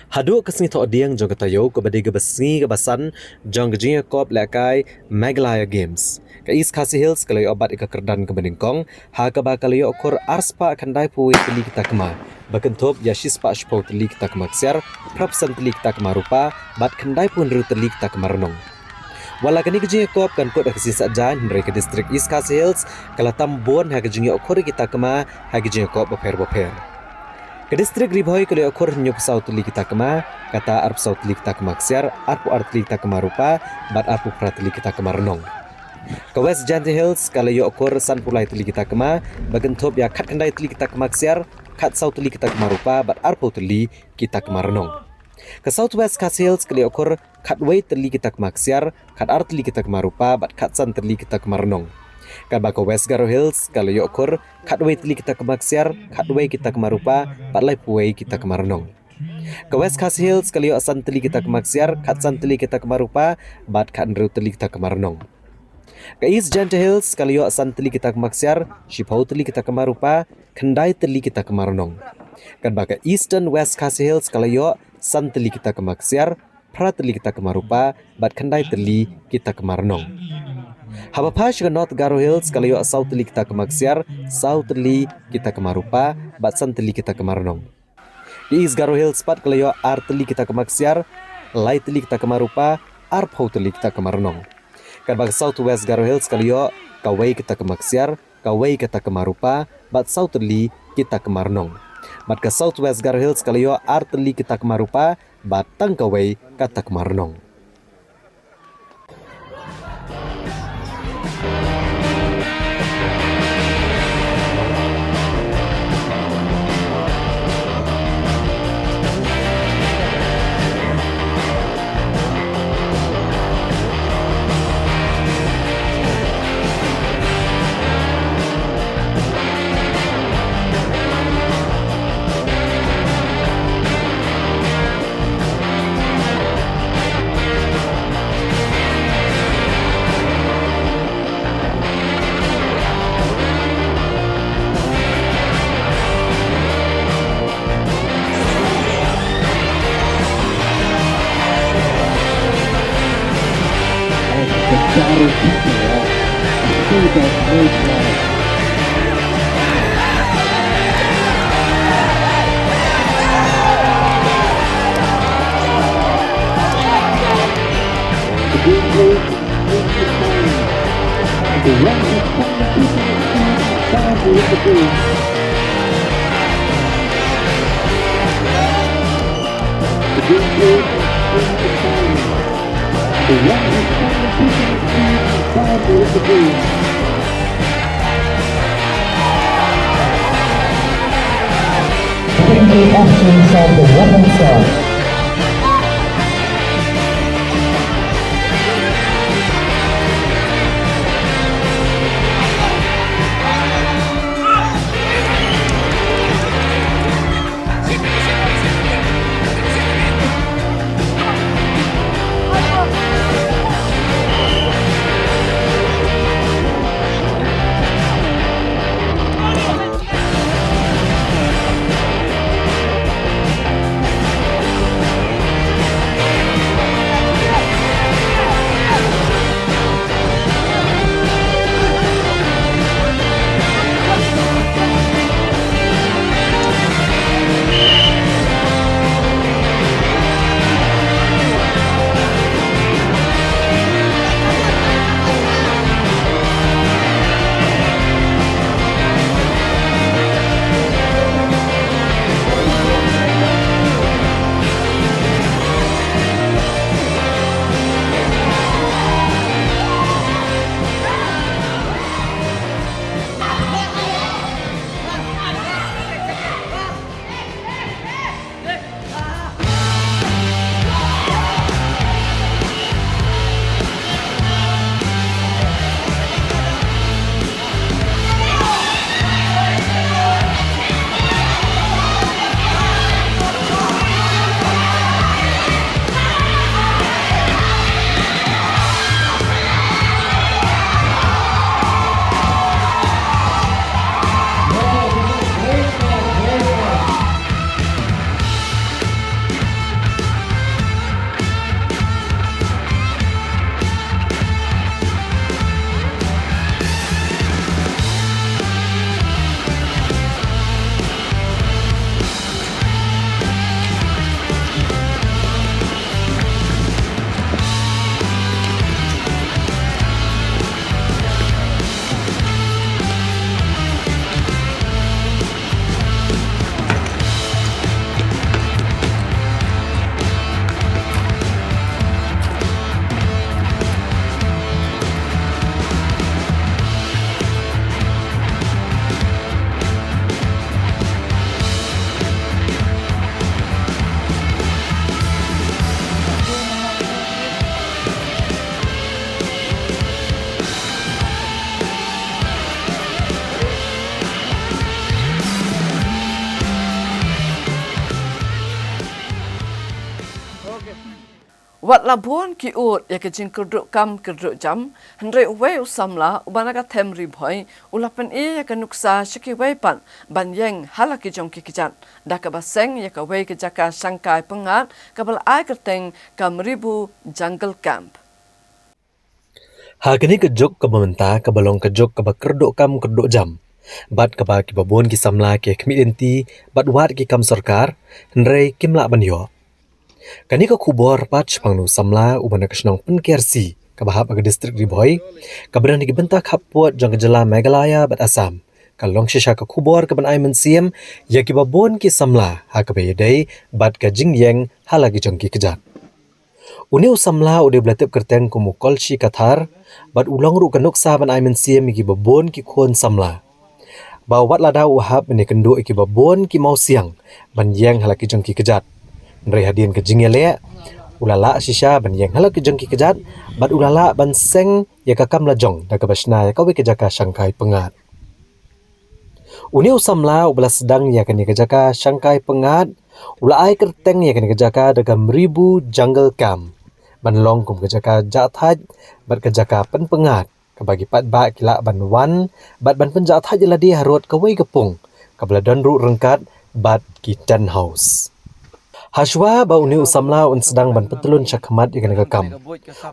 Haduh ka sngi Thohdieng jong ka taïew, kaba dei kaba sngi kaba san jong ka jingïakob lehkai Meghalaya Games, ka East Khasi Hills ka la ïoh bat ïa ka kyrdan kaba nyngkong, ha kaba ka la ïoh khur arspah khyndaiphew tylli ki takma, ba kynthup ïa shispah shiphew tylli ki takma ksiar, phraphew san tylli ki takma rupa, bad khyndaiphew hynriew tylli ki takma rnong. Wat la kane ka jingïakob kan kut ha ka sngi Saitjaiñ, hynrei ka district East Khasi Hills ka la tam bun ha ka jingïoh khur ïa ki takma ha ki jingïakob bapher bapher. Ka district Ri Bhoi ka la ïoh khur hynñiewphew saw tylli ki takma, kata arphew saw tylli ki takma ksiar, arphew ar tylli ki takma rupa, bad arphew phra tylli ki takma rnong. Ka West Jaintia Hills ka la ïoh khur sanphew lai tylli ki takma, ba kynthup ïa khatkhyndai tylli ki takma ksiar, khatsaw tylli ki takma rupa, bad arphew tylli ki takma rnong. Ka South West Khasi Hills ka la ïoh khur khatwei tylli ki takma ksiar, khatar tylli ki takma rupa, bad khatsan tylli ki takma rnong. Katba ka West Garo Hills ka la ïoh khur khatwei tylli ki takma ksiar, khatwei ki takma rupa, bad laiphew wei ki takma rnong. Ka West Khasi Hills ka la ïoh san tylli ki takma ksiar, khatsan tylli ki takma rupa, bad khathynriew tylli ki takma rnong. Ka East Jaintia Hills ka la ïoh san tylli ki takma ksiar, shiphew tylli ki takma rupa, khyndai tylli ki takma rnong. Katba ka Eastern West Khasi Hills ka la ïoh san tylli ki takma ksiar, phra tylli ki takma rupa, bad khyndai tylli ki takma rnong. Haba phai sha ka North Garo Hills ka la ïoh saw tylli ki takma ksiar, saw tylli ki takma rupa, bad san tylli ki takma rnong. Ka East Garo Hills pat ka la ïoh ar tylli ki takma ksiar, lai tylli ki takma rupa, arphew tylli ki takma rnong. Katba ka South West Garo Hills ka la ïoh kawei ka takma ksiar, kawei ka takma rupa, bad saw tylli ki takma rnong. Bad ka South West Garo Hills ka la ïoh ar tylli ki takma rupa, bad tang kawei ka takma rnong. Wat la bun ki ud ïa ka jingkyrduh kam kyrduh jam, hynrei uwei u samla uba na ka them Ri Bhoi u la pyni ïa ka nuksa sha kiwei pat ban ïeng ha la ki jong ki kjat da kaba seng ïa kawei ka jaka shangkai pyngngad kaba la ai kyrteng Kamribu Jungle Camp. Ha kane ka juk kaba mynta kaba long ka juk kaba kyrduh kam kyrduh jam, bad kaba kiba bun ki samla ki khmih lynti bad wad ki kam sorkar, hynrei kim lah ban ïoh. Kane ka khubor pat shaphang u samla uba na ka shnong Pynkiar C kaba hap ha ka distrik Ri Bhoi, kaba don ha ki bynta khappud jong ka jylla Meghalaya bad Assam, ka long shisha ka khubor kaban ai mynsiem ïa kiba bun ki samla ha kaba ïadei bad ka jingïeng ha la ki jong ki kjat. Une u samla u dei ba la tip kyrteng kum u Kolshi Kathar, bad u long ruh ka nuksa ban ai mynsiem ïa kiba bun ki khun samla. Ba wat lada u hap ban ïakynduh ïa kiba bun ki mawsiang ban ïeng ha la ki jong ki kjat, hynrei hadien ka jingïaleh u la lah shisha ban ïeng ha la ki jong ki kjat, bad u la lah ban seng ïa ka kam la jong da kaba shna ïa kawei ka jaka shangkai pyngngad. Une u samla uba la sdang ïa kane ka jaka shangkai pyngngad u la ai kyrteng ïa kane ka jaka da Kamribu Jungle Camp, ban long kum ka jaka jah thait bad ka jaka pynpyngngad kaba ki paidbah ki lah ban wan bad ban pynjah thait ïa lade harud kawei ka pung kaba la don ruh ryngkat bad ki tent house. Hashwa ba une u samla un sdang ban pyntylun shakhmat ïa kane ka kam,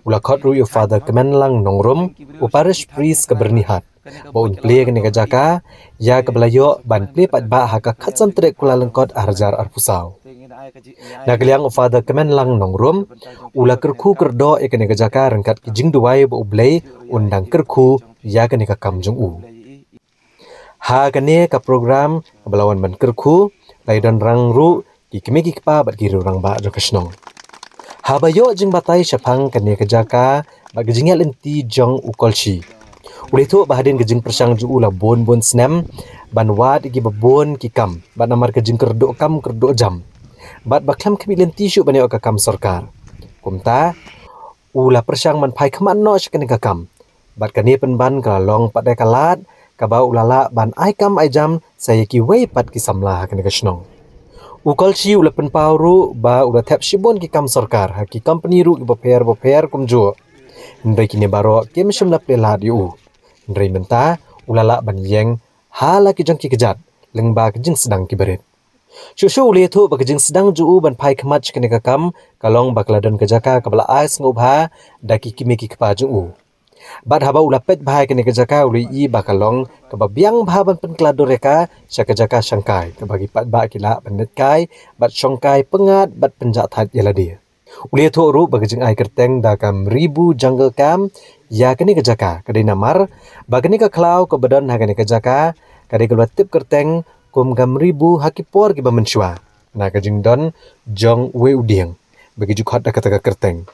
u la khot ruh ïa u Father Kmenlang Nongrum, u parish priest ka Byrnihat, ba un plie kane ka jaka ïa kaba la ïoh ban plie paidbah ha ka khatsan tarik Kyllalyngkot arhajar arphew saw. Na ka liang u Father Kmenlang Nongrum u la kyrkhu kyrdoh ïa kane ka jaka ryngkat ki jingduwai ba U Blei un dang kyrkhu ïa kane ka kam jong u. Ha kane ka program kaba la wan ban kyrkhu la ïadon rang ruh ki kmie ki kpa bad ki riew rangbah jong ka shnong. Haba ïoh jingbatai shaphang kane ka jaka bad ka jingïaid lynti jong u Kolshi, u la ïathuh ba hadien ka jingpyrshang jong u la bun bun snem ban wad ïa kiba bun ki kam bad namar ka jingkyrduh kam kyrduh jam, bad ba khlem khmih lynti shuh ban ïoh ka kam sorkar. Kumta u la pyrshang ban phai khmat noh sha kane ka kam, bad kane pynban ka la long pat da ka lad kaba u la lah ban ai kam ai jam sa ïa kiwei pat ki samla ha kane ka shnong. U Kolshi u la pynpaw ruh ba u la thep shibun ki kam sorkar ha ki kompani ruh kiba pher bapher kumjuh, hynrei kine baroh kim shym la plie lad ïa u. Hynrei mynta u la lah ban ïeng ha la ki jong ki kjat lyngba ki jingsdang kiba rit. Shuh shuh u la ïathuh ba ka jingsdang jong u ban phai khmat sha kane ka kam ka long ba ka la don ka jaka kaba la ai sngewbha da ki kmie ki kpa jong u. Bad haba u la peit bha ïa kane ka jaka u la ïohi ba ka long kaba biang bha ban pynkylla dur ïa ka sha ka jaka shangkai kaba ki paidbah ki lah ban leit kai bad shongkai pyngngad bad pynjah thait ïa lade. U la ïathuh ruh ba ka jingai kyrteng da Kamribu Jungle Camp ïa kane ka jaka ka dei namar ba kane ka khlaw kaba don ha kane ka jaka ka dei kaba la tip kyrteng kum Kamribu ha ki por kiba mynshuwa na ka jingdon jong uwei u dieng ba ki ju khot da kata ka kyrteng.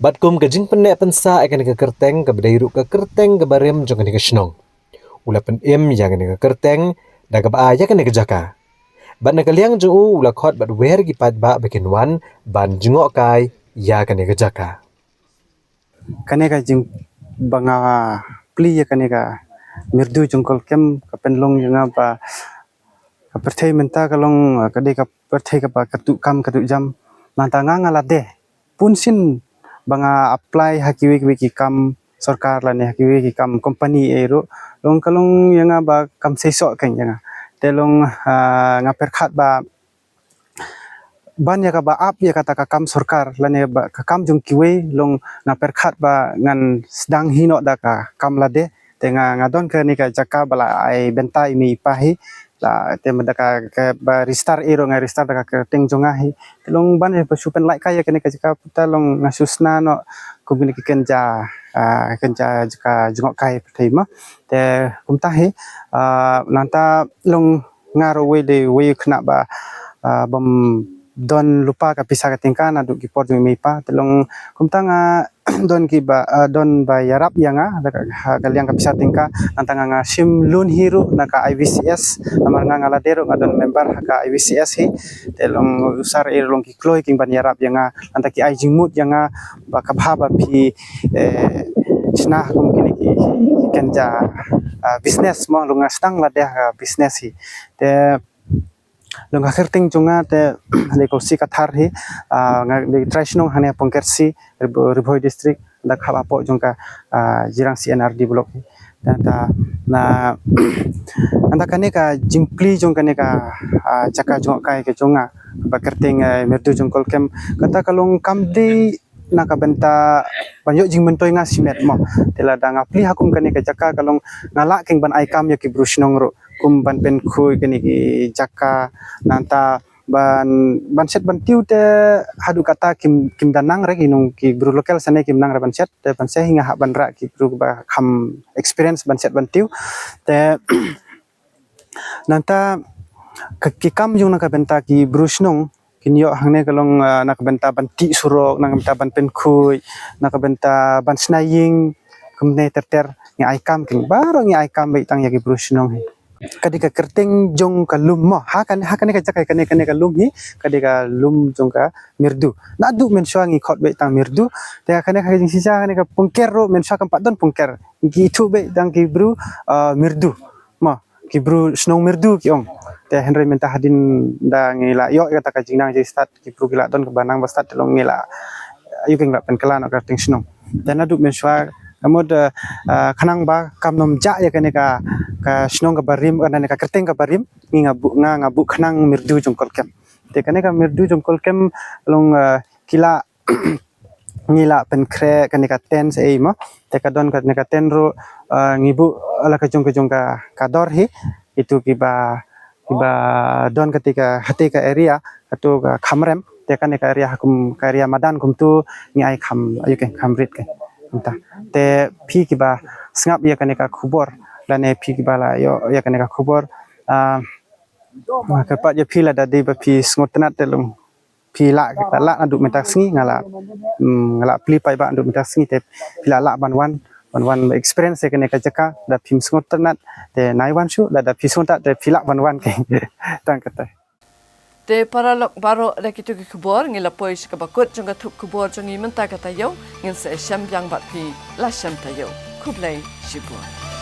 Bad kum ka jingpynneh pynsah ïa kane ka kyrteng kaba dei ruh ka kyrteng kaba rim jong kane ka shnong, u la pynim ïa kane ka kyrteng da kaba ai ïa kane ka jaka. Bad na ka liang jong u u la khot bad wer ki paidbah ba kin wan ban jngohkai ïa kane ka jaka. Kane ka jing ba nga plie ïa kane ka Kamribu Jungle Camp ka pynlong ïa nga ba ka pyrthei mynta ka long, ka dei ka pyrthei kaba ka tuh kam ka tuh jam. Nangta nga nga la dei bun sien ba nga apply ha kiwei kiwei ki kam sorkar lane ha kiwei ki kam company ei ruh, long ka long ïa nga ba kam seisoh kein ïa nga. Te long, ah, nga pyrkhat ba ban ïa kaba ap ïa kata ka kam sorkar lane ba ka kam jong kiwei, long nga pyrkhat ba ngan sdang hi noh da ka kam lade. Te nga nga don kane ka jaka ba la ai bynta i mei i pa hi, la te mynta ka, kaba register ei ruh nga register da ka kyrteng jong nga hi. Te long ban ïa ba shu pynlait kai ïa kane ka jaka puta long nga shu sna noh kum kine ki kynja, ah, kynja jaka jngohkai pyrthei mo. Te kumta hi, ah, nangta long nga ruh wei dei wei u khynnah ba, ah, bym don lypa ka pisa ka tyngka naduh ki por jong i mei i pa. Te long kumta nga don kiba, ah, don ba ïarap ïa nga da ka, ha ka liang ka pisa tyngka. Nangta nga nga shim loan hi ruh na ka I V C S, namar nga nga la dei ruh nga don member ha ka I V C S hi. Te long u sir ei ruh long ki kloi kin ban ïarap ïa nga, nangta ki ai jingmut ïa nga ba kaba haba phi, eh, shna kum kine ki, ki kynja, ah, business mo, long nga sdang lade ha ka business hi. Te Long ka kyrteng jong nga te dei Kousi Kathar hi, ah, nga dei trai shnong hangne Pongkersi, Ri Bhoi, Ri Bhoi District, da khap hapoh jong ka, ah, Jirang C and R D block hi. Nangta, na, nangta kane ka jingplie jong kane ka, ah, jaka jngohkai ka jong nga, ba kyrteng, eh, Myrdu Jongkol Kem, kata ka long kam dei na ka bynta ban ïoh jingmyntoi nga shimet mo. Te lada nga plie ha kum kane ka jaka ka long nga lah keiñ ban ai kam ïa ki bru shnong ruh, kum ban pynkhuid kine ki jaka, nangta ban, ban shet ban tiew te haduh katta kim, kim da nang re ki nong, ki bru local sane kim nang re ban shet, te ban shet hi nga hap ban rah ki bru ba kham experience ban shet ban tiew. Te nangta ka, ki kam jong na ka bynta ki bru shnong kin ïoh hangne ka long, ah, na ka bynta ban tih surok, na ka bynta ban pynkhuid, na ka bynta ban shna ïing, kumne ter ter ngi ai kam keiñ, baroh ngi ai kam beit tang ïa ki bru shnong hi. Ka dei ka kyrteng jong ka lum mo, ha kane, ha kane ka jaka, kane, kane ka lum hi ka dei ka lum jong ka Myrdu. Naduh mynshuwa ngi khot beit tang Myrdu. Te kane ka jingshisha kane ka Pongker ruh mynshuwa kam pat don Pongker. Ngi ithuh beit tang ki bru, ah, Myrdu mo, ki bru shnong Myrdu ki ong. Te hynrei mynta hadien da ngi la ïoh ïa kata ka jingnang jingstad, ki bru ki la don kaba nang ba stad, te long ngi la, ïa kane la pynkylla noh ka kyrteng shnong. Te naduh mynshuwa ka mut, eh, eh, khnang ba kam nym jah ïa kane ka, ka shnong kaba rim, kane ka kyrteng kaba rim, ngi nga buh, nga, nga buh khnang Myrdu Jongkol Kem. Te kane ka Myrdu Jongkol Kem long, eh, ki la ngi la pynkhreh kane ka tent ei mo. Te ka don kane ka tent ruh, ah, ngi buh la ka jong ka jong ka, ka dor hi. Itu kiba, kiba don kata ka, hata ka area, katu ka Khamrem. Te kane ka area ha kum, ka area madan kumtu ngi ai kham, ayu ke kham rit ke. Mynta. Te phi kiba sngap ïa kane ka khubor, lane phi kiba la ïoh ïa kane ka khubor, ah, kyrpad ïa phi lada dei ba phi sngewtynnat te long phi lah, lah naduh mynta sngi nga la, mm, nga la plie paidbah naduh mynta sngi te phi lah, lah ban wan, ban wan experience ïa kane ka jaka, da phim sngewtynnat te nai wan shuh, da, da phi sngewtynnat te phi lah ban wan ke. Tang kata. Te paralok baroh, da kitu ki khubor ngi la poi sha kaba kut jong ka thup khubor jong ngi mynta ka taïew, ngin sa ïashem biang bad phi la shem taïew. Khublei shibun.